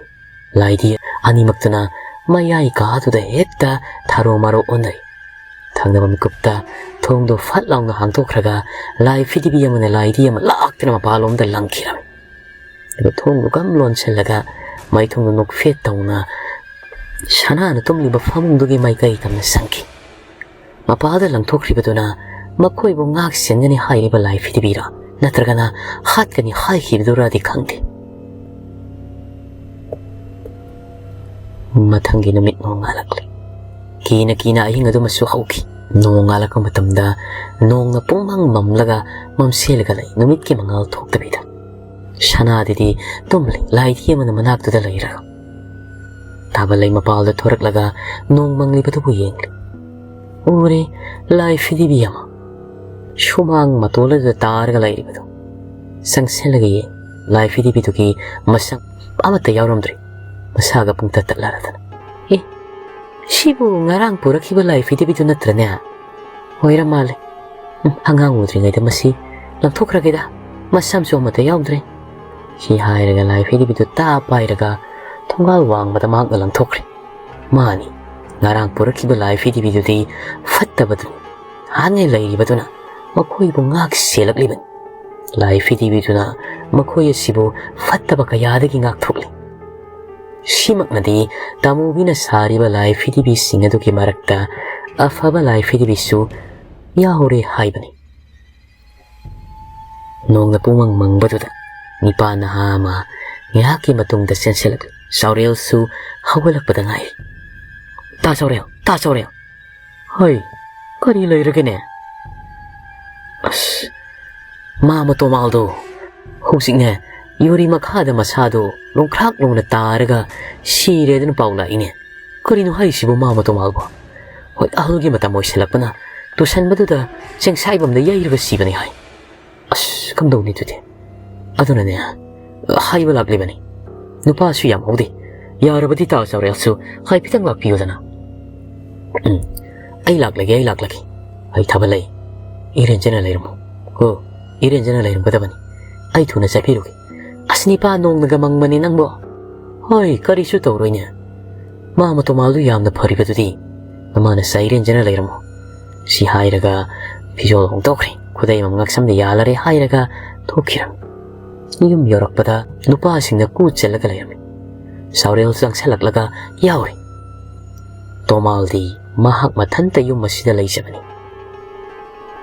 ꯂꯥꯏꯗꯤ ꯑꯅꯤꯃꯛꯇꯨꯅ ꯃꯌꯥꯏ ꯀꯥꯗꯨꯗ ꯍꯦꯛꯇ ꯊꯥꯔꯨ ꯃꯥꯔꯨ ꯑꯣꯟꯅꯔꯤ꯫ ꯊꯪꯅꯕ ꯃꯤꯀꯨꯞꯇ ꯊꯣꯡꯗꯣ ꯐꯠ ꯂꯥꯎꯅ ꯍꯥꯡꯗꯣꯛꯈ꯭ꯔꯒ ꯂꯥꯏ ꯐꯤꯗꯤꯕꯤ ꯑꯃꯅ ꯂꯥꯏꯗꯤ ꯑꯃ ꯂꯥꯛꯇꯨꯅ ꯃꯄꯥꯟꯂꯣꯝꯗ ꯂꯪꯈꯤꯔꯝꯃꯤ꯫ ꯑꯗꯨꯒ ꯊꯣꯡꯗꯨ ꯒꯝ ꯂꯣꯟꯁꯤꯜꯂꯒ ꯃꯥꯏꯊꯣꯡꯗꯨ ꯅꯣꯛꯐꯦꯠ ꯇꯧꯅ ꯁꯅꯥꯅ ꯇꯨꯝꯂꯤꯕ ꯐꯃꯨꯡꯗꯨꯒꯤ ꯃꯥꯏꯀꯩ ꯇꯝꯅ ꯆꯪꯈꯤ꯫ ꯃꯄꯥꯗ ꯂꯪꯊꯣꯛꯈ꯭ꯔꯤꯕꯗꯨꯅ ꯃꯈꯣꯏꯕꯨ ꯉꯥꯛ ꯁꯦꯟꯒꯅꯤ ꯍꯥꯏꯔꯤꯕ ꯂꯥꯏ ꯐꯤꯗꯤꯕꯤꯔꯥ ꯅꯠꯇ꯭ꯔꯒꯅ ꯍꯥꯠꯀꯅꯤ ꯍꯥꯏꯈꯤꯕꯗꯨꯔꯗꯤ ꯈꯪꯗꯦ꯫ ꯃꯊꯪꯒꯤ ꯅꯨꯃꯤꯠ ꯅꯣꯡꯉꯥꯜꯂꯛꯂꯤ꯫ ꯀꯤꯅ ꯀꯤꯅ ꯑꯍꯤꯡ ꯑꯗꯨꯃꯁꯨ ꯍꯧꯈꯤ꯫ ꯅꯣꯡꯉꯥꯜꯂꯛꯄ ꯃꯇꯝꯗ ꯅꯣꯡꯅ ꯄꯨꯡꯃꯝ ꯃꯝꯂꯒ ꯃꯝꯁꯦꯜꯂꯒ ꯂꯩ, ꯅꯨꯃꯤꯠꯀꯤ ꯃꯉꯥꯜ ꯊꯣꯛꯇꯕꯤꯗ꯫ ꯁꯅꯥꯗꯤꯗꯤ ꯇꯨꯝꯂꯤ, ꯂꯥꯏꯙꯤ ꯑꯃꯅ ꯃꯅꯥꯛꯇꯨꯗ ꯂꯩꯔꯒ꯫ ꯊꯥꯕꯜꯂꯩ ꯃꯄꯥꯜꯗ ꯊꯣꯔꯛꯂꯒ ꯅꯣꯡ ꯃꯪꯂꯤꯕꯗꯨꯕꯨ ꯌꯦꯡꯂꯤ꯫ ꯎꯔꯦ, ꯂꯥꯏ ꯐꯤꯗꯤꯕꯤ ꯑꯃ ꯁꯨꯃꯥꯡ ꯃꯇꯣꯜ ꯑꯗꯨꯗ ꯇꯥꯔꯒ ꯂꯩꯔꯤꯕꯗꯨ꯫ ꯆꯪꯁꯤꯜꯂꯒ ꯌꯦꯡ, ꯂꯥꯏ ꯐꯤꯗꯤꯕꯤꯗꯨꯒꯤ ꯃꯁꯛ ꯑꯃꯠꯇ ꯌꯥꯎꯔꯝꯗ꯭ꯔꯦ꯫ ꯃꯁꯥꯒ ꯄꯨꯡꯇꯠ ꯇꯠꯂꯔꯗꯅ꯫ "ꯑꯦ, ꯁꯤꯕꯨ ꯉꯔꯥꯡ ꯄꯨꯔꯛꯈꯤꯕ ꯂꯥꯏ ꯐꯤꯗꯤꯕꯤꯗꯨ ꯅꯠꯇ꯭ꯔꯅꯦ?" "ꯑꯣꯏꯔ ꯃꯥꯜꯂꯦ꯫ ꯎꯝ, ꯑꯉꯥꯡ ꯎꯗ꯭ꯔꯤꯉꯩꯗ ꯃꯁꯤ ꯂꯪꯊꯣꯛꯈ꯭ꯔꯒꯦꯗ, ꯃꯁꯝꯁꯨ ꯑꯃꯠꯇ ꯌꯥꯎꯗ꯭ꯔꯦ"꯫ ꯁꯤ ꯍꯥꯏꯔꯒ ꯂꯥꯏ ꯐꯤꯗꯤꯕꯤꯗꯨ ꯇꯥ ꯄꯥꯏꯔꯒ ꯊꯣꯡꯒꯥꯜ ꯋꯥꯡꯃꯗ ꯃꯍꯥꯛꯅ ꯂꯪꯊꯣꯛꯈ꯭ꯔꯦ꯫ ꯃꯥꯅꯤ, ꯉꯔꯥꯡ ꯄꯨꯔꯛꯈꯤꯕ ꯂꯥꯏ ꯐꯤꯗꯤꯕꯤꯗꯨꯗꯤ ꯐꯠꯇꯕꯗꯨꯅꯤ꯫ ꯍꯥꯟꯅ ꯂꯩꯔꯤꯕꯗꯨꯅ ꯃꯈꯣꯏꯕꯨ ꯉꯥꯛ ꯁꯦꯜꯂꯛꯂꯤꯕꯅꯤ꯫ ꯂꯥꯏ ꯐꯤꯗꯤꯕꯤꯗꯨꯅ ꯃꯈꯣꯏ ꯑꯁꯤꯕꯨ ꯐꯠꯇꯕ ꯀꯌꯥꯗꯒꯤ ꯉꯥꯛꯊꯣꯛꯂꯤ꯫ ꯁꯤꯃꯛꯅꯗꯤ ꯇꯥꯃꯨꯕꯤꯅ ꯁꯥꯔꯤꯕ ꯂꯥꯏ ꯐꯤꯗꯤꯕꯤꯁꯤꯡ ꯑꯗꯨꯒꯤ ꯃꯔꯛꯇ ꯑꯐꯕ ꯂꯥꯏ ꯐꯤꯗꯤꯕꯤꯁꯨ ꯌꯥꯎꯔꯦ ꯍꯥꯏꯕꯅꯤ꯫ ꯅꯣꯡꯅ ꯄꯨꯡꯃꯪ ꯃꯪꯕꯗꯨꯗ ꯅꯤꯄꯥ ꯅꯍꯥ ꯑꯃ ꯉꯥꯏꯍꯥꯛꯀꯤ ꯃꯇꯨꯡꯗ ꯆꯦꯟꯁꯤꯜꯂꯛꯂꯤ꯫ ꯆꯥꯎꯔꯦꯜꯁꯨ ꯍꯧꯒꯠꯂꯛꯄꯗ ꯉꯥꯏꯔꯤ꯫ "ꯇꯥ ꯆꯥꯎꯔꯦꯜ, ꯇꯥ ꯆꯥꯎꯔꯦꯜ!" "ꯍꯣꯏ, ꯀꯔꯤ ꯂꯩꯔꯒꯦꯅꯦ?" "ꯑꯁ, ꯃꯥ ꯃꯇꯣꯃꯥꯜꯗꯣ ꯍꯧꯖꯤꯛꯅꯦ ꯌꯨꯔꯤ ꯃꯈꯥꯗ ꯃꯁꯥꯗꯣ ꯂꯣꯡꯈ꯭ꯔꯥꯛ ꯂꯣꯡꯅ ꯇꯥꯔꯒ ꯁꯤꯔꯦꯗꯅ ꯄꯥꯎ ꯂꯥꯛꯏꯅꯦ꯫ ꯀꯔꯤꯅꯣ ꯍꯥꯏꯔꯤꯁꯤꯕꯨ ꯃꯥ ꯃꯇꯣꯃꯥꯜꯕꯣ? ꯍꯣꯏ, ꯑꯍꯜꯒꯤ ꯃꯇꯝ ꯑꯣꯏꯁꯤꯜꯂꯛꯄꯅ ꯇꯨꯁꯟꯕꯗꯨꯗ ꯆꯦꯡꯁꯥꯏꯕꯝꯗ ꯌꯩꯔꯒ ꯁꯤꯕꯅꯤ ꯍꯥꯏ꯫ ꯑꯁ, ꯀꯝꯗꯧꯅꯤ ꯑꯗꯨꯗꯤ? ꯑꯗꯨꯅꯅꯦ ꯍꯥꯏꯕ ꯂꯥꯛꯂꯤꯕꯅꯤ꯫ ꯅꯨꯄꯥꯁꯨ ꯌꯥꯝ ꯍꯧꯗꯦ꯫ ꯌꯥꯔꯕꯗꯤ ꯇꯥ ꯆꯥꯎꯔꯦꯜꯁꯨ ꯍꯥꯏꯐꯦꯠꯇꯪ ꯂꯥꯛꯄꯤꯌꯨꯗꯅ꯫" "ꯎꯝ, ꯑꯩ ꯂꯥꯛꯂꯒꯦ, ꯑꯩ ꯂꯥꯛꯂꯒꯦ꯫ ꯑꯩ ꯊꯥꯕꯜꯂꯩ, ꯏꯔꯦꯟꯖꯅ ꯂꯩꯔꯝꯃꯣ꯫ ꯀꯣ, ꯏꯔꯦꯟꯖꯅ ꯂꯩꯔꯝꯒꯗꯕꯅꯤ꯫ ꯑꯩ ꯊꯨꯅ ꯆꯠꯄꯤꯔꯨꯒꯦ꯫ ꯑꯁ, ꯅꯤꯄꯥ ꯅꯣꯡꯅꯒ ꯃꯪꯕꯅꯤ ꯅꯪꯕꯣ꯫ ꯍꯣꯏ, ꯀꯔꯤꯁꯨ ꯇꯧꯔꯣꯏꯅꯦ꯫ ꯃꯥ ꯃꯇꯣꯃꯥꯜꯗꯨ ꯌꯥꯝꯅ ꯐꯔꯤꯕꯗꯨꯗꯤ꯫ ꯃꯃꯥꯅ ꯆꯥ ꯏꯔꯦꯟꯖꯅ ꯂꯩꯔꯝꯃꯣ꯫" ꯁꯤ ꯍꯥꯏꯔꯒ ꯐꯤꯖꯣꯜ ꯍꯣꯡꯗꯣꯛꯈ꯭ꯔꯦ꯫ ꯈꯨꯗꯩ ꯑꯃꯃꯝ ꯉꯛꯁꯝꯗ ꯌꯥꯜꯂꯔꯦ ꯍꯥꯏꯔꯒ ꯊꯣꯛꯈꯤꯔꯝꯃꯤ꯫ ꯌꯨꯝ ꯌꯧꯔꯛꯄꯗ ꯅꯨꯄꯥꯁꯤꯡꯅ ꯀꯨ ꯆꯦꯜꯂꯒ ꯂꯩꯔꯝꯃꯤ꯫ ꯆꯥꯎꯔꯦꯜ ꯆꯪꯁꯤꯜꯂꯛꯂꯒ ꯌꯥꯎꯔꯦ꯫ ꯇꯣꯃꯥꯜꯗꯤ ꯃꯍꯥꯛ ꯃꯊꯟꯇ ꯌꯨꯝ ꯑꯁꯤꯗ ꯂꯩꯖꯕꯅꯤ꯫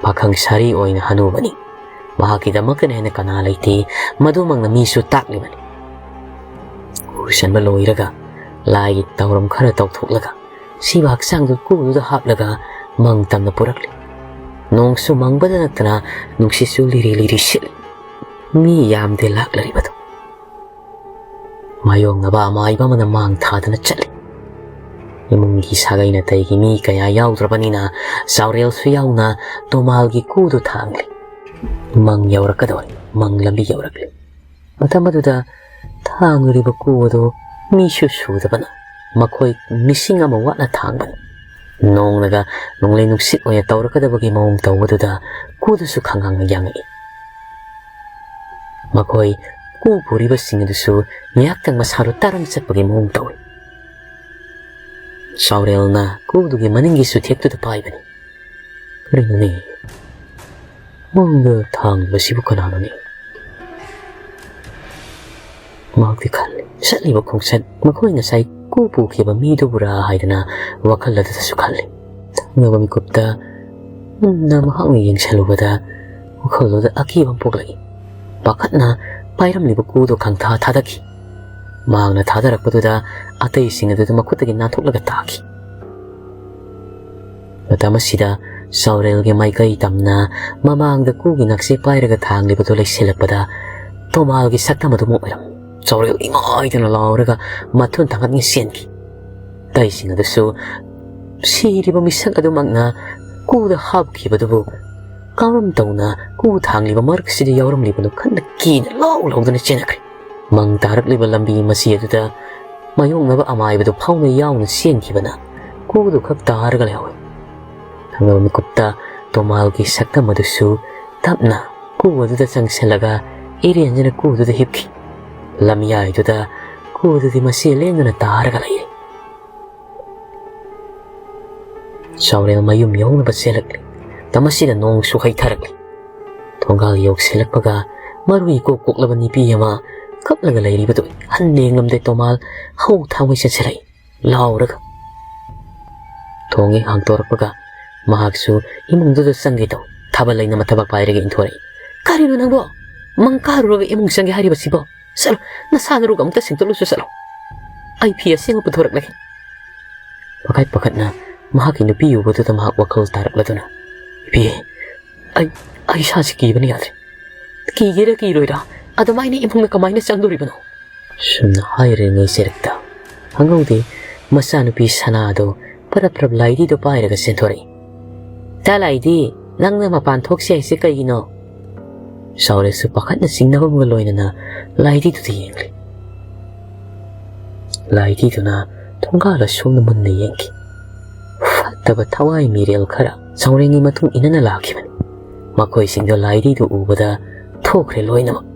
ꯄꯥꯈꯪ ꯁꯥꯔꯤ ꯑꯣꯏꯅ ꯍꯅꯨꯕꯅꯤ꯫ ꯃꯍꯥꯛꯀꯤꯗꯃꯛꯇꯅ ꯍꯦꯟꯅ ꯀꯅꯥ ꯂꯩꯇꯦ, ꯃꯗꯨꯃꯛꯅ ꯃꯤꯁꯨ ꯇꯥꯛꯂꯤꯕꯅꯤ꯫ ꯀꯨ ꯁꯟꯕ ꯂꯣꯏꯔꯒ ꯂꯥꯏꯒꯤ ꯊꯧꯔꯝ ꯈꯔ ꯇꯧꯊꯣꯛꯂꯒ ꯁꯤꯕ ꯍꯛꯆꯥꯡꯗꯨ ꯀꯨꯗꯨꯗ ꯍꯥꯞꯂꯒ ꯃꯪ ꯇꯝꯅ ꯄꯨꯔꯛꯂꯤ꯫ ꯅꯣꯡꯁꯨ ꯃꯪꯕꯗ ꯅꯠꯇꯅ ꯅꯨꯡꯁꯤꯠꯁꯨ ꯂꯤꯔꯤ ꯂꯤꯔꯤ ꯁꯤꯠꯂꯤ꯫ ꯃꯤ ꯌꯥꯝꯗꯦ ꯂꯥꯛꯂꯔꯤꯕꯗꯨ꯫ ꯃꯥꯌꯣꯛꯅꯕ ꯑꯃꯥꯏꯕ ꯑꯃꯅ ꯃꯥꯡ ꯊꯥꯗꯅ ꯆꯠꯂꯤ꯫ ꯏꯃꯨꯡꯒꯤ ꯁꯥꯒꯩ ꯅꯥꯇꯩꯒꯤ ꯃꯤ ꯀꯌꯥ ꯌꯥꯎꯗ꯭ꯔꯕꯅꯤꯅ ꯆꯥꯎꯔꯦꯜꯁꯨ ꯌꯥꯎꯅ ꯇꯣꯃꯥꯜꯒꯤ ꯀꯨꯗꯨ ꯊꯥꯡꯂꯤ꯫ ꯃꯪ ꯌꯧꯔꯛꯀꯗꯧꯔꯦ꯫ ꯃꯪ ꯂꯝꯕꯤ ꯌꯧꯔꯛꯂꯤ꯫ ꯃꯇꯝ ꯑꯗꯨꯗ ꯊꯥꯡꯂꯤꯕ ꯀꯨ ꯑꯗꯨ ꯃꯤꯁꯨ ꯁꯨꯗꯕꯅ ꯃꯈꯣꯏ ꯃꯤꯁꯤꯡ ꯑꯃ ꯋꯥꯠꯅ ꯊꯥꯡꯕꯅꯤ꯫ ꯅꯣꯡꯅꯒ ꯅꯣꯡꯂꯩ ꯅꯨꯡꯁꯤꯠ ꯑꯣꯏꯅ ꯇꯧꯔꯛꯀꯗꯕꯒꯤ ꯃꯑꯣꯡ ꯇꯧꯕꯗꯨꯗ ꯀꯨꯗꯨꯁꯨ ꯈꯪꯉꯥꯡꯅ ꯌꯥꯡꯉꯛꯏ꯫ ꯃꯈꯣꯏ ꯀꯨ ꯄꯨꯔꯤꯕꯁꯤꯡ ꯑꯗꯨꯁꯨ ꯉꯥꯏꯍꯥꯛꯇꯪ ꯃꯁꯥꯗꯨ ꯇꯥꯔꯪ ꯆꯠꯄꯒꯤ ꯃꯑꯣꯡ ꯇꯧꯏ꯫ ꯆꯥꯎꯔꯦꯜꯅ ꯀꯨꯗꯨꯒꯤ ꯃꯅꯤꯡꯒꯤ ꯆꯨꯊꯦꯛꯇꯨꯗ ꯄꯥꯏꯕꯅꯤ꯫ "ꯀꯔꯤꯅꯣꯅꯦ? ꯃꯪꯗ ꯊꯥꯡꯂꯤꯕꯁꯤꯕꯨ ꯀꯅꯥꯅꯣꯅꯦ?" ꯃꯍꯥꯛꯇꯤ ꯈꯜꯂꯤ, ꯆꯠꯂꯤꯕ ꯈꯣꯡꯆꯠ ꯃꯈꯣꯏ ꯉꯁꯥꯏ ꯀꯨ ꯄꯨꯈꯤꯕ ꯃꯤꯗꯨꯕꯨꯔꯥ ꯍꯥꯏꯗꯅ ꯋꯥꯈꯜ ꯑꯗꯨꯗꯁꯨ ꯈꯜꯂꯤ꯫ ꯊꯪꯅꯕ ꯃꯤꯀꯨꯞꯇ ꯃꯨꯟꯅ ꯃꯍꯥꯛꯅ ꯌꯦꯡꯁꯤꯜꯂꯨꯕꯗ ꯋꯥꯈꯜꯗꯨꯗ ꯑꯀꯤꯕ ꯑꯃ ꯄꯣꯛꯂꯛꯏ꯫ ꯄꯥꯈꯠꯅ ꯄꯥꯏꯔꯝꯂꯤꯕ ꯀꯨꯗꯨ ꯈꯪꯊꯥ ꯊꯥꯗꯈꯤ꯫ ꯃꯍꯥꯛꯅ ꯊꯥꯗꯔꯛꯄꯗꯨꯗ ꯑꯇꯩꯁꯤꯡ ꯑꯗꯨꯗ ꯃꯈꯨꯠꯇꯒꯤ ꯅꯥꯟꯊꯣꯛꯂꯒ ꯇꯥꯈꯤ꯫ ꯃꯇꯝ ꯑꯁꯤꯗ ꯆꯥꯎꯔꯦꯜꯒꯤ ꯃꯥꯏꯀꯩ ꯇꯝꯅ ꯃꯃꯥꯡꯗ ꯀꯨꯒꯤ ꯅꯛꯁꯦ ꯄꯥꯏꯔꯒ ꯊꯥꯡꯂꯤꯕꯗꯨ ꯂꯩꯁꯤꯜꯂꯛꯄꯗ ꯇꯣꯃꯥꯜꯒꯤ ꯁꯛꯇꯝ ꯑꯗꯨꯃꯛ ꯑꯣꯏꯔꯝꯃꯤ꯫ ꯆꯥꯎꯔꯦꯜ ꯏꯃꯥꯏꯗꯅ ꯂꯥꯎꯔꯒ ꯃꯊꯨꯟ ꯊꯥꯡꯒꯠꯅ ꯆꯦꯟꯈꯤ꯫ ꯑꯇꯩꯁꯤꯡ ꯑꯗꯨꯁꯨ ꯁꯤꯔꯤꯕ ꯃꯤꯁꯛ ꯑꯗꯨꯃꯛꯅ ꯀꯨꯗ ꯍꯥꯞꯈꯤꯕꯗꯨꯕꯨ ꯀꯔꯝ ꯇꯧꯅ ꯀꯨ ꯊꯥꯡꯂꯤꯕ ꯃꯔꯛꯁꯤꯗ ꯌꯥꯎꯔꯝꯂꯤꯕꯅꯣ ꯈꯟꯅ ꯀꯤꯅ ꯂꯥꯎ ꯂꯥꯎꯗꯨꯅ ꯆꯦꯟꯈ꯭ꯔꯦ꯫ ꯃꯪ ꯇꯥꯔꯛꯂꯤꯕ ꯂꯝꯕꯤ ꯃꯆꯤ ꯑꯗꯨꯗ ꯃꯥꯌꯣꯛꯅꯕ ꯑꯃꯥꯏꯕꯗꯨ ꯐꯥꯎꯅ ꯌꯥꯎꯅ ꯆꯦꯟꯈꯤꯕꯅ ꯀꯨꯗꯨ ꯈꯛ ꯇꯥꯔꯒ ꯂꯩꯍꯧꯏ꯫ ꯊꯪꯅꯕ ꯃꯤꯀꯨꯞꯇ ꯇꯣꯃꯥꯜꯒꯤ ꯁꯛꯇꯝ ꯑꯗꯨꯁꯨ ꯇꯞꯅ ꯀꯨ ꯑꯗꯨꯗ ꯆꯪꯁꯤꯜꯂꯒ ꯏꯔꯦꯟꯖꯅ ꯀꯨꯗꯨꯗ ꯍꯤꯞꯈꯤ꯫ ꯂꯝꯌꯥꯏꯗꯨꯗ ꯀꯨꯗꯨꯗꯤ ꯃꯆꯦ ꯂꯦꯡꯗꯅ ꯇꯥꯔꯒ ꯂꯩꯔꯦ꯫ ꯆꯥꯎꯔꯦꯜ ꯃꯌꯨꯝ ꯌꯧꯅꯕ ꯆꯦꯜꯂꯛꯂꯤ꯫ ꯃꯇꯝ ꯑꯁꯤꯗ ꯅꯣꯡꯁꯨ ꯍꯩꯊꯔꯛꯂꯤ꯫ ꯊꯣꯡꯒꯥꯜ ꯌꯧꯁꯤꯜꯂꯛꯄꯒ ꯃꯔꯨ ꯏꯀꯣꯛ ꯀꯣꯛꯂꯕ ꯅꯨꯄꯤ ꯑꯃ ꯀꯞꯂꯒ ꯂꯩꯔꯤꯕꯗꯨ ꯍꯟ ꯌꯦꯡꯂꯝꯗꯦ ꯇꯣꯃꯥꯜ ꯍꯧ ꯊꯥꯡꯃꯩ ꯆꯠꯁꯤꯜꯂꯛꯏ ꯂꯥꯎꯔꯒ꯫ ꯊꯣꯡ ꯍꯦꯛ ꯍꯥꯡꯗꯣꯔꯛꯄꯒ ꯃꯍꯥꯛꯁꯨ ꯏꯃꯨꯡꯗꯨꯗ ꯆꯪꯒꯦ ꯇꯧ ꯊꯥꯕꯜ ꯂꯩꯅ ꯃꯊꯕꯥꯛ ꯄꯥꯏꯔꯒ ꯏꯟꯊꯣꯔꯛꯏ꯫ ꯀꯔꯤꯅꯣ ꯅꯪꯕꯣ? ꯃꯪ ꯀꯥꯔꯨꯔꯒ ꯏꯃꯨꯡ ꯆꯪꯒꯦ ꯍꯥꯏꯔꯤꯕꯁꯤꯕꯣ? ꯆꯠꯂꯣ, ꯅꯁꯥ ꯅꯔꯨꯒ ꯑꯃꯨꯛꯇ ꯁꯦꯡꯗꯣꯛꯂꯨꯆꯣ, ꯆꯠꯂꯣ꯫ ꯑꯩ ꯐꯤ ꯑꯁꯦꯡꯕ ꯄꯨꯊꯣꯔꯛꯂꯒꯦ꯫ ꯄꯥꯈꯠ ꯄꯥꯈꯠꯅ ꯃꯍꯥꯛꯀꯤ ꯅꯨꯄꯤ ꯎꯕꯗꯨꯗ ꯃꯍꯥꯛ ꯋꯥꯈꯜ ꯇꯥꯔꯛꯂꯗꯨꯅ, "ꯏꯕꯤ, ꯑꯩ, ꯑꯩ ꯏꯁꯥꯁꯤ ꯀꯤꯕꯅ ꯌꯥꯗ꯭ꯔꯦ꯫ ꯀꯤꯒꯦꯔꯥ ꯀꯤꯔꯣꯏꯔꯥ, ꯑꯗꯨꯃꯥꯏꯅ ꯏꯃꯨꯡꯗ ꯀꯃꯥꯏꯅ ꯆꯪꯗꯣꯔꯤꯕꯅꯣ?" ꯁꯨꯝꯅ ꯍꯥꯏꯔꯤꯉꯩ ꯆꯔꯛꯇ ꯈꯪꯍꯧꯗꯦ, ꯃꯆꯥꯅꯨꯄꯤ ꯁꯅꯥꯗꯣ ꯄꯔꯞ ꯄꯔꯞ ꯂꯥꯏꯙꯤꯗꯣ ꯄꯥꯏꯔꯒ ꯆꯦꯟꯊꯣꯔꯛꯏ꯫ "ꯇꯥ ꯂꯥꯏꯙꯤ, ꯅꯪꯅ ꯃꯄꯥꯟ ꯊꯣꯛꯁꯤ ꯍꯥꯏꯁꯦ ꯀꯩꯒꯤꯅꯣ?" ꯆꯥꯎꯔꯦꯜꯁꯨ ꯄꯥꯈꯠꯅ ꯆꯤꯡꯅꯕ ꯑꯃꯒ ꯂꯣꯏꯅꯅ ꯂꯥꯏꯙꯤꯗꯨꯗ ꯌꯦꯡꯂꯤ꯫ ꯂꯥꯏꯙꯤꯗꯨꯅ ꯊꯣꯡꯒꯥꯜ ꯑꯁꯣꯝꯗ ꯃꯨꯟꯅ ꯌꯦꯡꯈꯤ꯫ ꯐꯠꯇꯕ ꯊꯋꯥꯏ ꯃꯤꯔꯦꯜ ꯈꯔ ꯆꯥꯎꯔꯦꯜꯒꯤ ꯃꯇꯨꯡ ꯏꯟꯅꯅ ꯂꯥꯛꯈꯤꯕꯅꯤ꯫ ꯃꯈꯣꯏꯁꯤꯡꯗꯣ ꯂꯥꯏꯙꯤꯗꯨ ꯎꯕꯗ ꯊꯣꯛꯈ꯭ꯔꯦ ꯂꯣꯏꯅꯃꯛ꯫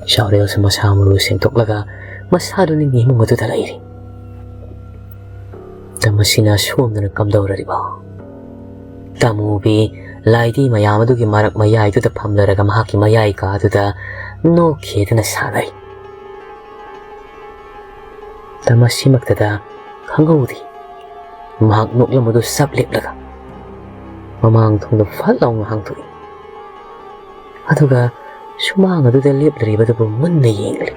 ꯆꯥꯎꯔꯦꯜꯁꯨ ꯃꯁꯥ ꯃꯔꯨ ꯁꯦꯡꯗꯣꯛꯂꯒ ꯃꯁꯥꯗꯨ ꯅꯤꯡ ꯏꯃꯨꯡ ꯑꯗꯨꯗ ꯂꯩꯔꯤ꯫ ꯇ ꯃꯁꯤꯅ ꯁꯣꯝꯗꯅ ꯀꯝꯗꯧꯔꯔꯤꯕ? ꯇꯥꯃꯨꯕꯤ ꯂꯥꯏꯙꯤ ꯃꯌꯥꯝ ꯑꯗꯨꯒꯤ ꯃꯔꯛ ꯃꯌꯥꯏꯗꯨꯗ ꯐꯝꯂꯔꯒ ꯃꯍꯥꯛꯀꯤ ꯃꯌꯥꯏ ꯀꯥꯗꯨꯗ ꯅꯣꯛꯈꯤꯗꯨꯅ ꯁꯥꯟꯅꯔꯤ꯫ ꯇ ꯃꯁꯤꯃꯛꯇꯗ ꯈꯪꯍꯧꯗꯦ, ꯃꯍꯥꯛ ꯅꯣꯛꯂꯝꯕꯗꯨ ꯆꯞ ꯂꯦꯞꯂꯒ ꯃꯃꯥꯡ ꯊꯣꯡꯗ ꯐꯠ ꯂꯥꯎꯅ ꯍꯥꯡꯗꯣꯛꯏ꯫ ꯑꯗꯨꯒ ꯁꯨꯃꯥꯡ ꯑꯗꯨꯗ ꯂꯦꯞꯂꯤꯕꯗꯨꯕꯨ ꯃꯨꯟꯅ ꯌꯦꯡꯂꯤ꯫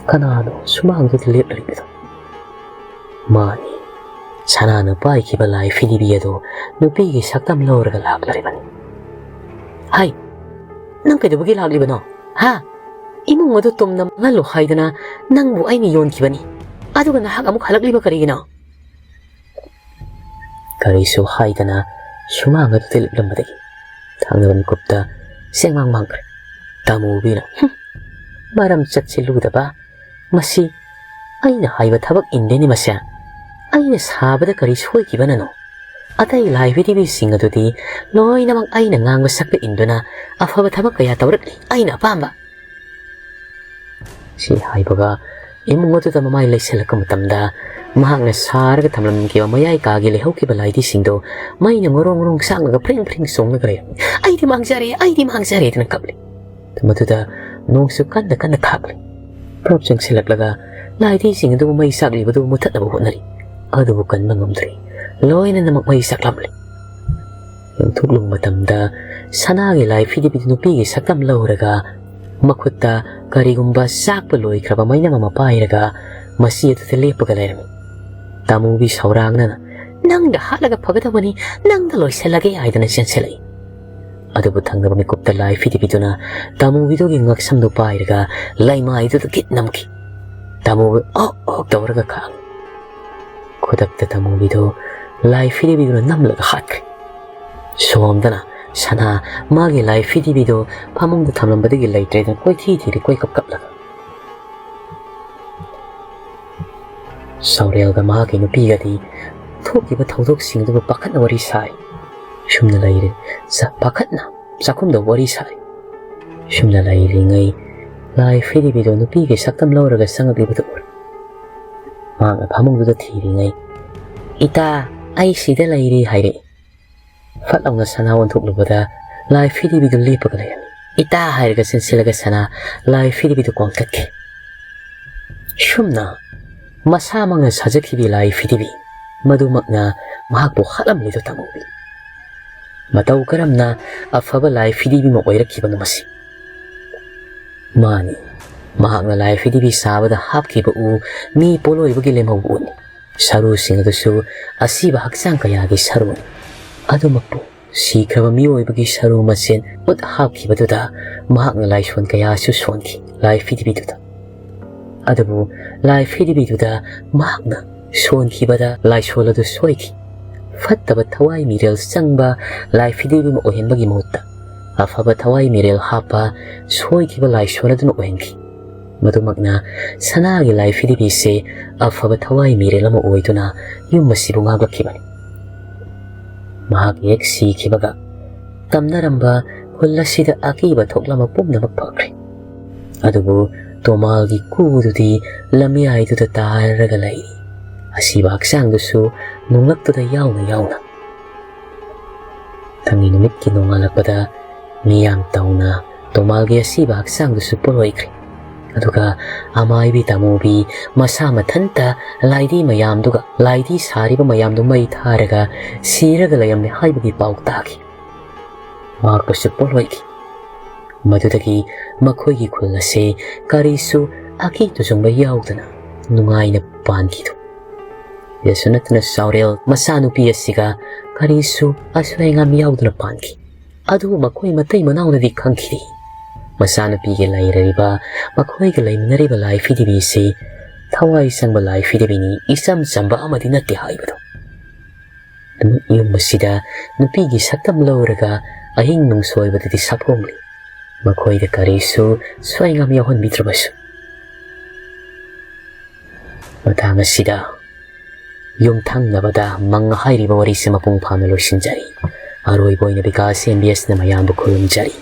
ꯀꯅꯥꯅꯣ ꯁꯨꯃꯥꯡꯗꯨꯗ ꯂꯦꯞꯂꯤꯕꯗꯣ? ꯃꯥꯅꯤ, ꯁꯅꯥꯅ ꯄꯥꯏꯈꯤꯕ ꯂꯥꯏ ꯐꯤꯗꯤꯕꯤ ꯑꯗꯨ ꯅꯨꯄꯤꯒꯤ ꯁꯛꯇꯝ ꯂꯧꯔꯒ ꯂꯥꯛꯂꯤꯕꯅꯤ꯫ "ꯍꯥꯏ, ꯅꯪ ꯀꯩꯗꯧꯕꯒꯤ ꯂꯥꯛꯂꯤꯕꯅꯣ? ꯍꯥ? ꯏꯃꯨꯡ ꯑꯗꯨ ꯇꯨꯝꯅ ꯃꯥꯡꯍꯜꯂꯨ ꯍꯥꯏꯗꯅ ꯅꯪꯕꯨ ꯑꯩꯅ ꯌꯣꯟꯈꯤꯕꯅꯤ꯫ ꯑꯗꯨꯒ ꯅꯍꯥꯛ ꯑꯃꯨꯛ ꯍꯜꯂꯛꯂꯤꯕ ꯀꯔꯤꯒꯤꯅꯣ?" ꯀꯔꯤꯁꯨ ꯍꯥꯏꯗꯅ ꯁꯨꯃꯥꯡ ꯑꯗꯨꯗ ꯂꯦꯞꯂꯝꯕꯗꯒꯤ ꯊꯪꯅꯕ ꯃꯤꯀꯨꯞꯇ ꯆꯦꯡꯃꯥꯡ ꯃꯥꯡꯈ꯭ꯔꯦ꯫ ꯇꯥꯃꯨꯕꯤꯅ, "ꯍꯨꯝ, ꯃꯔꯝ ꯆꯠꯁꯤꯜꯂꯨꯗꯕ꯫ ꯃꯁꯤ ꯑꯩꯅ ꯍꯥꯏꯕ ꯊꯕꯛ ꯏꯟꯗꯦꯅꯤ ꯃꯁꯦ꯫ ꯑꯩꯅ ꯁꯥꯕꯗ ꯀꯔꯤ ꯁꯣꯏꯈꯤꯕꯅꯅꯣ? ꯑꯇꯩ ꯂꯥꯏ ꯐꯤꯗꯤꯕꯤꯁꯤꯡ ꯑꯗꯨꯗꯤ ꯂꯣꯏꯅꯃꯛ ꯑꯩꯅ ꯉꯥꯡꯕ ꯁꯛꯄ ꯏꯟꯗꯨꯅ ꯑꯐꯕ ꯊꯕꯛ ꯀꯌꯥ ꯇꯧꯔꯛꯂꯤ, ꯑꯩꯅ ꯑꯄꯥꯝꯕ꯫" ꯁꯤ ꯍꯥꯏꯕꯒ ꯏꯃꯨꯡ ꯑꯗꯨꯗ ꯃꯃꯥꯏ ꯂꯩꯁꯤꯜꯂꯛꯄ ꯃꯇꯝꯗ ꯃꯍꯥꯛꯅ ꯁꯥꯔꯒ ꯊꯝꯂꯝꯈꯤꯕ ꯃꯌꯥꯏ ꯀꯥꯒꯤ ꯂꯩꯍꯧꯈꯤꯕ ꯂꯥꯏꯙꯤꯁꯤꯡꯗꯣ ꯃꯩꯅ ꯉꯣꯔꯣꯡ ꯉꯣꯔꯣꯡ ꯆꯥꯛꯂꯒ ꯐ꯭ꯔꯤꯡ ꯐ꯭ꯔꯤꯡ ꯆꯣꯡꯂꯒ ꯂꯩꯔꯝꯃꯤ꯫ "ꯑꯩꯗꯤ ꯃꯥꯡꯖꯔꯦ, ꯑꯩꯗꯤ ꯃꯥꯡꯖꯔꯦ" ꯍꯥꯏꯗꯅ ꯀꯞꯂꯤ꯫ ꯃꯗꯨꯗ ꯅꯣꯡꯁꯨ ꯀꯟꯅ ꯀꯟꯅ ꯈꯥꯛꯂꯤ꯫ ꯄ꯭ꯔꯞ ꯆꯪꯁꯤꯜꯂꯛꯂꯒ ꯂꯥꯏꯙꯤꯁꯤꯡ ꯑꯗꯨꯕꯨ ꯃꯩ ꯆꯥꯛꯂꯤꯕꯗꯨ ꯃꯨꯊꯠꯅꯕ ꯍꯣꯠꯅꯔꯤ꯫ ꯑꯗꯨꯕꯨ ꯀꯟꯕ ꯉꯝꯗ꯭ꯔꯤ꯫ ꯂꯣꯏꯅꯅꯃꯛ ꯃꯩ ꯆꯥꯛꯂꯝꯂꯤ꯫ ꯊꯣꯛꯂꯨꯕ ꯃꯇꯝꯗ ꯁꯅꯥꯒꯤ ꯂꯥꯏ ꯐꯤꯗꯤꯕꯤꯗꯨ ꯅꯨꯄꯤꯒꯤ ꯁꯛꯇꯝ ꯂꯧꯔꯒ ꯃꯈꯨꯠꯇ ꯀꯔꯤꯒꯨꯝꯕ ꯆꯥꯛꯄ ꯂꯣꯏꯈ꯭ꯔꯕ ꯃꯩꯅꯝ ꯑꯃ ꯄꯥꯏꯔꯒ ꯃꯁꯤ ꯑꯗꯨꯗ ꯂꯦꯞꯄꯒ ꯂꯩꯔꯝꯃꯤ꯫ ꯇꯥꯃꯨꯕꯤ ꯁꯧꯔꯥꯡꯅꯅ "ꯅꯪꯗ ꯍꯥꯠꯂꯒ ꯐꯒꯗꯕꯅꯤ, ꯅꯪꯗ ꯂꯣꯏꯁꯤꯜꯂꯒꯦ" ꯍꯥꯏꯗꯅ ꯆꯦꯟꯁꯤꯜꯂꯛꯏ꯫ ꯑꯗꯨꯕꯨ ꯊꯪꯅꯕ ꯃꯤꯀꯨꯞꯇ ꯂꯥꯏ ꯐꯤꯗꯤꯕꯤꯗꯨꯅ ꯇꯥꯃꯨꯕꯤꯗꯨꯒꯤ ꯉꯛꯁꯝꯗꯨ ꯄꯥꯏꯔꯒ ꯂꯩꯃꯥꯏꯗꯨꯗ ꯒꯤꯠ ꯅꯝꯈꯤ꯫ ꯇꯥꯃꯨꯕꯤ ꯑꯣꯛ ꯑꯣꯛ ꯇꯧꯔꯒ ꯈꯥꯡꯉꯤ꯫ ꯈꯨꯗꯛꯇ ꯇꯥꯃꯨꯕꯤꯗꯨ ꯂꯥꯏ ꯐꯤꯗꯤꯕꯤꯗꯨꯅ ꯅꯝꯂꯒ ꯍꯥꯠꯈ꯭ꯔꯦ꯫ ꯁꯣꯝꯗꯅ ꯁꯅꯥ ꯃꯥꯒꯤ ꯂꯥꯏ ꯐꯤꯗꯤꯕꯤꯗꯨ ꯐꯃꯨꯡꯗ ꯊꯝꯂꯝꯕꯗꯒꯤ ꯂꯩꯇ꯭ꯔꯦꯗꯅ ꯀꯣꯏꯊꯤ ꯊꯤꯔꯤ ꯀꯣꯏꯀꯞ ꯀꯞꯂꯒ꯫ ꯁꯥꯎꯔꯦꯜꯒ ꯃꯍꯥꯛꯀꯤ ꯅꯨꯄꯤꯒꯗꯤ ꯊꯣꯛꯈꯤꯕ ꯊꯧꯗꯣꯛꯁꯤꯡ ꯑꯗꯨꯕꯨ ꯄꯥꯈꯠꯅ ꯋꯥꯔꯤ ꯁꯥꯏ꯫ ꯁꯨꯝꯅ ꯂꯩꯔꯦ꯫ ꯆ-, ꯄꯥꯈꯠꯅ ꯆꯥꯛꯈꯨꯝꯗ ꯋꯥꯔꯤ ꯁꯥꯏ꯫ ꯁꯨꯝꯅ ꯂꯩꯔꯤꯉꯩ ꯂꯥꯏ ꯐꯤꯗꯤꯕꯤꯗꯣ ꯅꯨꯄꯤꯒꯤ ꯁꯛꯇꯝ ꯂꯧꯔꯒ ꯆꯪꯉꯛꯂꯤꯕꯗꯨ ꯎꯔꯦ꯫ ꯃꯍꯥꯛꯅ ꯐꯃꯨꯡꯗꯨꯗ ꯊꯤꯔꯤꯉꯩ, "ꯏꯇꯥ, ꯑꯩ ꯁꯤꯗ ꯂꯩꯔꯤ" ꯍꯥꯏꯔꯛꯏ꯫ ꯐꯠ ꯂꯥꯎꯅ ꯁꯅꯥ ꯑꯣꯟꯊꯣꯛꯂꯨꯕꯗ ꯂꯥꯏ ꯐꯤꯗꯤꯕꯤꯗꯨ ꯂꯦꯞꯄꯒ ꯂꯩꯔꯝꯃꯤ꯫ "ꯏꯇꯥ" ꯍꯥꯏꯔꯒ ꯆꯦꯟꯁꯤꯜꯂꯒ ꯁꯅꯥ ꯂꯥꯏ ꯐꯤꯗꯤꯕꯤꯗꯨ ꯀꯣꯟꯈꯠꯈꯤ꯫ ꯁꯨꯝꯅ ꯃꯁꯥꯃꯛꯅ ꯁꯥꯖꯈꯤꯕꯤ ꯂꯥꯏ ꯐꯤꯗꯤꯕꯤ ꯃꯗꯨꯃꯛꯅ ꯃꯍꯥꯛꯄꯨ ꯍꯥꯠꯂꯝꯂꯤꯗꯨ ꯇꯥꯃꯨꯕꯤ꯫ ꯃꯇꯧ ꯀꯔꯝꯅ ꯑꯐꯕ ꯂꯥꯏ ꯐꯤꯗꯤꯕꯤ ꯑꯃ ꯑꯣꯏꯔꯛꯈꯤꯕꯅꯣ ꯃꯁꯤ? ꯃꯥꯅꯤ, ꯃꯍꯥꯛꯅ ꯂꯥꯏ ꯐꯤꯗꯤꯕꯤ ꯁꯥꯕꯗ ꯍꯥꯞꯈꯤꯕ ꯎ ꯃꯤ ꯄꯣꯠꯂꯣꯏꯕꯒꯤ ꯂꯦꯝꯍꯧꯕ ꯎꯅꯤ꯫ ꯁꯔꯨꯁꯤꯡ ꯑꯗꯨꯁꯨ ꯑꯁꯤꯕ ꯍꯛꯆꯥꯡ ꯀꯌꯥꯒꯤ ꯁꯔꯨꯅꯤ꯫ ꯑꯗꯨꯃꯛꯄꯨ ꯁꯤꯈ꯭ꯔꯕ ꯃꯤꯑꯣꯏꯕꯒꯤ ꯁꯔꯨ ꯃꯆꯦꯠ ꯃꯍꯨꯠ ꯍꯥꯞꯈꯤꯕꯗꯨꯗ ꯃꯍꯥꯛꯅ ꯂꯥꯏꯁꯣꯟ ꯀꯌꯥꯁꯨ ꯁꯣꯟꯈꯤ ꯂꯥꯏ ꯐꯤꯗꯤꯕꯤꯗꯨꯗ꯫ ꯑꯗꯨꯕꯨ ꯂꯥꯏ ꯐꯤꯗꯤꯕꯤꯗꯨꯗ ꯃꯍꯥꯛꯅ ꯁꯣꯟꯈꯤꯕꯗ ꯂꯥꯏꯁꯣꯟ ꯑꯗꯨ ꯁꯣꯏꯈꯤ꯫ ꯐꯠꯇꯕ ꯊꯋꯥꯏ ꯃꯤꯔꯦꯜ ꯆꯪꯕ ꯂꯥꯏ ꯐꯤꯗꯤꯕꯤ ꯑꯃ ꯑꯣꯏꯍꯟꯕꯒꯤ ꯃꯍꯨꯠꯇ ꯑꯐꯕ ꯊꯋꯥꯏ ꯃꯤꯔꯦꯜ ꯍꯥꯞꯄ ꯁꯣꯏꯈꯤꯕ ꯂꯥꯏꯁꯣꯟ ꯑꯗꯨꯅ ꯑꯣꯏꯍꯟꯈꯤ꯫ ꯃꯗꯨꯃꯛꯅ ꯁꯅꯥꯒꯤ ꯂꯥꯏ ꯐꯤꯗꯤꯕꯤꯁꯦ ꯑꯐꯕ ꯊꯋꯥꯏ ꯃꯤꯔꯦꯜ ꯑꯃ ꯑꯣꯏꯗꯨꯅ ꯌꯨꯝ ꯑꯁꯤꯕꯨ ꯉꯥꯛꯂꯛꯈꯤꯕꯅꯤ꯫ ꯃꯍꯥꯛ ꯍꯦꯛ ꯁꯤꯈꯤꯕꯒ ꯇꯝꯅꯔꯝꯕ ꯈꯨꯜ ꯑꯁꯤꯗ ꯑꯀꯤꯕ ꯊꯣꯛꯂꯝꯕ ꯄꯨꯝꯅꯃꯛ ꯐꯈ꯭ꯔꯦ꯫ ꯑꯗꯨꯕꯨ ꯇꯣꯃꯥꯜꯒꯤ ꯀꯨꯗꯨꯗꯤ ꯂꯝꯌꯥꯏꯗꯨꯗ ꯇꯥꯔꯒ ꯂꯩꯔꯤ, ꯑꯁꯤꯕ ꯍꯛꯆꯥꯡꯗꯨꯁꯨ ꯅꯣꯡꯂꯛꯇꯨꯗ ꯌꯥꯎꯅ ꯌꯥꯎꯅ꯫ ꯊꯪꯒꯤ ꯅꯨꯃꯤꯠꯀꯤ ꯅꯣꯡꯉꯥꯜꯂꯛꯄꯗ ꯃꯤꯌꯥꯝ ꯇꯧꯅ ꯇꯣꯃꯥꯜꯒꯤ ꯑꯁꯤꯕ ꯍꯛꯆꯥꯡꯗꯨꯁꯨ ꯄꯣꯠꯂꯣꯏꯈ꯭ꯔꯦ꯫ ꯑꯗꯨꯒ ꯑꯃꯥꯏꯕꯤ ꯇꯥꯃꯨꯕꯤ ꯃꯁꯥ ꯃꯊꯟꯇ ꯂꯥꯏꯙꯤ ꯃꯌꯥꯝꯗꯨꯒ, ꯂꯥꯏꯙꯤ ꯁꯥꯔꯤꯕ ꯃꯌꯥꯝꯗꯨ ꯃꯩ ꯊꯥꯔꯒ ꯁꯤꯔꯒ ꯂꯩꯔꯝꯃꯦ ꯍꯥꯏꯕꯒꯤ ꯄꯥꯎ ꯇꯥꯈꯤ꯫ ꯃꯍꯥꯛꯄꯨꯁꯨ ꯄꯣꯠꯂꯣꯏꯈꯤ꯫ ꯃꯗꯨꯗꯒꯤ ꯃꯈꯣꯏꯒꯤ ꯈꯨꯜ ꯑꯁꯤ ꯀꯔꯤꯁꯨ ꯑꯀꯤ ꯇꯨꯖꯨꯡꯕ ꯌꯥꯎꯗꯅ ꯅꯨꯡꯉꯥꯏꯅ ꯄꯥꯟꯈꯤꯗꯨ꯫ ꯁꯤꯗꯁꯨ ꯅꯠꯇꯅ ꯆꯥꯎꯔꯦꯜ ꯃꯆꯥꯅꯨꯄꯤ ꯑꯁꯤꯒ ꯀꯔꯤꯁꯨ ꯑꯁꯣꯏ ꯑꯉꯥꯝ ꯌꯥꯎꯗꯅ ꯄꯥꯟꯈꯤ꯫ ꯑꯗꯨꯕꯨ ꯃꯈꯣꯏ ꯃꯇꯩ ꯃꯅꯥꯎꯅꯗꯤ ꯈꯪꯈꯤꯗꯦ꯫ ꯃꯆꯥꯅꯨꯄꯤꯒꯤ ꯂꯩꯔꯤꯕ ꯃꯈꯣꯏꯒ ꯂꯩꯃꯤꯟꯅꯔꯤꯕ ꯂꯥꯏ ꯐꯤꯗꯤꯕꯤꯁꯤ ꯊꯋꯥꯏ ꯆꯪꯕ ꯂꯥꯏ ꯐꯤꯗꯤꯕꯤꯅꯤ, ꯏꯆꯝ ꯆꯝꯕ ꯑꯃꯗꯤ ꯅꯠꯇꯦ ꯍꯥꯏꯕꯗꯨ꯫ ꯌꯨꯝ ꯑꯁꯤꯗ ꯅꯨꯄꯤꯒꯤ ꯁꯛꯇꯝ ꯂꯧꯔꯒ ꯑꯍꯤꯡ ꯅꯨꯡꯁꯣꯏꯕꯗꯗꯤ ꯁꯥꯐꯣꯡꯂꯤ꯫ ꯃꯈꯣꯏꯗ ꯀꯔꯤꯁꯨ ꯁꯣꯏꯉꯥꯝ ꯌꯥꯎꯍꯟꯕꯤꯗ꯭ꯔꯕꯁꯨ꯫ ꯃꯇꯥꯡ ꯑꯁꯤꯗ ꯌꯨꯝꯊꯪꯅꯕꯗ ꯃꯪ ꯍꯥꯏꯔꯤꯕ ꯋꯥꯔꯤꯁꯦ ꯃꯄꯨꯡ ꯐꯥꯅ ꯂꯣꯏꯁꯤꯟꯖꯔꯤ꯫ ꯑꯔꯣꯏꯕ ꯑꯣꯏꯅ ꯕꯤꯀꯥꯁ ꯑꯦꯝ ꯕꯤ ꯑꯦꯁꯅ ꯃꯌꯥꯝꯕꯨ ꯈꯨꯔꯨꯝꯖꯔꯤ꯫